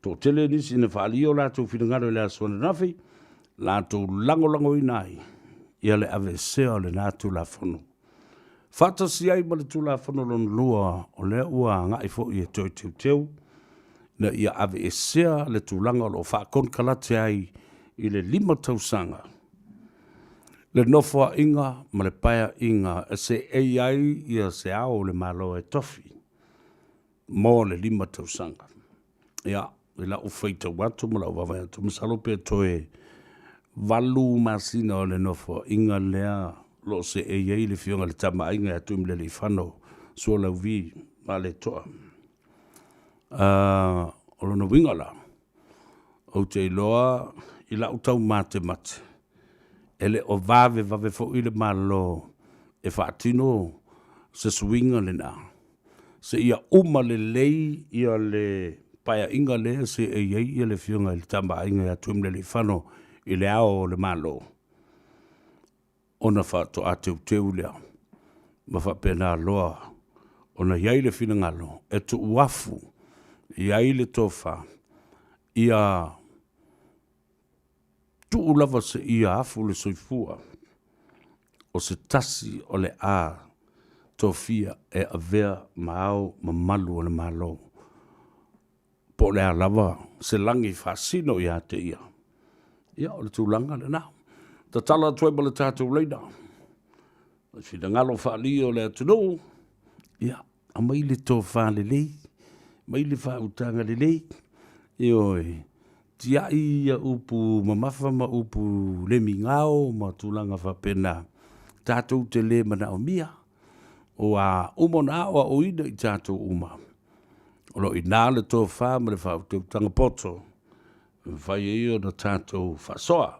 toatele nisi na faaalia o latou finagalo i le aso ananafi, latou lagolagoina ai ia le aveesea o lena Tulafono. Faatasi ai ma le Tulafono lona lua o lea ua agai foi e toe teuteu ina ia aveesea le tulaga o lo o faakonekarate ai i le 5 tausaga le nofoaiga ma le paeaiga e seei ai ia se Ao o le Malo e tofi mo le 5 tausaga. Ia, i lau faitau atu ma lau vaavaai atu, masalo pe toe 8 masina o le nofoaiga lea o lo o seei ai le Afioga i le Tama a Aiga ia Tuimalealiifano Sualauvi Vaaletoa. O lona uiga la, ou te iloa i lau taumatemate, e le o vavevave foi le Malo e faatino se suiga lena, seia uma lelei ia le paeaiga lea e seei ai le Afioga i le Tama a Aiga ia Tuimalealiifano i le Ao o le Malo, ona faatoa teuteu lea ma faapena loa ona i ai le finagalo e tuuafu i ai le tofa ia tuu lava seia afu le soifua o se tasi o le a tofia e avea ma ao mamalu o le Malo. Po o le a lava se lagi faasino ia te ia. Ia, o le tulaga lena. Tatala atu ai ma le tatou laina. O finagalo faaalia o le atunuu, ia, aumai le tofa lelei, aumai le faautaga lelei, ioe, tiai ia upu mamafa ma upu le migao ma tulaga faapena, tatou te le manaomia, ua uma ona aoaoina i tatou uma. O lo o i ina le tofa ma le faautautaga poto e mafai ai ona tatou faasoa.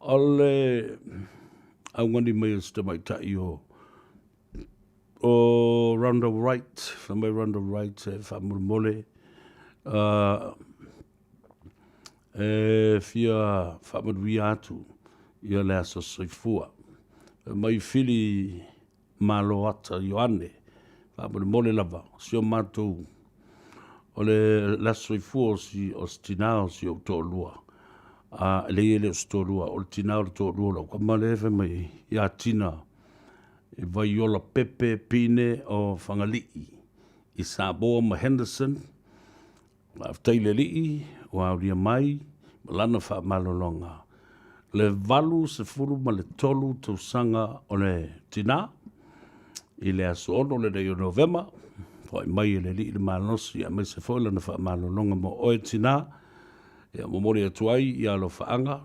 O le augani mai o si tamaitai o o Rhonda Wright, fai mai Rhonda Wright e faamolemole e fia faamanuia atu ia le aso soifua. Fai mai Fili Maloata Ioane, faamolemole lava, si o matou, o le aso soifua o si, o si tinā o si ou toalua. A, e leai e le o se toalua, o le tinā o le toalua o lau tama lea e fai mai ia Tina e Vaiola Pepe Pine o Fagalii i Samoa ma Henderson. Faafetai i le Alii ua aulia mai ma lana faamalologa le 83 tausaga o le tinā i le aso 6 lenei o Novema. Foai mai e le Alii le malosi aemaise foi lana faamalologa mo oe tinā. Ia momoli atu ai ia alofaaga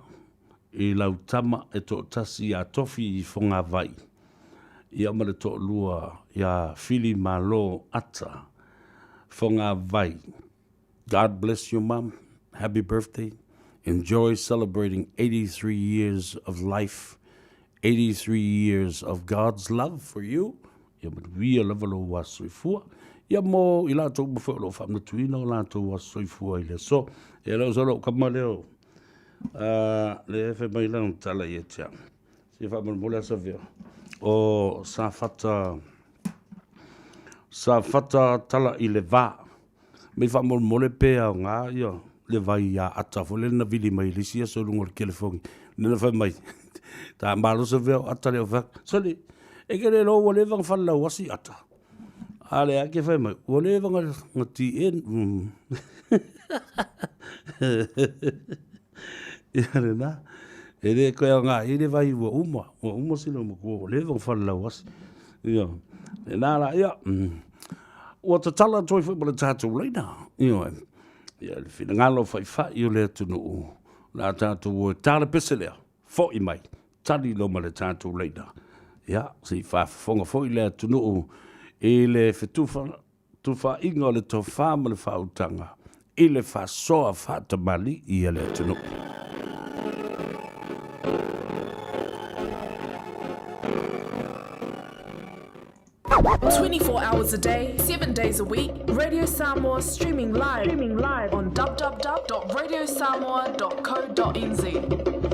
i lau tama e toatasi ia Tofi i Fogavai, ia ma le toalua ia Fili Malo Ata Fogavai. God bless you mom. Happy birthday. Enjoy celebrating 83 years of life, 83 years of God's love for you. Ia manuia lava lou aso soifua. Ia mo i latou uma foi o lo o faamanatuina o latou aso soifua i le aso. Ia lea o lou kama lea o lea e fai mai lana tala ia te au. Se faamolemole a Savea. O Safata Safata tala i le va. Mei faamolemole pe aoga ia le vai ia ata foi lea na vili mai i le isi aso i luga o le telefoni. Lea na fai mai, ta malo Savea o ata lea o fai atu, Sole, e ke le iloa ua leva ona falelauasi ata. A lea ke fai mai, ua leva na TN. Ia lena. E le koe aoga i le vai ua uma, ua uma sina matua, ua leva ona falelauasi. Ia, lena la, ia, ua tatala atu ai foi ma le tatou laina. Ioe. Ia, le finagalo faifai o le atunuu, la tatou o e ta le pese lea, foi mai, tali loa ma le tatou laina. Ia, se i faafofoga foi le atunuu i le fetufaaiga o le tofa ma le faautaga i le faasoa faatamalii a le atunuu. 24 hours a day, 7 days a week, Radio Samoa streaming live, streaming live on www.radiosamoa.co.nz.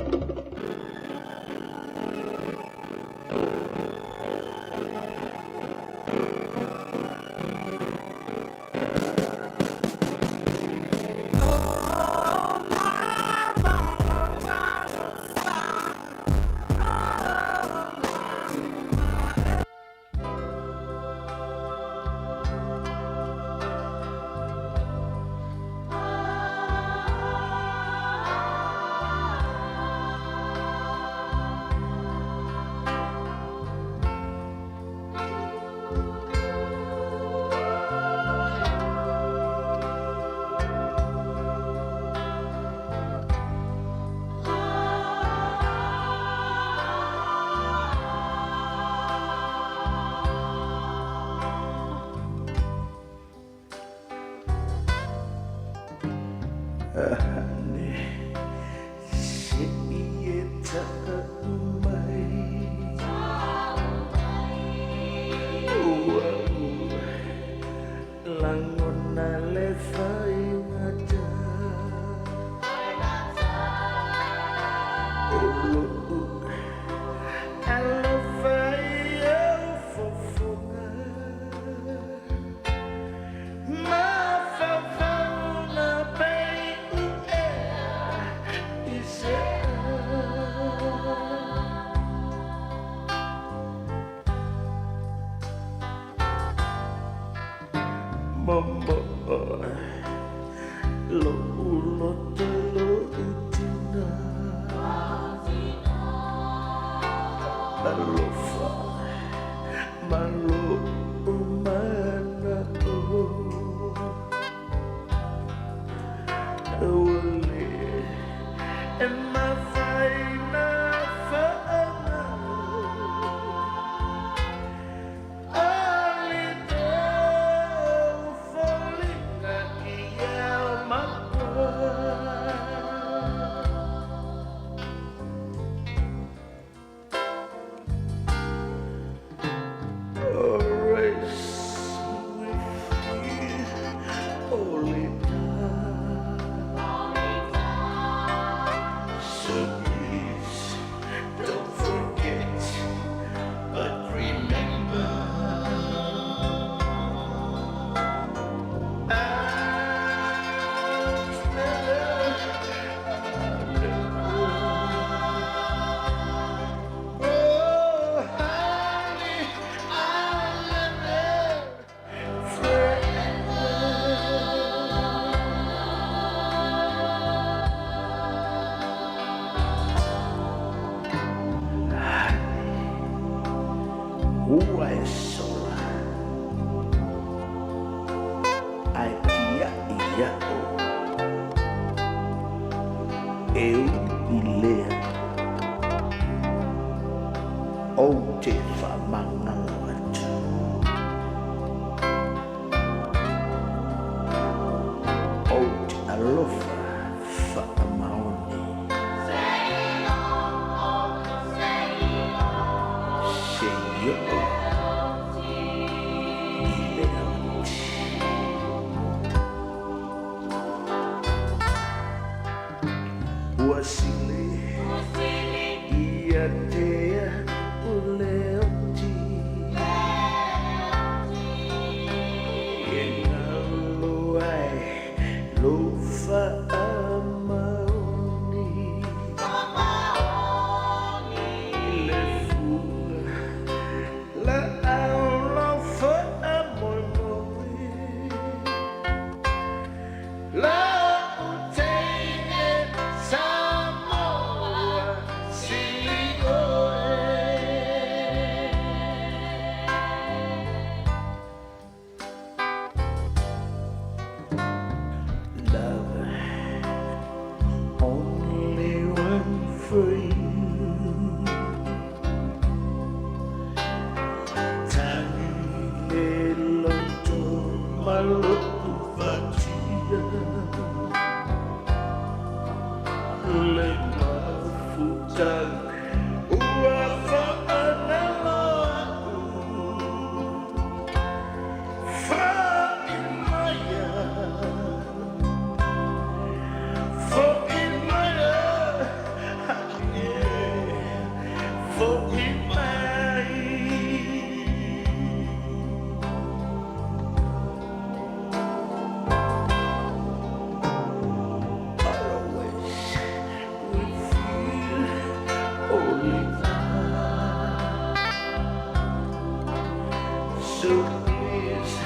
So please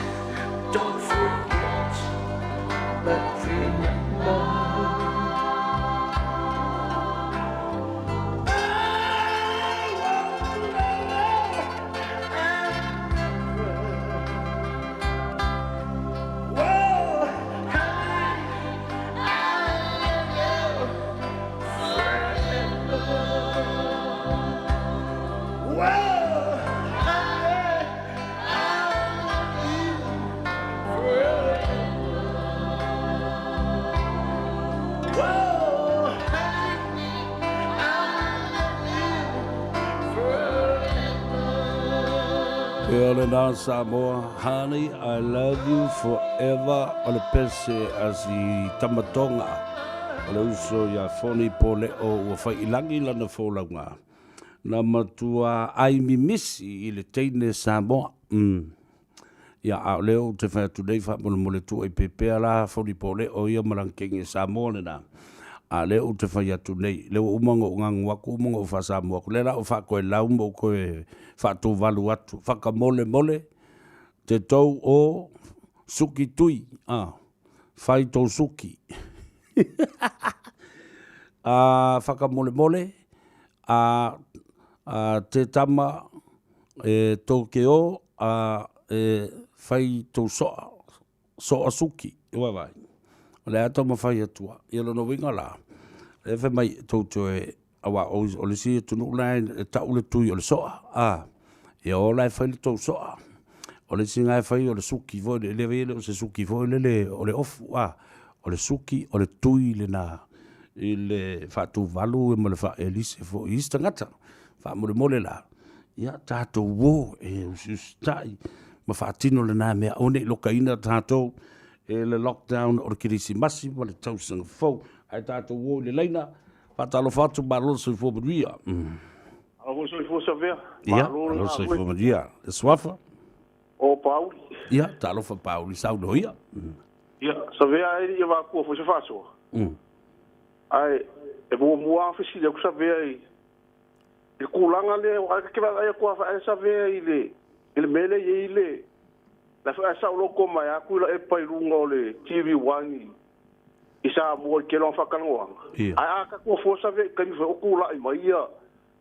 don't forget but remember. Ia lena Samoa, honey, I love you forever, o le pese a si Tama Tonga, o le uso ia Foni Poleo ua faiilagi lana folauga. Na matua ai mimisi i le teine Samoa. Mm. Ia, a o lea ou te fai atu nei faamolemole tuu ai pea la Foni Poleo ia ma lana kenge Samoa lena. A o lea ou te fai atu nei, lea ua uma ona ou gagu atu, uma ona ou faa-Samoa atu, lea la ua faatoelau ma ou toe faatuvalu atu, fakamolemole te tou o suki tui, a, fai tou suki. A, fakamolemole, a, a, te tama e tou te o, a, e fai tou soa, soa suki, ua vai. O le a taumafai atu a. Ia lona uiga la, lea fai mai tou toe Aua o le isi atunuu la e tau le tui o le soa, a, ia o la e fai le tou soa. O le isi na e fai o le suki foi lele, e le o se suki foi lele o le ofu, a, o le suki o le tui lena i le faa-Tuvalu ma le faa-Elise foi i isi tagata. Faamolemole la, ia tatou o e usiusitai ma faatino lena mea, aua ne i lokaina tatou e le lockdown o le Kerisimasi ma le tausaga fou, ae tatou o i le laina. Faatalofa atu, malo le soifua manuia. Alo soifua Savea. Ia, alo soifua manuia. Le suafa? O Pauli. Ia, talofa Pauli, saunoa ia. Ia, Savea e le i avatua foi se faasoa. Ae, e muamua lava fesili atu Savea i le tulaga lea, ae ta te vaavaai atu lava ae Savea i le i le mea lea e i ai le la foi ae saoloto mai atu i la epa i luga o le TV1 i i Samoa i le tele o ana faatalanoaga. Ae a tatou fua Savea i taimi foi o tulai mai ia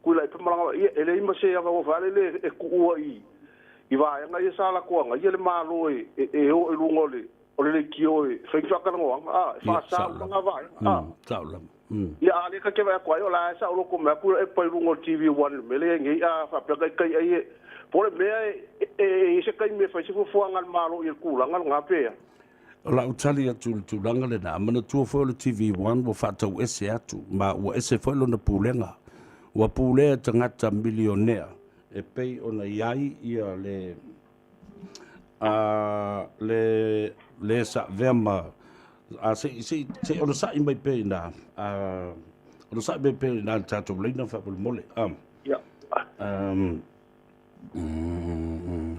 Tuilaepa ma lana ia e leai ma se avanoa foi lele e tuua i i vaega ia sa latou agaia le Malo e e o i luga o le o le leitio e fai ni faatalanoaga a e faasa uma na vaega a. Sao lava. Ia a lea ta te vaai atu ai o la e saoloto mai atu e pa i luga o le TV One i le mea lea i ai nei a faapea taitai ai e po o le mea e e i ai se taimi e fai se fuafuaga a le Malo i le tulaga lena pe a. O lau tali atu i le tulaga lena, manatua foi o le TV One ua faatau ese atu, ma ua ese foi lona pulega. Ua pulea e tagata milionea e pei ona i ai ia le, a, le, le sa avea ma, a, se i, se i, se i onosai mai pea i ina, a, onosai mai pea i ina i le tatou laina faamolemole. A, Ia. um, mm,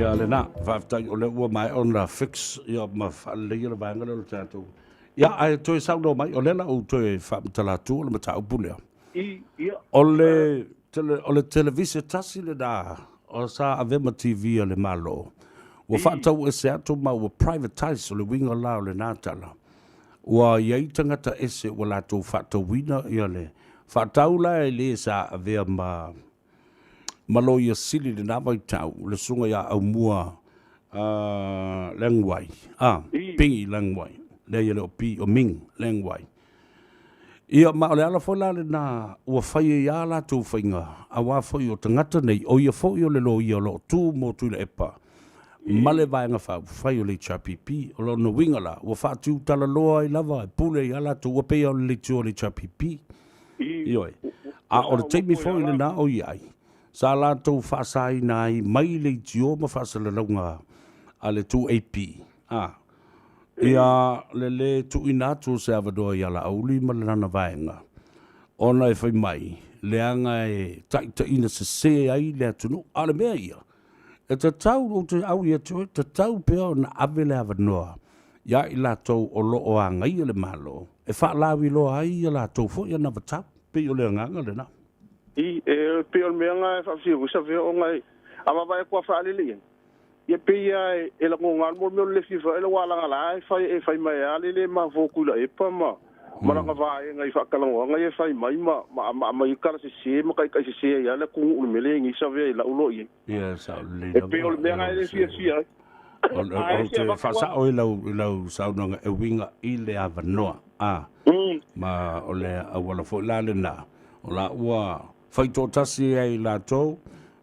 Ia lena, faafetai o lea ua maea ona fix ia ma faaleleia le vaega lea o le tatou. Ia, ae toe saunoa mai, o lea la ou toe faamatala atu o le mataupu lea. I, ia. O le, tele, o le televise tasi lena o sa avea ma TV a le Malo. Ua faatau ese atu ma ua privatize, o le uiga la o lena tala. Ua i ai tagata ese ua latou faatauina ia le faatau la e le sa avea ma ma Loia Sili i lena vaitau, le susuga ia Aumua Leaguai, a, Ping Leng Wai. Leai e le o Pi, o Ming Leng Wai. Ia, ma o le ala foi la lena ua fai ai a latou faiga, aua foi o tagata nei, o ia foi o le loia o lo o tu mo Tuilaepa ma le Vaega Faaupufai o le HRPP. O lona uiga la, ua faatiutalaloa ai lava e pule ai a latou, ua pei lava o le leitio a le HRPP. Ioe. A o le taimi foi lena o i ai, sa latou faasaina ai mai leitio ma faasalalauga a le 2AP, a, ia le lē tuuina atu o se avanoa ia Laauli ma lana vaega, ona e fai mai, leaga e taitaiina sesē ai le atunuu. A o le mea ia, e tatau, ou te au ia te oe, tatau pea ona ave le avanoa ia i latou o lo o agaia le Malo e faalauiloa ai ia latou foi anavatau. Pei o le agaga lena. I, e pei o le mea lena e faafesili atu ai Savea ona e, a vaavaai atu a faalele i ai, ia pei lava e, e lagona lava le mea o le le fiafia ai aua leaga la e fai, e fai mai lava le le mafaufau Tuilaepa ma, ma lana vaega i faatalanoaga ia e fai mai ma, ma, ma aumai ai tala sese ma taitai sese ai lava le atunuu i le mea lea e i ai nei Savea i lau iloa i ai. Ia, sao lelei E pei o le mea lena e le fiafia ai. Ou te faasao i lau, i lau saunoaga e uiga i le avanoa. A, ma o le auala foi la lena, o la ua faitoatasi ai latou,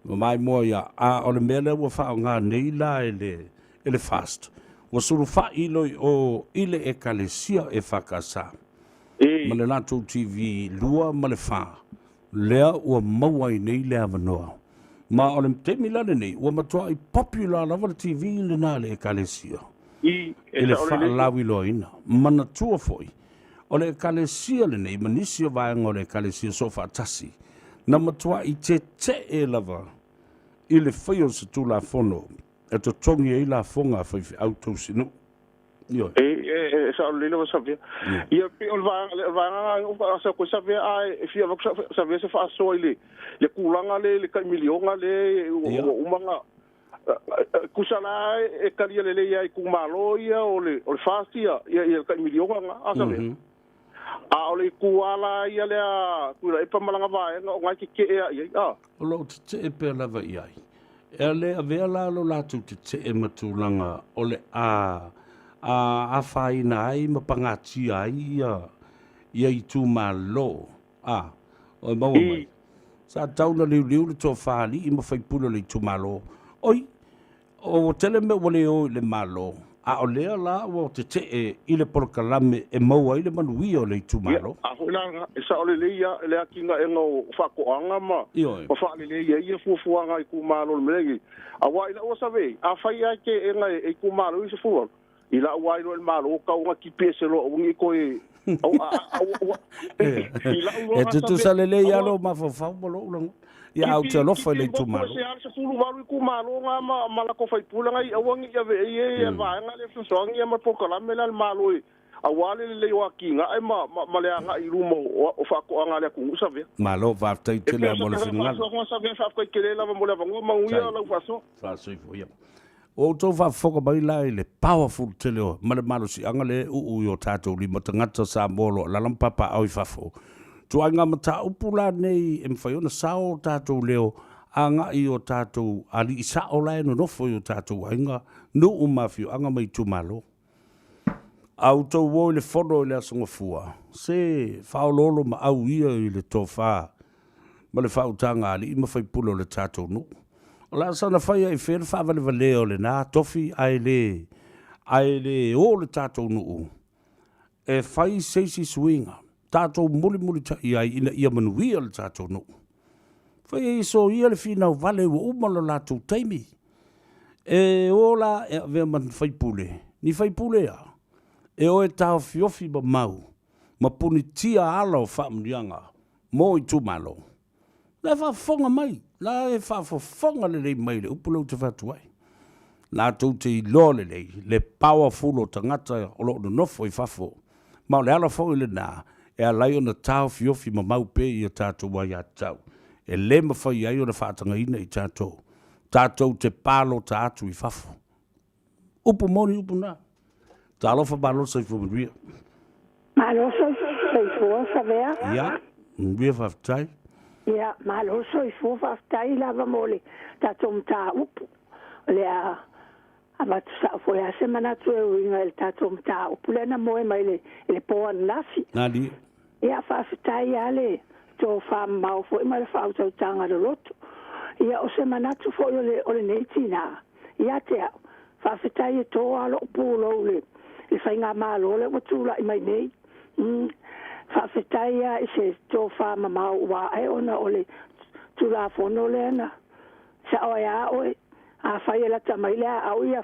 ma maimoa ia, a o le mea lea ua faaaoga nei la e le, e le FAST, ua sulufai loa i o i le Ekalesia EFKS, ma le latou TV 2 ma le 4, lea ua maua ai nei le avanoa. Ma o le taimi la lenei, ua matuai popular lava le TV lena a le Ekalesia i i le faalauiloaina. Manatua foi, o le Ekalesia lenei ma nisi o vaega o le Ekalesia Soofaatasi, na matuai tetee lava i le faia o se Tulafono e totogi ai lafoga a faifeau tausinuu. Ioe. E, e, e sao lelei lava Savea. Ia, pei o le vaega, le vaega lena e asa atu ai Savea, a e fia avatu Savea se faasoa i le, le tulaga lea i le tai miliona lea ua uma ona tusa la e talia lelei lava i itumalo ia o le, o le FAST ia, ia, ia le tai miliona lena, a Savea. A o le itu lava la ia lea Tuilaepa ma lana vaega o lena e tetee lava i ai, a. O lo o tetee pea lava i ai. E le avea la lo latou tetee ma tulaga o le a a afaina ai ma pagatia ai ia ia itumalo, a, o e maua mai. Sa tau na liuliu le tofa alii ma faipule o le itumalo. Oi, Ua tele mea ua le o i le Malo, a o lea la ua tetee i le polokalame e maua ai le manuia o le itumalo. Ia, a foi la, e sao lelei lava le atinaega o faatoaga ma Ioe. ma faalelei ai ia fuafuaga a itumalo i le mea lenei. Aua i lau survey, afai lava e teena e itumalo ia se 18, i lau lava iloa e le Malo tau ona tipi ese loa aua ne i toe au a a ua i lau E iloa survey tutusa lelei lava aua lou mafaufau ma lou lagona. Ia, ae ou te Tipi, alofa i tipi le motu itumalo. ese lava le 18 itumalo na ma, ma latou faipule na i aua ne i ave i ai le vaega lea e fesoasoani ia ma le polokalame lea a le Malo e aua le lelei o atinae ma, ma, ma le agai i luma o, o faatoaga a le atunuu Savea. Malo, faafetai E tele pei o lava mo le sa finagalo. faasoasoaga Savea, faafetai tele lava mo le avanoa, manuia Faafetai. lau faasoa. Faasoifua ia. Ua outou faafofoga mai la i le powerful tele o, ma le malosiaga lea e uu i o tatou lima tagata Samoa o lo o alaala ma papaaao i fafo. Ituaiga mataupu la nei e mafai ona sao o tatou leo agai i o tatou alii sao la e nonofo i o tatou aiga, nuu ma afioaga ma itumalo. A outou o i le fono i le Aso Gafua, se faaoloolomaau ia i le tofa ma le faautaga a alii ma faipule o le tatou nuu. O le a saga fai ai fea le faavalevalea o lena tofi ae le ae le o le tatou nuu e fai se isi suiga tatou mulimulitai ai ina ia manuia le tatou nuu. Fai ai soia le finau vale ua uma lo latou taimi. E o la e avea ma faipule, ni faipule a, e o e taofiofi mamau ma punitia ala o faamanuiaga mo itumalo. La e faafofoga mai, la e faafofoga lelei mai i le upu lea ou te fai atu ai. Latou te iloa lelei le powerful o tagata o lo o nonofo i fafo, ma o le ala foi lena e ala ai ona taofiofi mamau pea i a tatou aiatatau, e le mafai ai ona faatagaina i tatou, tatou te palota atu i fafo. Upu moni upu na. Talofa malo le soifua manuia. Malo soifua Savea. Ia, manuia faafetai. Ia, malo soifua faafetai lava mo le tatou mataupu. O le a Avatu sao foi lava se manatu e uiga i le tatou mataupu lea na moe mai i le po ananafi. Nani. Ia, faafetai lava le tofamamao foi ma le faautautaga loloto. Ia, o se manatu foi o le o lenei tinā ia te au, faafetai e tō lava lou pulou i le faigamalo lea ua tulai mai nei. Umm, faafetai lava i se tofamamao ua ae ona o le Tulafono lea na sao ai lava oe. Afai e lata mai le aau ia,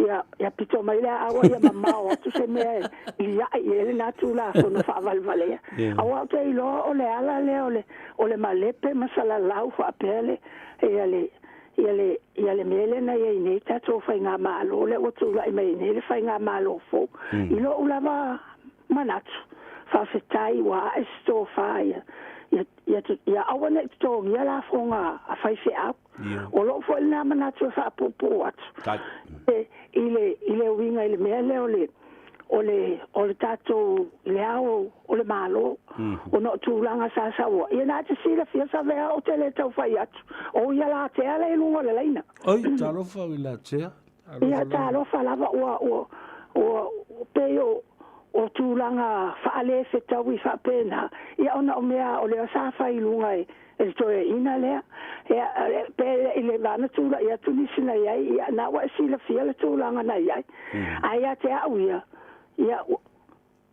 ia, ia pito mai le aau a ia mamao atu se mea e lia'i i ai lena Tulafono faavalevalea. Yeah. Aua ou te iloa o le ala lea o le, o le malepe ma salalau faapea le, ia le, ia le, ia le mea lea na i ai nei tatou Faigamalo lea ua tulai mai ai nei le Faigamalo fou. I lo'u lava manatu, faafetai ua a'e se tofa ia, ia, ia, ia aua ne i totogia lafoga a faifeau. O lou foi lena manatu e faapuupuu atu i le, i le uiga i le mea lea o le, o le, o le tatou, i le ao o le Malo, ona o tulaga sa sau ai. Ia na te silafia Savea ou te le tau fai atu, o ia Latea lea i luga o le laina. Oi, talofa i Latea. Ia, talofa lava ua, ua, ua, pei o, o tulaga faalefetaui faapena, ia ona o mea o lea sa fai i luga e, e le toeaina lea. Ia, pe i le va na tulai atu nisi na i ai, ia, na ua e silafia le tulaga na i ai. Ae ia te au ia, ia,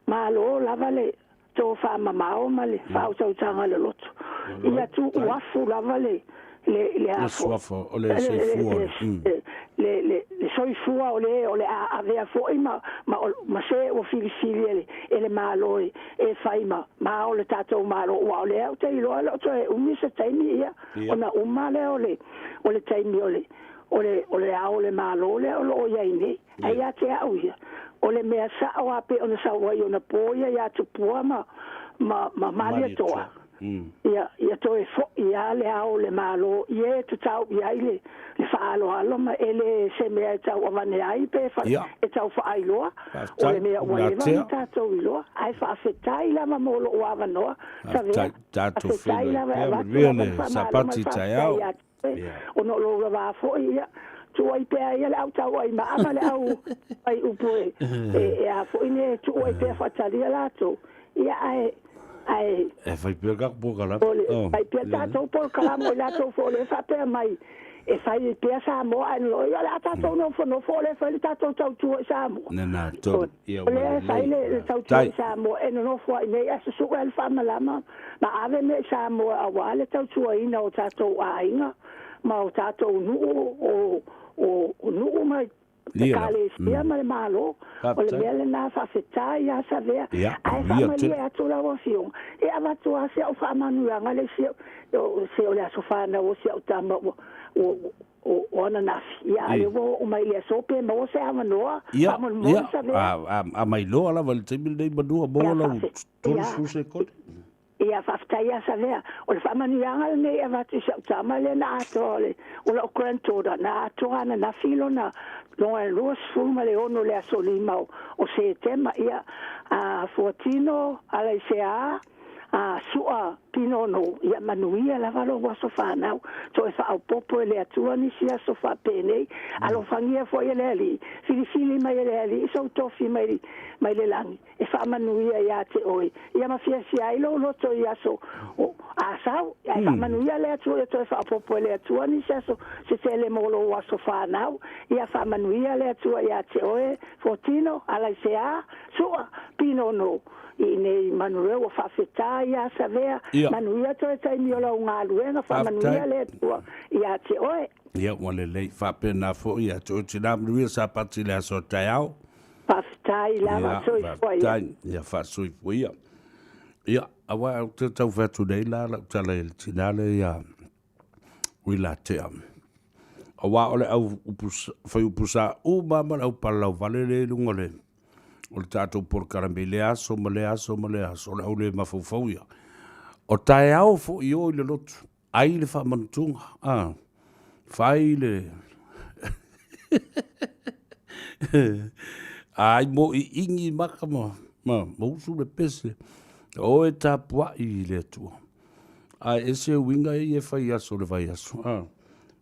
malo lava le tofamamao ma le faautautaga loloto. Ia tuu afu lava le, le, le Le suafa o le soifua. Le, le, le soifua o le o le a avea foi ma, ma, ma se ua filifili e le, e le Malo e, e fai ma, ma ao le tatou Malo, aua o lea ou te iloa e le o toe umi se taimi ia, ona uma lea o le, o le taimi o le, o le, o le ao o le Malo lea o lo o i ai nei. Ae ia te au ia, o le mea sao lava pei ona sau ai ona po ia ia Tupua ma, ma, ma Malietoa, ia, ia toe fo'i lava le ao o le Malo i e tatau i ai le, le faaaloalo ma e le se mea e tau avane ai pe fa, e tau faailoa, o le mea ua leva ona tatou iloa. Ae faafetai lava mo lou avanoa, Savea, faafetai lava e avatu lava le faamalo ma le faafetai ia te oe, ona o lou lava foi, ia, tuu ai pea ia le au tauaimaa ma le au fai upu e, e, e a foi ne, tuu ai pea faatalia latou, ia, ae, ae. E fai pea ka polokalame. O le, fai pea tatou polokalame, o i latou foi o lea e faapea mai, e fai pea Samoa, ae o le a tatou nofonofo o lea e fai le tatou tautua i Samoa. Nena tonu. Ia O lea e fai le tautua i Samoa, e nonofo ai nei ae susu'u ai le faamalama ma ave mea i Samoa aua le tautuaina o tatou aiga ma o tatou nuu o, o nuu ma Ekalesia ma le Malo. O le mea lena faafetai ia Savea. Ae faamalie atu lau Afioga, e avatu lava si au faamanuiaga le isi se o le aso fanau o si au tama ua o ananafi. Ia a lea ua oo mai i le aso pe maua se avanoa faamolemole Savea. A mailoa lava i le taimi lenei manua maua lau 30 sekone. Ia, faafetai ia Savea. O le faamanuiaga lenei e avatu i si au tama lea na atoa o le, o lau granddaughter, na atoa ananafi lona, lona 26 i le aso lima o, o Setema. Ia, a, Fuatino, Alaisea, a, Sua Pinono, ia manuia lava lou aso fanau. Toe faaopoopo e le Atua nisi aso faapenei. Alofagia foi e le Alii, filifili mai e le Alii sou tofi mai, mai le lagi. e faamanuia ia te oe, ia ma fiafia ai lou loto i aso o Asau, ae faamanuia le Atua ia toe faaopoopo e le Atua nisi aso se tele mo lou aso fanau, ia faamanuia le Atua ia te oe, Fotino, Alaisea, Sua, Pinono, i inei Manuel ua faafetai ia Savea, manuia toe taimi o lau galuega, faamanuia le Atua ia te oe. Ia, ua lelei faapena foi ia te oe tinā, manuia Sapati i le aso taeao. Faafetai lava soifua ia. Faafetai, ia faasoifua ia. Ia, aua ou te tau fai atu nei la lau tala i le tinā lea ia Uilatea. Aua o le au upu, fai upu sa uma ma le au palalauvale lea i luga o le, o le tatou polokalame i lea aso ma lea aso ma lea aso, o le au le mafaufau ia. O taeao foi o i le lotu, ai le faamanutuga, a, fai le ai mo i ingi maka ma, ma, ma usu le pese, o e tapuai i le Atua. Ae ese uiga ia e fai aso o le vaiaso, a,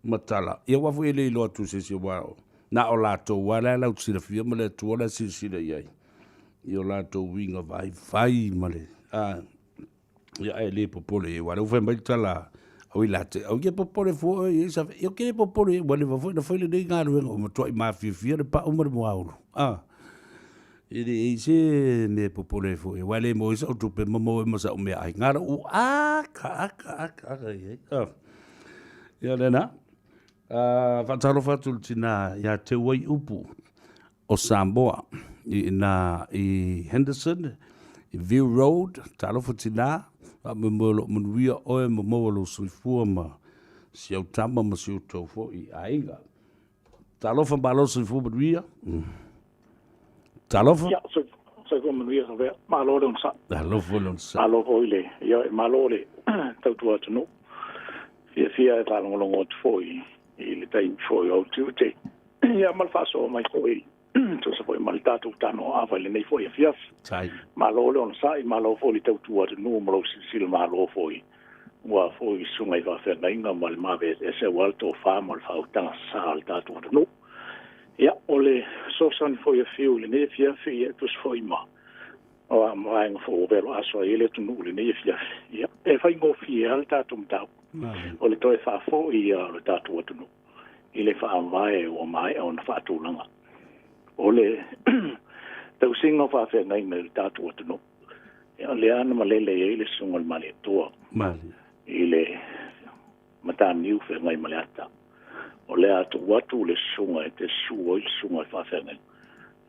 ma tala. Ia aua foi e le iloa atu i se isi aua Na o latou lava la e latou te silafia ma le Atua la e silasila i ai i o latou uiga vaivai ma le a ia ae le popole i ai, aua o lea ua fai mai le tala a Uilate, aua e te popole fua oe i ai Save. Ia ou te le popole i ai, ua leva foi ona fai lenei galuega ua matuai mafiafia le pau ma le muaulu. A, e leai se mea e popole ai foi, aua e le maua ai sau tupe ma maua ai ma sau meaai. Na ona ou aka aka aka aka i ai. A, ia lena. A, faatalofa atu i le tina ia Teuaiupu o Samoa i ina i Henderson, i View Road, talofa tina, faamoemoe o lo o manuia oe ma maua lou soifua ma si au tama ma si outou foi aiga. Talofa malo soifua manuia. Talofa. Ia, soifua manuia Savea. Malo le onosai. Talofa le onosai. Malo foi le, ia, malo le tautua atunuu. Fiafia e faalogologo atu foi i le taimi foi o au tiute. Ia ma le faasoa mai foi tusa foi ma le tatou tanoaava i lenei foi afiafi. Malo le onosai, malo foi le tautua atunuu ma lou silasila malo foi ua foi susuga i faafeagaiga ma le mave eseese aua le tofa ma le faautaga sasa a le tatou atunuu. Ia, o le fesoasoani foi a Fiu i lenei afiafi, ia e tusa foi ma o a vaega foi ua velo aso ai le atunuu i lenei afiafi. Ia, e faigofie lava le tatou mataupu o le toe faafoi ia o le tatou atunuu i le faavae ua maea ona faatulaga. O le tausiga o faafeagaiga i le tatou atunuu, ia, o lea na malele i ai le susuga i le Malietoa i le Mataniu feagai ma le ata. O le a tuu atu le susuga e te susu ai le susuga i le faafeagaiga,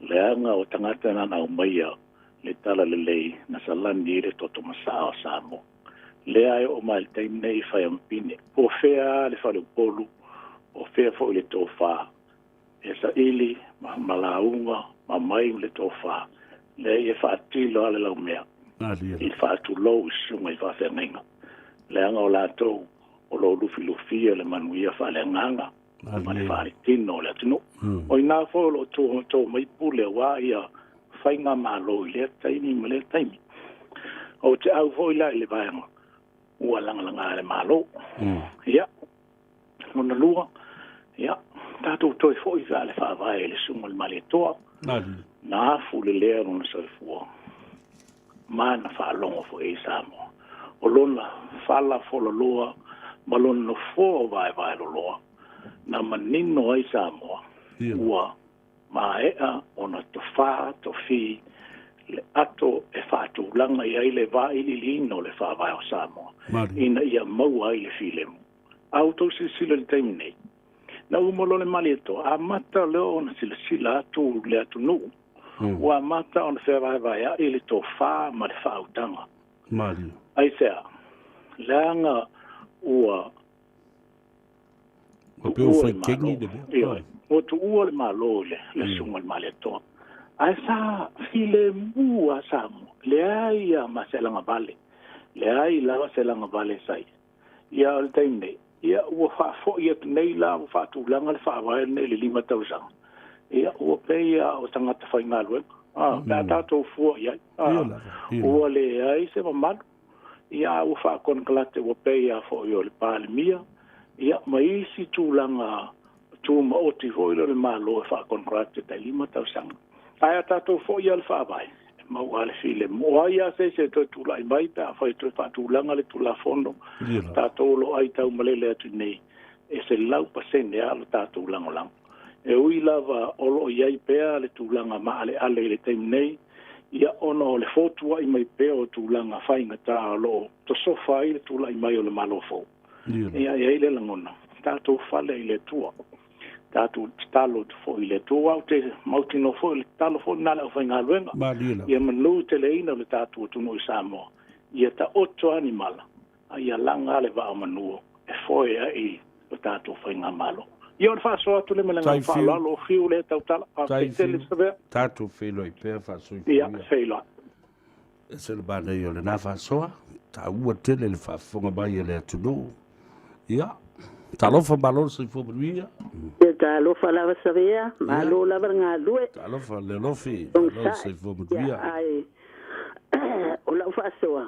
leaga o tagata na na aumaia le talalelei na salani ai le toto masaa o Samoa. Lea e oo mai i le taimi nei e fai amapine, po o fea lava le faleupolu, po o fea foi le tofa, e saili ma lauga ma mai le tofa, lea ia faatilo lava le laumea i le faatulou i susuga i faafeagaiga, leaga o latou o lo o lufilufia le manuia faaleagaga ma le faaletino o le atunuu. O i ina foi o lo o to mai pule aua ia faigamalo i lea taimi ma lea taimi. Ou te au foi la i le vaega ua lagalaga e le Malo. Ia, Lona lua, ia, tatou toe foi i le faavae i le susuga i le Malietoa, na afu lelea lona soifua ma na faalogo foi i Samoa. O lona fala folaloa ma lona nofoa vaevaeloloa na manino ai Samoa ua maea ona tofā tofi le ato e faatulaga i ai le vailiiliina o le Faavae o Samoa ina ia maua ai le filemu. A outou silasila i le taimi nei, na uma loa le Malietoa, amata loa ona silasila atu le atunuu, ua amata ona feavaevaea'i le tofa ma le faautaga. Aisea? Leaga ua Ua pei ua fai kengi le mea. Ua tuua le Malo i le susuga i le Malietoa. Ae sa filemu lava Samoa, leai lava ma se lagavale, leai lava se lagavale sa i ai. Ia o le taimi nei, ia ua faafoi atu nei la ua faatulaga le faavae lenei i le 5 tausaga, ia ua pei lava o tagata faigaluega, a, pe a tatou fua i ai, a, ua leai se mamalu, ia a ua faakonekarate ua pei lava foi o le Palemia, ia ma isi tulaga tumaoti foi lea o le Malo e faakonekarate tai 5 tausaga. Ae a tatou foi lava i le Faavae, e maua lava le filemu. O ai lava se isi e toe tulai mai pe afai e toe faatulaga le Tulafono, tatou o lo o ai taumalele atu nei, e 100% lava lo tatou lagolago. E ui lava o lo o i ai pea le tulaga maaleale i le taimi nei, ia ona o le fotuai mai pea o tulaga faigata o lo o tosofa ai le tulai mai o le Malo fou. Ia, e i ai le lagona, tatou fale i le Atua, tatou tatalo atu foi i le Atua. Aua ou te mautinoa foi o le tatalo foi lena a le aufaigaluega, ia manuteleina le tatou atunuu i Samoa, ia taoto lava ni mala, a ia laga lava le vaa o manua e foe ai i lo tatou faigamalo. Ia o le faasoa atu lea ma le agaga faaaloalo, o Fiu lea e tautala. Faafetai tele Savea. Tatou feiloai pea faasoifua. Ia, feiloai. Ese le manaia o lena faasoa, taua tele le faafofoga mai a le atunuu. Ia, talofa malo le soifua manuia. Ia talofa lava Savea, malo lava le galue. Talofa le alofi, malo le soifua manuia. Ia, ae o lau faasoa,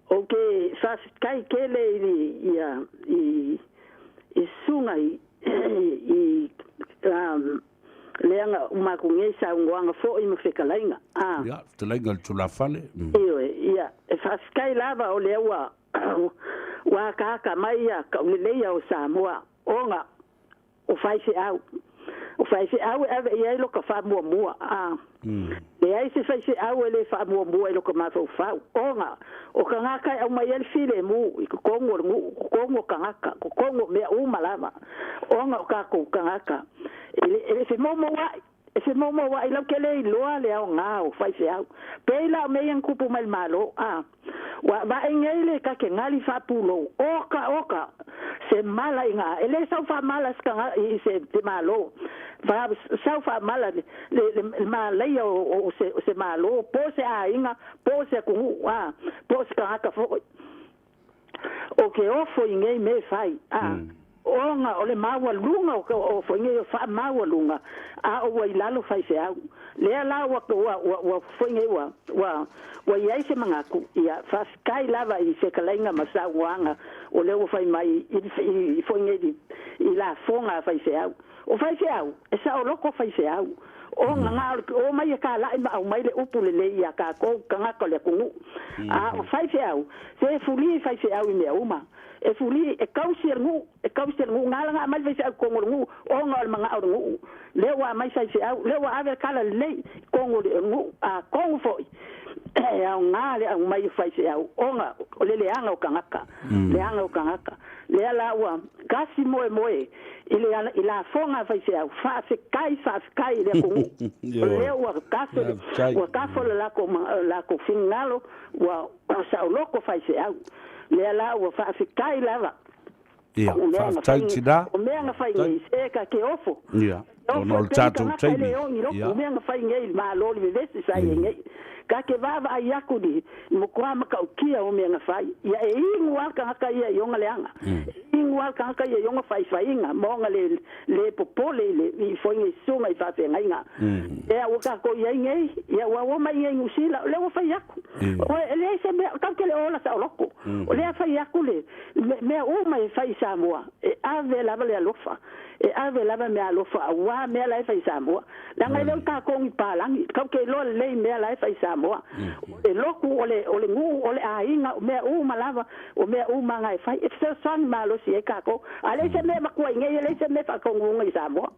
ou te faafetai tele i, ia, i, i susuga i i leaga ua matou nei saunoaga foi ma fetalaiga a. Ia, fetalaiga i le tulafale. Ioe, ia, e faafetai lava o lea ua ua akaaka mai ia tauleleia o Samoa ona o faifeau. O faifeau e ave i ai lota faamuamua a. Leai se faifeau e le faamuamua i lota mafaufau ona o tagata e aumai ai le filemu i totonu o le nuu, totonu o tagata, totonu o mea uma lava ona o tatou tagata e le femoumouai. E femoumouai lau te le iloa le aoga o faifeau. Pei la o mea ia na tupu mai le Malo, a ua vaai nei le kakenali faapulou, oka oka se mala i ga, e le sau faamala se taga i se se Malo, fa sau faamala le le le malaia o o se o se Malo, po o se aiga, po o se atunuu, a po o se tagata foi. O ke ofo i nei mea e fai, a ona o le maualuga o o ofo i nei o faamaualuga, a o ua i lalo faifeau. Lea la ua ua ua ua foi nei ua ua ua i ai se manatu, ia, faafetai lava i fetalaiga ma saunoaga o lea ua fai mai i i foi nei i i lafoga a faifeau. O faifeau, e saoloto faifeau, ona na o le omai e kalai ma aumai le upu lelei ia tatou tagata o le atunuu. A o faifeau, se e fuli faifeau i mea uma. E fuli, e tausi e le nuu, e tausi e le nuu. Na ala ona aumai le faifeau i totonu o le nuu, ona o le manao o le nuu. Lea ua aumai faifeau, lea ua ave le tala lelei i totonu o le nuu. Atonu foi e aoga le aumai o faifeau, ona o le leaga o tagata, leaga o tagata. Lea la ua tasi moemoe i le i lafoga a faifeau, faafetai, faafetai i le atunuu. O lea ua tafe ua tafo le latou latou finagalo, ua saoloto faifeau. Lea la ua faafetai lava. Ia, faafetai tina. O mea na fai nei, se ka ke ofo. Ia, ona o le tatou taimi. Ia. O mea na fai nei i le Malo i le vevesi sa i ai nei. Ka ke vaavaai aku i le matua matautia o mea na fai. Ia e inu lava le tagata ia i ona leaga. E inu lava le tagata ia i ona faifaiga ma ona le le popole i le i foiga i susuga i faafeagaiga. Ea ua tatou i ai nei, ia ua o mai i Niu Sila, o lea ua fai atu. E leai se mea, tatou te le o ola saoloto. O lea fai atu le mea uma e fai i Samoa, e ave lava le alofa, e ave lava mea alofa aua mea la e fai i Samoa. Leaga e le o tatou ni palagi, tatou te iloa lelei mea la e fai i Samoa. O le lotu, o le, o le nuu, o le aiga, o mea uma lava, o mea uma na e fai, e fesoasoani malosi ai tatou. A leai se mea e matua i nei, e leai se mea e faataunuuga i Samoa.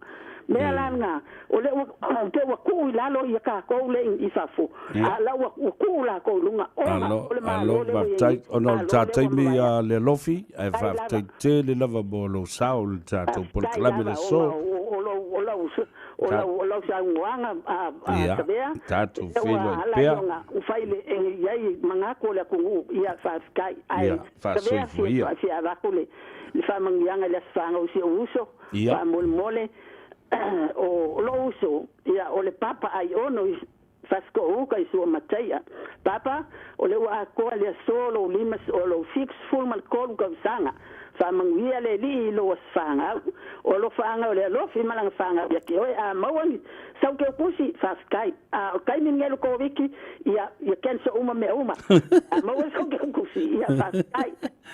Mea la lena, o lea ua, pei ua tuu i lalo ia tatou lea i fafo, a la ua tuu latou i luga, ona o le Malo lea ua i ai nei. Ona o le ta taimi a le alofi, ae faafetai tele lava mo lou sao i le tatou polokalame i le aso. O lau, o lau saunoaga a Savea, tatou feiloai pea. Ua fai i ai manatu o le atunuu, ia faafetai. Ae Savea fia avatu le faamanuiaga i le Aso Fanau i si ou uso. Faamolemole, o lou uso, ia, o le Papa Aiono i Fasitoouta i Suamataia. Papa, o lea ua atoa le aso o lou lima, o lou 73 tausaga. Faamanuia le Alii i lou aso fanau. O alofaaga o le alofi ma lana fanau ia te oe. A maua ni sau teukusi, faafetai. A o le taimi lenei o le Koviti, ia, ia cancel uma mea uma. A maua sau teukusi, ia, faafetai.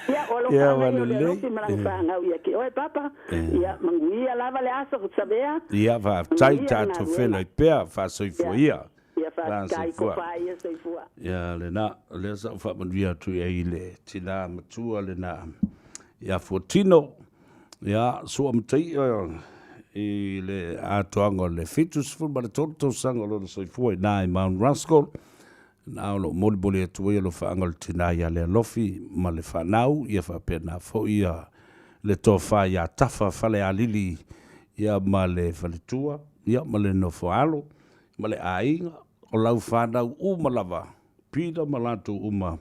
Ia, o alofaaga ia o le alofi ma lana fanau ia te oe, Papa. Ia, manuia lava le aso, Savea. Ia, faafetai, tatou feiloai pea, faasoifua ia. Ia, faafetai, tofa ia, soifua. Ia, lena, o lea sa ou faamanuia atu i ai i le tina matua lena ia Fuatino, ia, Suamataia i le atoaga o le 73 tausaga o lona soifua i ina i Mount Roskill, na o lo o molimoli atu ai alofaaga o le tina ia Lealofi ma le fanau, ia faapena foi ia le tofa ia Tafa Falealili ia ma le faletua, ia ma le nofoaalo, ma le aiga, o lau fanau uma lava, Peter ma latou uma,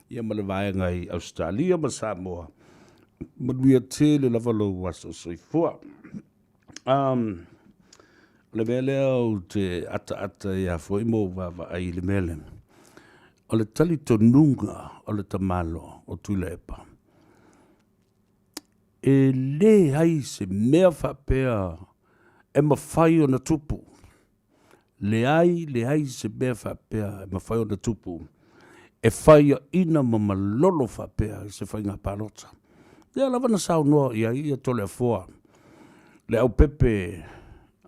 ia ma le vaega i Ausetalia ma Samoa, manuia tele lava lou aso soifua. Um, o le mea lea ou te ataata ia foi mo vaavaai i le mea lea. O le talitonuga o le tamaloa o Tuilaepa, e leai se mea faapea e mafai ona tupu. Leai, leai se mea faapea e mafai ona tupu e faiaina ma malolo faapea i se faiga palota. Lea lava na saunoa i ai ia Toleafoa. Le aupepe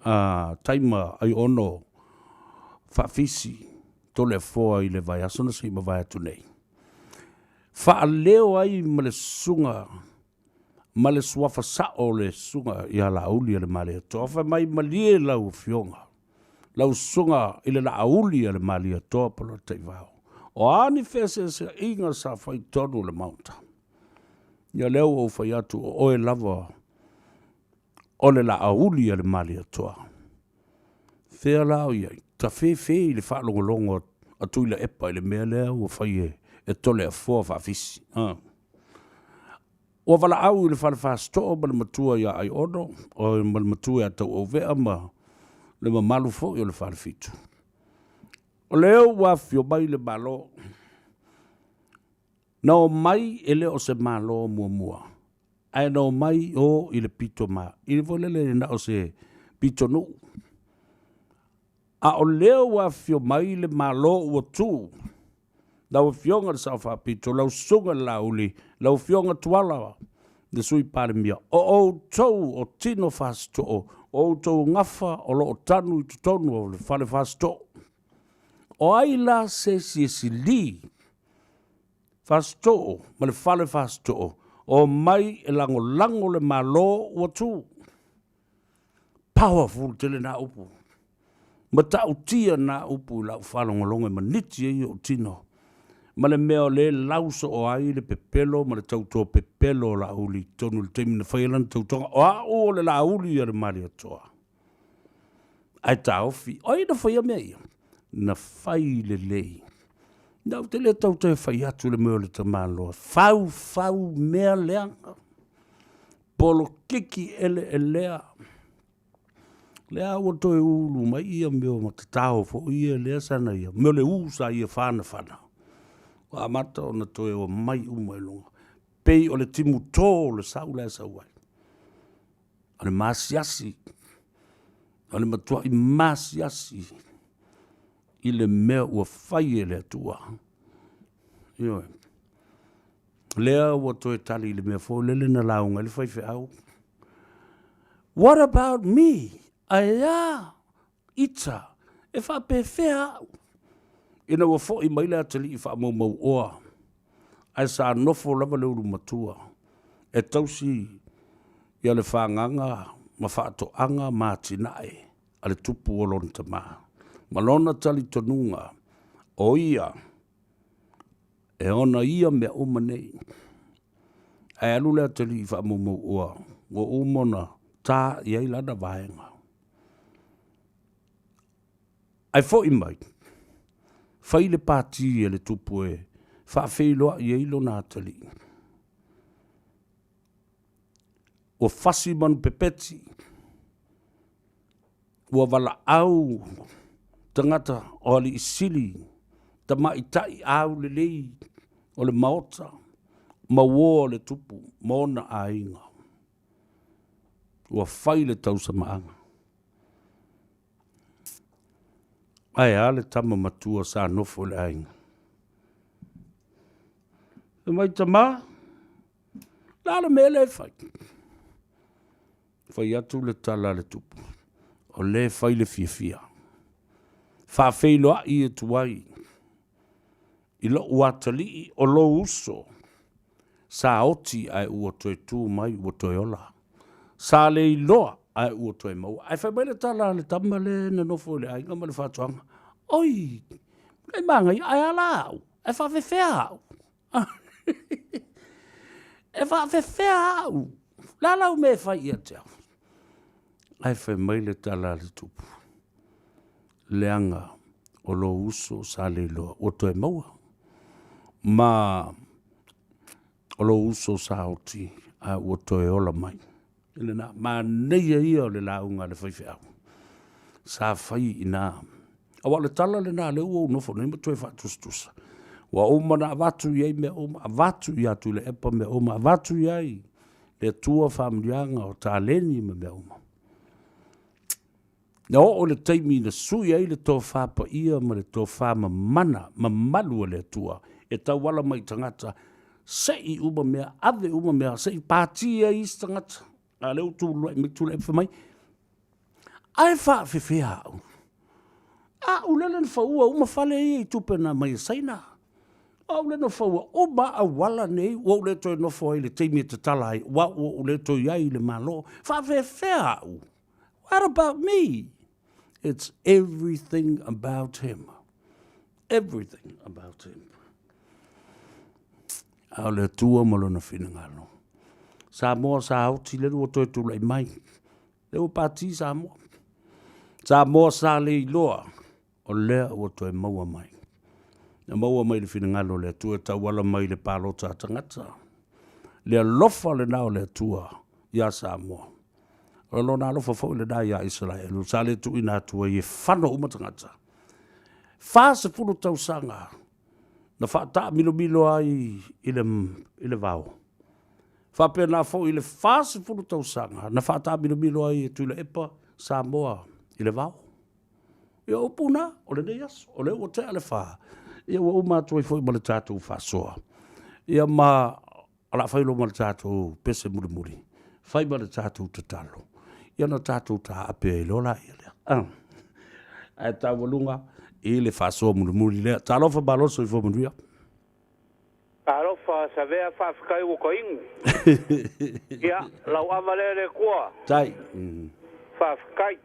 a Taima Aiono Faafisi Toleafoa i le vaiaso na se i mavae atu nei. Faaleo ai ma le susuga ma le suafa sao o le susuga ia Laauli a le Malietoa. Fai mai, Malie lau afioga, lau susuga i le Laauli a le Malietoa Polataivao. O a ni feeseeseaiga sa fai i totonu o le Maota? Ia lea ua ou fai atu o oe lava o le Laauli a le Malietoa. Fea la o i ai? Tafefe i le faalogologo a Tuilaepa i le mea lea ua fai e Toleafoa Faafisi. Ua valaau i le fale Fasitoo ma le matua ia Aiono, ma le matua ia Tauauvea ma le mamalu foi o le Falefitu. O lea ua afifio mai le Malo. Na omai e le o se Malo muamua, ae na omai o i le pito ma, i le foi lele na o se pitonuu. A o lea ua afifio mai le Malo ua tu, lau Afioga i le Sao Faapito, lau Susuga i le Laauli, lau Afioga Tuala, le Sui Palemia, o outou o tino Fasitoo, o outou gafa o lo o tanu i totonu o le fale Fasitoo. O ai la se isi e sili Fasitoo ma le fale Fasitoo, omai e lagolago le Malo ua tu. Powerful tele na upu. Matautia na upu i lau faalogologo e maniti ai ou tino ma le mea o lea e lau soo ai le pepelo ma le tauto pepelo o Laauli i totonu i le taimi na fai ai lana tautoga, o au o le Laauli a le Malietoa. Ae taofi, o ai na faia mea ia? Na fai lelei. Na ou te le tau toe fai atu le mea o le tamaloa. Faufau mea leaga. Polokiki eleelea. Lea ua toe ulu mai ia mea o matatao foi ia lea sana ia. Mea o le u sa ia whanawhana. Ua amata ona toe o mai uma i luga. Pei o le timu tō o le sau la e sau ai. O le masiasi, o le matuai masiasi i le mea ua fai e le Atua. Ioe. Lea ua toe tali i le mea foi lele na lauga ai le faifeau. What about me? Ae a ita, e faapefea au? Ina ua foi mai le atalii faamaumauoa, ae sa nofo lava le ulu matua e tausi ia le fagaga ma faatoaga ma atinae a le tupu o lona tama, ma lona talitonuga o ia e ona ia mea uma nei. Ae alu le atalii faamaumauoa, ua uma ona ta i ai lana vaega. Ae foi mai, fai le pati a le tupu e faafeiloai ai lona atalii. Ua fasi manu pepeti, ua valaau tagata o alii sili, tamaitai aulelei o le maota, ma uo o le tupu ma ona aiga. Ua fai le tausamaaga. Ae a le tama matua sa nofo i le aiga? Fai mai, Tama, le a le mea lea e fai? Fai atu le tala a le tupu, o lea e fai le fiafia. Faafeiloai atu ai i lou atalii o lou uso, sa oti ae ua toe tu mai ua toe ola. Sa le iloa ae ua toe maua. Ae fai mai le tala a le tama lea na nofo i le aiga ma le faatoaga, Oi, e manaia, ae a la au? E faafefea au? E faafefea au? Le a lau mea e fai ia te au? Ae fai mai le tala a le tupu, leaga o lou uso sa le iloa ua toe maua, ma o lou uso sa oti a ua toe ola mai. I lena, manaia ia o le lauga a le faifeau sa fai i ina. Aua o le tala lena lea ua ou nofo nei ma toe faatusatusa. Ua uma ona avatu i ai mea uma, avatu ia Tuilaepa mea uma, avatu i ai le Atua faamanuiaga o taleni ma mea uma. Na oo le taimi na sui ai le tofa paia ma le tofa mamana, mamalu a le Atua e tauala mai i tagata, se i uma mea, ave uma mea, se i pati ai isi tagata. A lea ua tulai mai, tulai mai, fai mai, ae faafefea au? Au lele na faua uma fale ia i tupe na aumai e Saina. O au lea na faua uma auala nei, ua ou le toe nofo ai i le taimi e tatala ai, aua ua ou le toe i ai i le Malo. Faafefea au? What about me? It's everything about him. Everything about him. A o le Atua ma lona finagalo. Samoa sa oti lele ua toe tulai mai. Lea ua pati Samoa. Samoa sa le iloa, o lea ua toe maua mai. Na maua mai le finagalo o le Atua e tauala mai le palota a tagata. Le alofa lena o le Atua iā Samoa. O lona alofa foi lena iā Isaraelu sa le tuuina atu ai e fano uma tagata. 40 tausaga na faataamilomilo ai i le, i le vao. Faapena foi i le 40 tausaga na faataamilomilo ai e Tuilaepa Samoa i le vao. Ia o upu na, o lenei aso, o lea ua tea le fa, ia ua uma atu ai foi ma le tatou faasoa. Ia ma o le a fai loa ma le tatou pese mulimuli, fai ma le tatou tatalo, ia ona tatou taape ai loa laia lea. Ah. Ae taualuga i le faasoa mulimuli lea. Talofa malo soifua manuia. Talofa Savea faafetai ua ka inu. Ia, lau ava lea le Atua. Tai. Faafetai.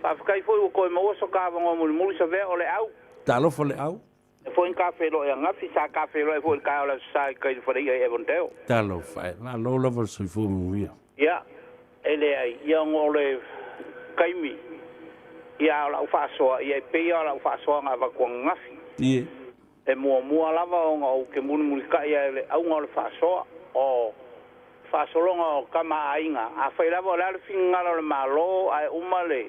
Faafetai foi ua toe maua so ta avanoa mulimuli Savea o le au. Talofa le au. E foi na ta feiloai ananafi, sa ta feiloai foi i le taeao o le Aso Sa i tai i le faleia i Avondale. Talofa e, malo lava le soifua manuia. Ia, e leai, ia ona o le taimi, ia a o lau faasoa, ia e pei lava o lau faasoa na avatu ananafi. Ie. E muamua lava ona ou te mulimulitai lava i le auga o le faasoa, o faasologa o tama a aiga. Afai lava o le a le finagalo o le Malo ae uma le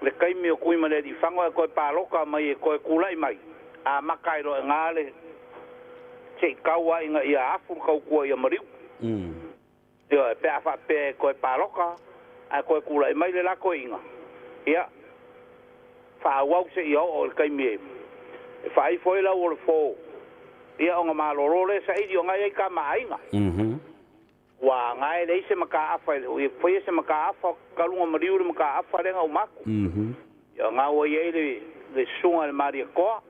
le taimi o Tuimalealiifano ae toe palota mai e toe tulai mai, amata ai loa i ina le se i tau lava ina ia afu le tautua ia maliu. Ioe, pe a faapea e toe palota ae toe tulai mai le la toeaina, ia, faaauau seia oo i le taimi e faaifo ai lau o le fo, ia ona malolo lea saili o na e i ai tama a aiga. Ua na e leai se mataafa e le faia se mataafa talu ona maliu le mataafa lea na uma atu. Ia na ua i ai le le susuga i le Malietoa,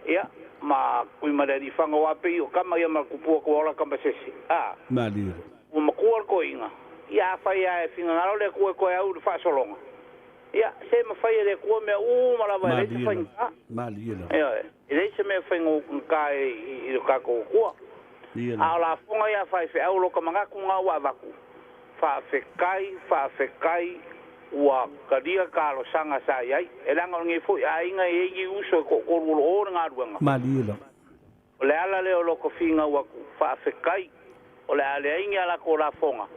ia, ma Tuimalealiifano aua pei o tama ia ma le tupua tuaola Tamasese, a. Malie. Ua matua le toeaina, ia afai lava e finagalo le Atua e toe au i le faasologa, ia, se mafai e le Atua mea uma lava e leai se faigata. Malie lava. Ioe, e leai se mea e faigata i lo tatou Atua. A o lafoga ia a faifeau lo ka manatu na ua avatu, faafetai, faafetai ua talia talosaga sa i ai. E leaga o lenei foi aiga e i ai ni uso e toatolu o lo o o le galuega. Malie lava. O le ala lea o lota finau atu, faafetai, o le a leai ni a latou lafoga.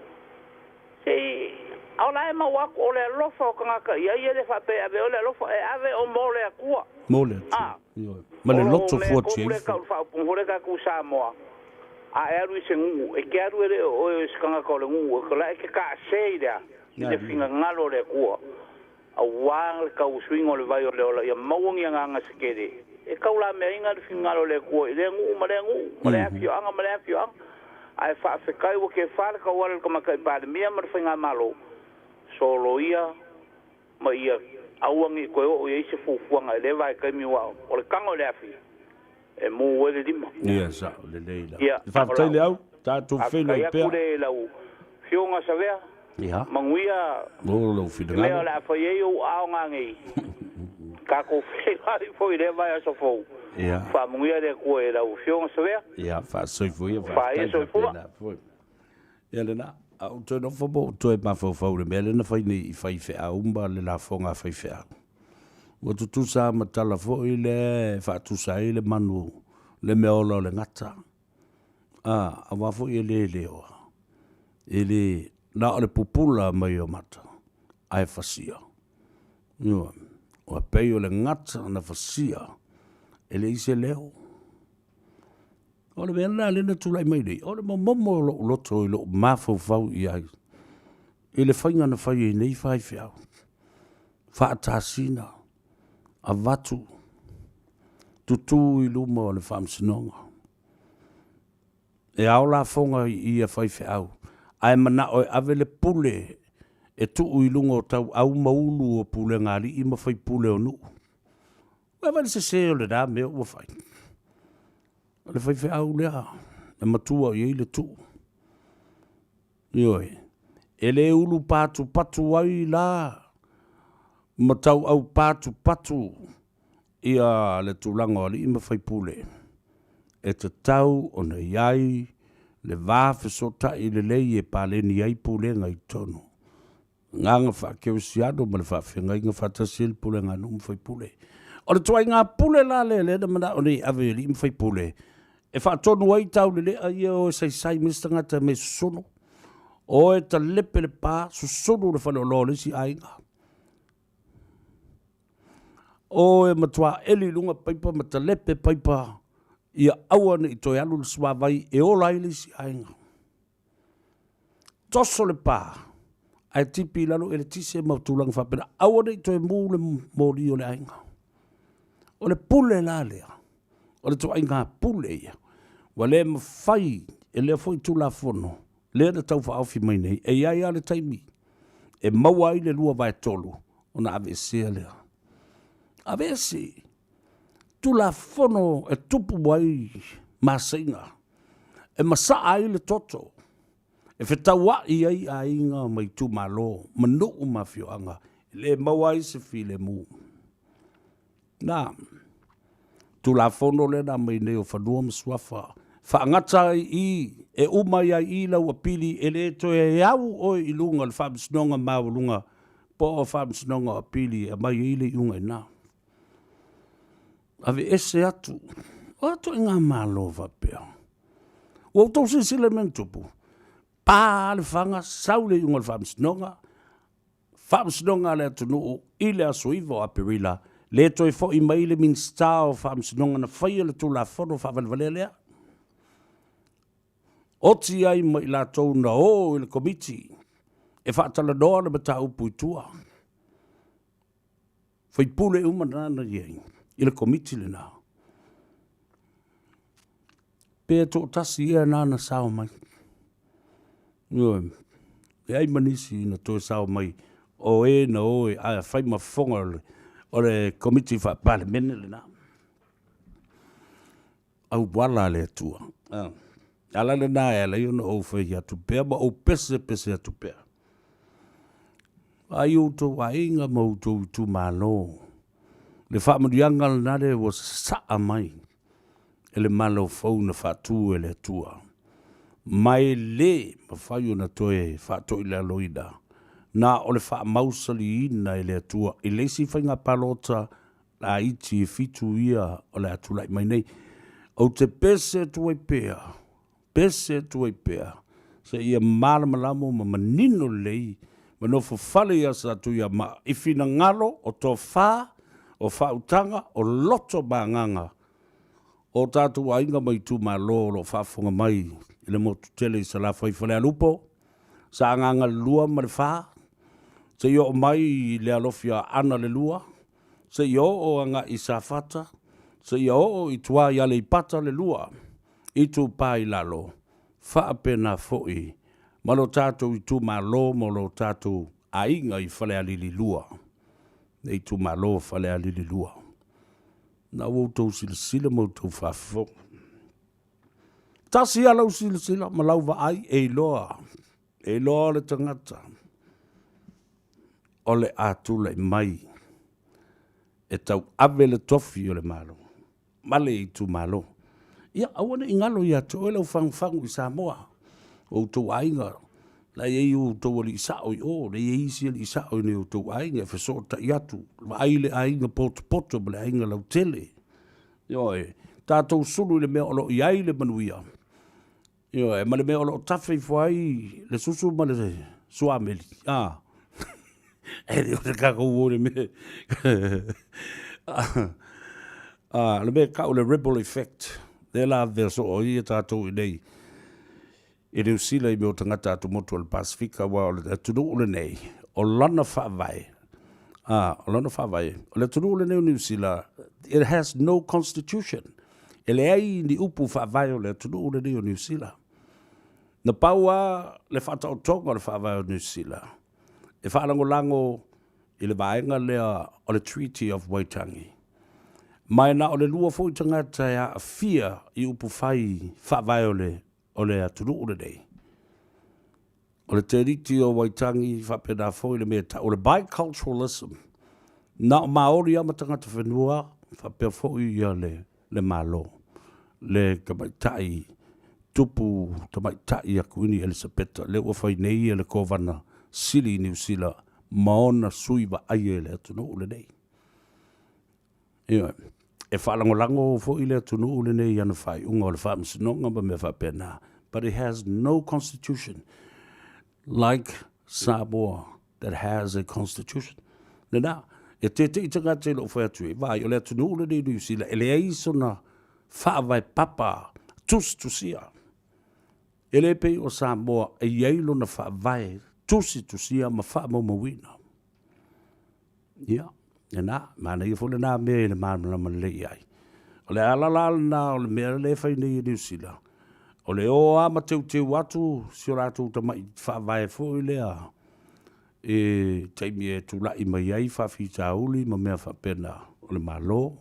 Se i, a o la e maua atu, o le alofa o tagata i ai, e le faapea e ave oe le alofa, e ave o mo le Atua. Mo le Atua, A, ioe. Ma le o lo loto mea fuati tonu ai lea e fua. tau i le faaupuga foi lea tatou Samoa, a e alu i se nuu, e te alu e le o oe o se tagata o le nuu, e la e te taase i le a? I le finagalo o le Atua, aua le tauasuina o le vai o le ola, ia maua ni agaga se tele e taulameaina le finagalo o le Atua i lea nuu ma lea nuu, ma lea afioaga ma lea afioaga. Ae faafetai ua kefa le tauala i le Tamaitai Palemia ma le Faigamalo, soloia ma ia aua ne i toe oo i ai se fuafuaga i lea vaitaimi aua o le tago i le afi e mu ai le lima. Ia sao lelei lava. Ia, o Faafetai lau Leau, tatou faafetai feiloai atu pea. lea i lau Afioga Savea, Ia. manuia Mo lou le mea o finagalo. le a fai ai ou aoga nei, tatou feiloai foi i lea vaiaso fou. Ia. Faamanuia le Atua i lau Afioga Savea. Ia, faasoifua ia, Faaia faafetai soifua. faapena foi. Ia lena, a ou toe nofo ma ou toe mafaufau i le mea lea na fai nei i faifeau ma le lafoga a faifeau. Ua tutusa lava ma tala foi lea e faatusa ai le manu le meaola o le gata. A, aua foi e le leoa, e le na o le pupula mai o mata, ae fasia. Ioe, ua pei o le gata na fasia, e leai se leo. O le mea lena lea na tulai mai nei, o le momomo o lou loto i lou mafaufau i ai, i le faiga na fai ai nei faifeau, faatasina, avatu, tutū i luma o le Faamasinoga. E ao lafoga i ia faifeau, ae manao e ave le pule e tuu i luga o tauau ma ulu o pulega a alii ma faipule o nuu. Ua vaai le sese o lena mea ua fai. O le faifeau lea e matua i ai le tuu. Ioe, e le ulu patupatu ai la ma tauau patupatu ia le tulaga o alii ma faipule, e tatau ona i ai le va fesootai lelei e paleni ai pulega i totonu, agaga faakerisiano ma le faafeagaiga faatasi ai le pulega a nuu ma faipule. O le ituaiga pule la lea lea na manao nei e ave i alii ma faipule, e faatonu ai taulelea ia e o e saisai mai se tagata e aumai e susunu, o e talepe le pa, susunu le faleoloa o le isi aiga. O e matua eli i luga paipa ma talepe paipa ia aua ne i toe alu le suavai e ola ai le isi aiga. Toso le pa ae tipi i lalo eletise ma tulaga faapena, aua ne i toe mu le moli o le aiga. O le pule la lea, o le ituaiga pule ia, ua le mafai e lea foi Tulafono lea na tau faaofi mai nei, e i ai lava le taimi e maua ai le 2/3 ona aveesea lea. Aveese Tulafono e tupu ai maseiga, e masaa ai le toto, e fetauai ai aiga ma itumalo ma nuu ma afioaga, e le maua ai se filemu. Na, Tulafono lea na aumai nei o Fanua ma Suafa, faagata ai i i, e uma ai lava i i lau apili, e le toe au oe i luga o le Faamasinoga Maualuga po o Faamasinoga o Apili e aumai ai le iuga i ina. Aveese atu, o a ituaiga Malo faapea? Ua outou silasila i le mea na tupu? Pa le faga, sau le iuga o le Faamasinoga, Faamasinoga a le atunuu i le aso 9 o Aperila, le toe foi mai le Minisita o Faamasinoga na faia le Tulafono faavalevalea lea. Oti ai ma i latou na o i le Komiti e faatalanoa le mataupu i tua. Faipule uma na na i ai i le Komiti lena. Pe toatasi ea na na sao mai. Ioe, leai ma nisi na toe sao mai o e na o e a fai ma fofoga o le Komiti Faa-Palemene lena. Auala a le Atua. Ala lena e ala ai ona ou fai atu pea ma ou pesepese atu pea. Vaai outou aiga ma outou itumalo, le faamanuiaga lena lea ua sasaa mai e le Malo fou na faatu e le Atua, ma e le mafai ona toe faatoilaloina, na o le faamausaliina e le Atua i le isi faiga palota laiti e fitu ia o le a tulai mai nei. Ou te pese atu ai pea, pese atu ai pea, seia malamalama ma manino lelei ma nofo fale ia Satuiamaa i finagalo o tofa, o faautaga, o loto ma agaga o tatou aiga ma itumalo o lo o faafofoga mai i le motu tele i Salafai Falealupo, Sagaga le 2 ma le 4, seia oo mai i le alofi o Aana le 2, seia oo agai i Safata, seia oo i tua i Aleipata le 2, Itupa i Lalo, faapena foi ma lo tatou itumalo ma lo tatou aiga i Falealili 2, le itumalo o Falealili 2. Na ua outou silasila ma outou faafofoga. Tasi lava lau silasila ma lau vaai e iloa, e iloa le tagata o le a tulai mai e tauave le tofi o le Malo ma le itumalo. Ia, aua ne i galo ia te oe lau fagufagu i Samoa, o outou aiga, la e i ai outou alii sao i o, la e i ai isi alii sao i outou aiga e fesootai atu, vaai le aiga potopoto ma le aiga lautele. Ioe, tatou sulu i le mea o lo o i ai le manuia, Ioe, ma le mea o lo o tafe ifo ai le susu ma le suameli, a, e le o se tatou o i le mea, a, le mea e tau o le ripple effect, lea la avea soo ai tatou i inei i Niu Sila i mea o tagata atumotu o le Pasefika, aua o le atunuu lenei, o lana faavae, a, o lona faavae, o le atunuu lenei o Niu Sila, it has no constitution. E leai ni upu faavae o le atunuu lenei o Niu Sila. Na pau lava le faataotoga o le Faavae o Niu Sila e faalagolago i le vaega lea o le Treaty of Waitangi, ma e na o le lua foi tagata e aafia i upufai faavae o le o le atunuu lenei. O le Teriti o Waitangi faapena foi le mea e tau o le biculturalism, na o Maori lava ma tagata whenua faapea foi ia le, le Malo, le tamaitai tupu tamaitai a Kuini Elisapeta, lea ua fai nei ia le Kovana Sili i Niu Sila ma ona sui vaaia i le atunuu lenei. Ioe. E faalagolago foi le atunuu lenei i ana faaiuga o le faamasinoga ma mea faapena, but it has no constitution like Samoa that has a constitution. Lena, e tete'i tagata i lou fai atu i ai, vaai, o le atunuu lenei o Niu Sila, e leai sona faavae papa tusitusia. E le pei o Samoa e i ai lona faavae tusitusia ma faamaumauina. Ia, lena, manaia foi lena mea i le malamalama lelei i ai. O le ala la lena o le mea lea e fai nei e Niu Sila, o le o lava ma teuteu atu si o latou tamai faavae foi lea i taimi e tulai mai ai faafitauli ma mea faapena o le Malo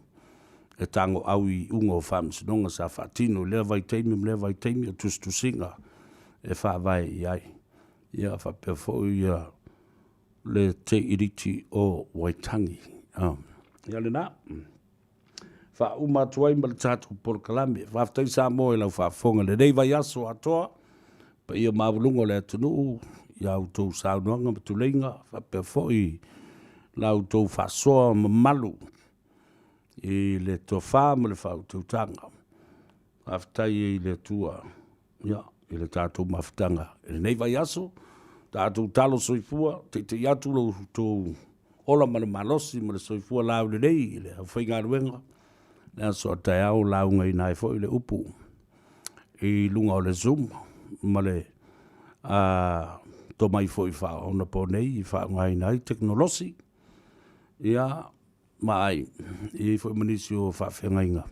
e tagoau i iuga o faamasinoga sa faatino i lea vaitaimi ma lea vaitaimi o tusitusiga e faavae i ai. Ia faapea foi ia le Teiriti o Waitangi. Ia lena. Faauma atu ai ma le tatou polokalame. Faafetai Samoa i lau faafofoga i lenei vaiaso atoa, paia maualuga o le atunuu i a outou saunoaga ma tuleiga, faapea foi la outou faasoa mamalu i le tofa ma le faautautaga. Faafetai ai i le Atua ia, i le tatou mafutaga i lenei vaiaso, tatou talo soifua, teitei atu lo outou ola ma le malosi ma le soifua laulelei i le aufaigaluega, le aso a taeao laugaina ai foi le upu i luga o le Zoom ma le tomai foi faaonaponei e faaaogaina ai tekonolosi, ia, ma ai, e i ai foi ma nisi o faafeagaiga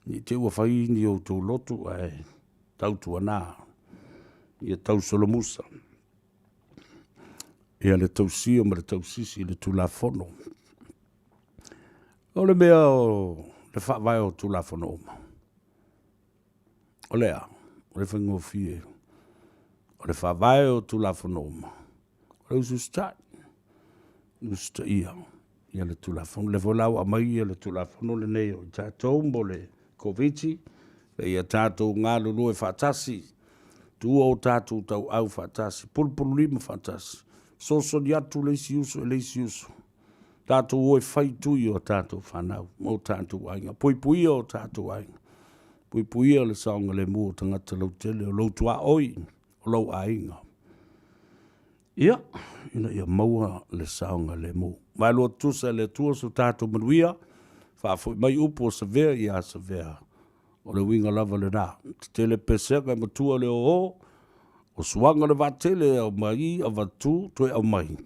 ne i te i ua fai ni outou lotu ae tautuana ia tausolomusa ia le tausia ma le tausisi i le Tulafono. O le mea o le faavae o Tulafono uma, o le a? O le faigofie. O le faavae o Tulafono uma, o le usiusitai, usitaia ia le Tulafono. O lea foi la ua aumai ia le Tulafono lenei o i tatou mo le Koviti, ia tatou galulue faatasi, tua o tatou tauau faatasi, pulupululima faatasi, fesoasoani atu le isi uso i le isi uso, tatou o e fai tui o tatou fanau ma o tatou aiga, puipuia o tatou aiga, puipuia le saogalemu o tagata lautele, o lou tuaoi, o lou aiga. Ia, ina ia maua le saogalemu. Vaelua tutusa e le Atua so tatou manuia, faafoi mai upu o Savea ia Savea. O le uiga lava lena. Tetele pesega e matua le oo, o suaga o le vaatele e aumai avatu toe aumai.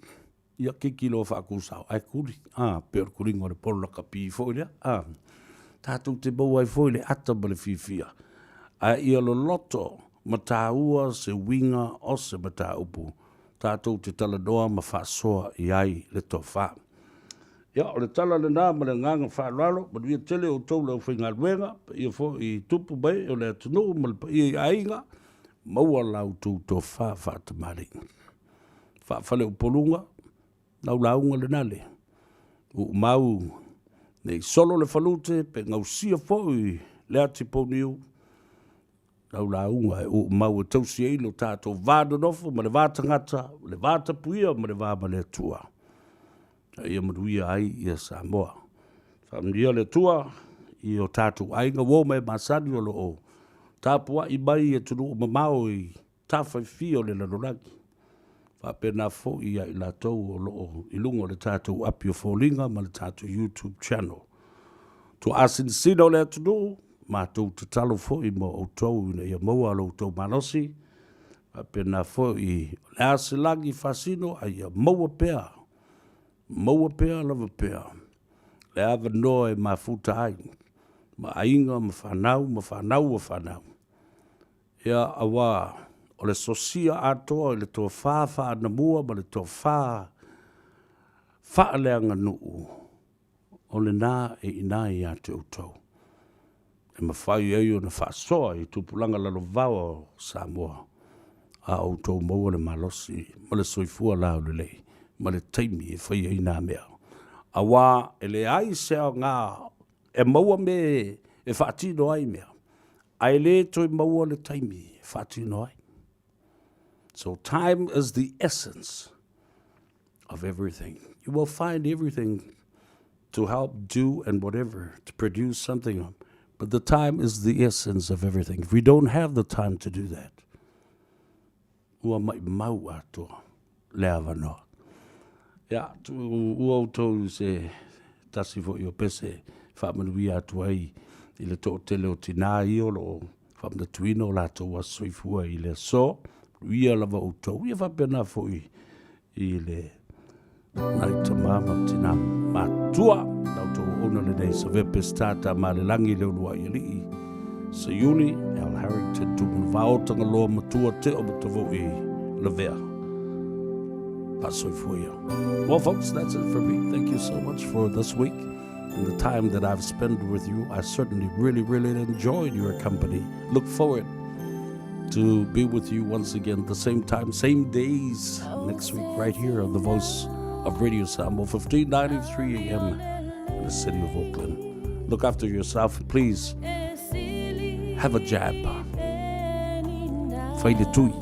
Ia keiki loa faakusao ae kuli, a, pei o le kuliga o le polo lakapi foi lea, a. Tatou te maua ai foi le ata ma le fiafia, ae ia loloto ma taua se uiga o se mataupu tatou te talanoa ma faasoa i ai le tofa. Ia, o le tala lena ma le agaga faaaloalo, manuia tele outou le aufaigaluega, paia foi i tupu ma ee o le atunuu ma le paia i aiga, maua la outou tofa faatamalii. Faafaleupoluga, lau lauga lena le uumau nei solo le falute pe gausia foi le ati pouniu, lau lauga e uumau e tausi ai lo tatou va nonofo ma le va tagata, le va tapuia ma le va ma le Atua. A ia manuia ai ia Samoa. Faamanuia le Atua i o tatou aiga uo ma e masani o lo o tapuai mai i atunuu mamao i tafa e fia o le lalolagi, faapena foi ia i latou o lo o i luga o le tatou api o foliga ma le tatou YouTube channel. Tuaasinasina o le atunuu, matou tatalo foi mo outou ina ia maua lo outou malosi, faapena foi o le a se lagi faasino, a ia maua pea, maua pea lava pea le avanoa e mafuta ai ma aiga ma fanau ma fanau a fanau. Ia, aua O le sosia atoa i le tofa faanamua ma le tofa faaleaganuu, o lena e i ina ia te outou e mafai ai ona faasoa i tupulaga lalovaoa o Samoa, a outou maua le malosi ma le soifua laulelei ma le taimi e fai ai nā mea. Auā e leai se aoga e maua me e faatino ai mea, ae le toe maua le taimi e faatino ai. So time is the essence of everything. You will find everything to help do and whatever, to produce something. But the time is the essence of everything. If we don't have the time to do that, ua maʻimau atoa le avanoa. Ia, ua outou se tasi foi o pese faamanuia atu ai i le toatele o tinā ia o lo o faamanatuina o latou aso soifua i le aso. Manuia lava outou, ia faapena foi i le nai tama ma tina matua. La outou auauna lenei Savea Peseta Tamalelagi le uluai alii Seiuli Al Harrington Tumunavao Tagaloa Matua Teo Matavoi Lavea. Faasoifua ia. Well, folks, that's it for me. Thank you so much for this week and the time that I've spent with you. I certainly really, really enjoyed your company. Look forward to be with you once again the same time, same days next week, right here on the Voice of Radio Samoa, 1593 AM in the city of Auckland. Look after yourself, please. Have a jab. Fai le tui.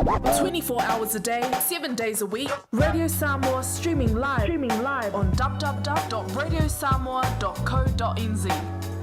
24 hours a day, 7 days a week. Radio Samoa streaming live, streaming live on www.radiosamoa.co.nz.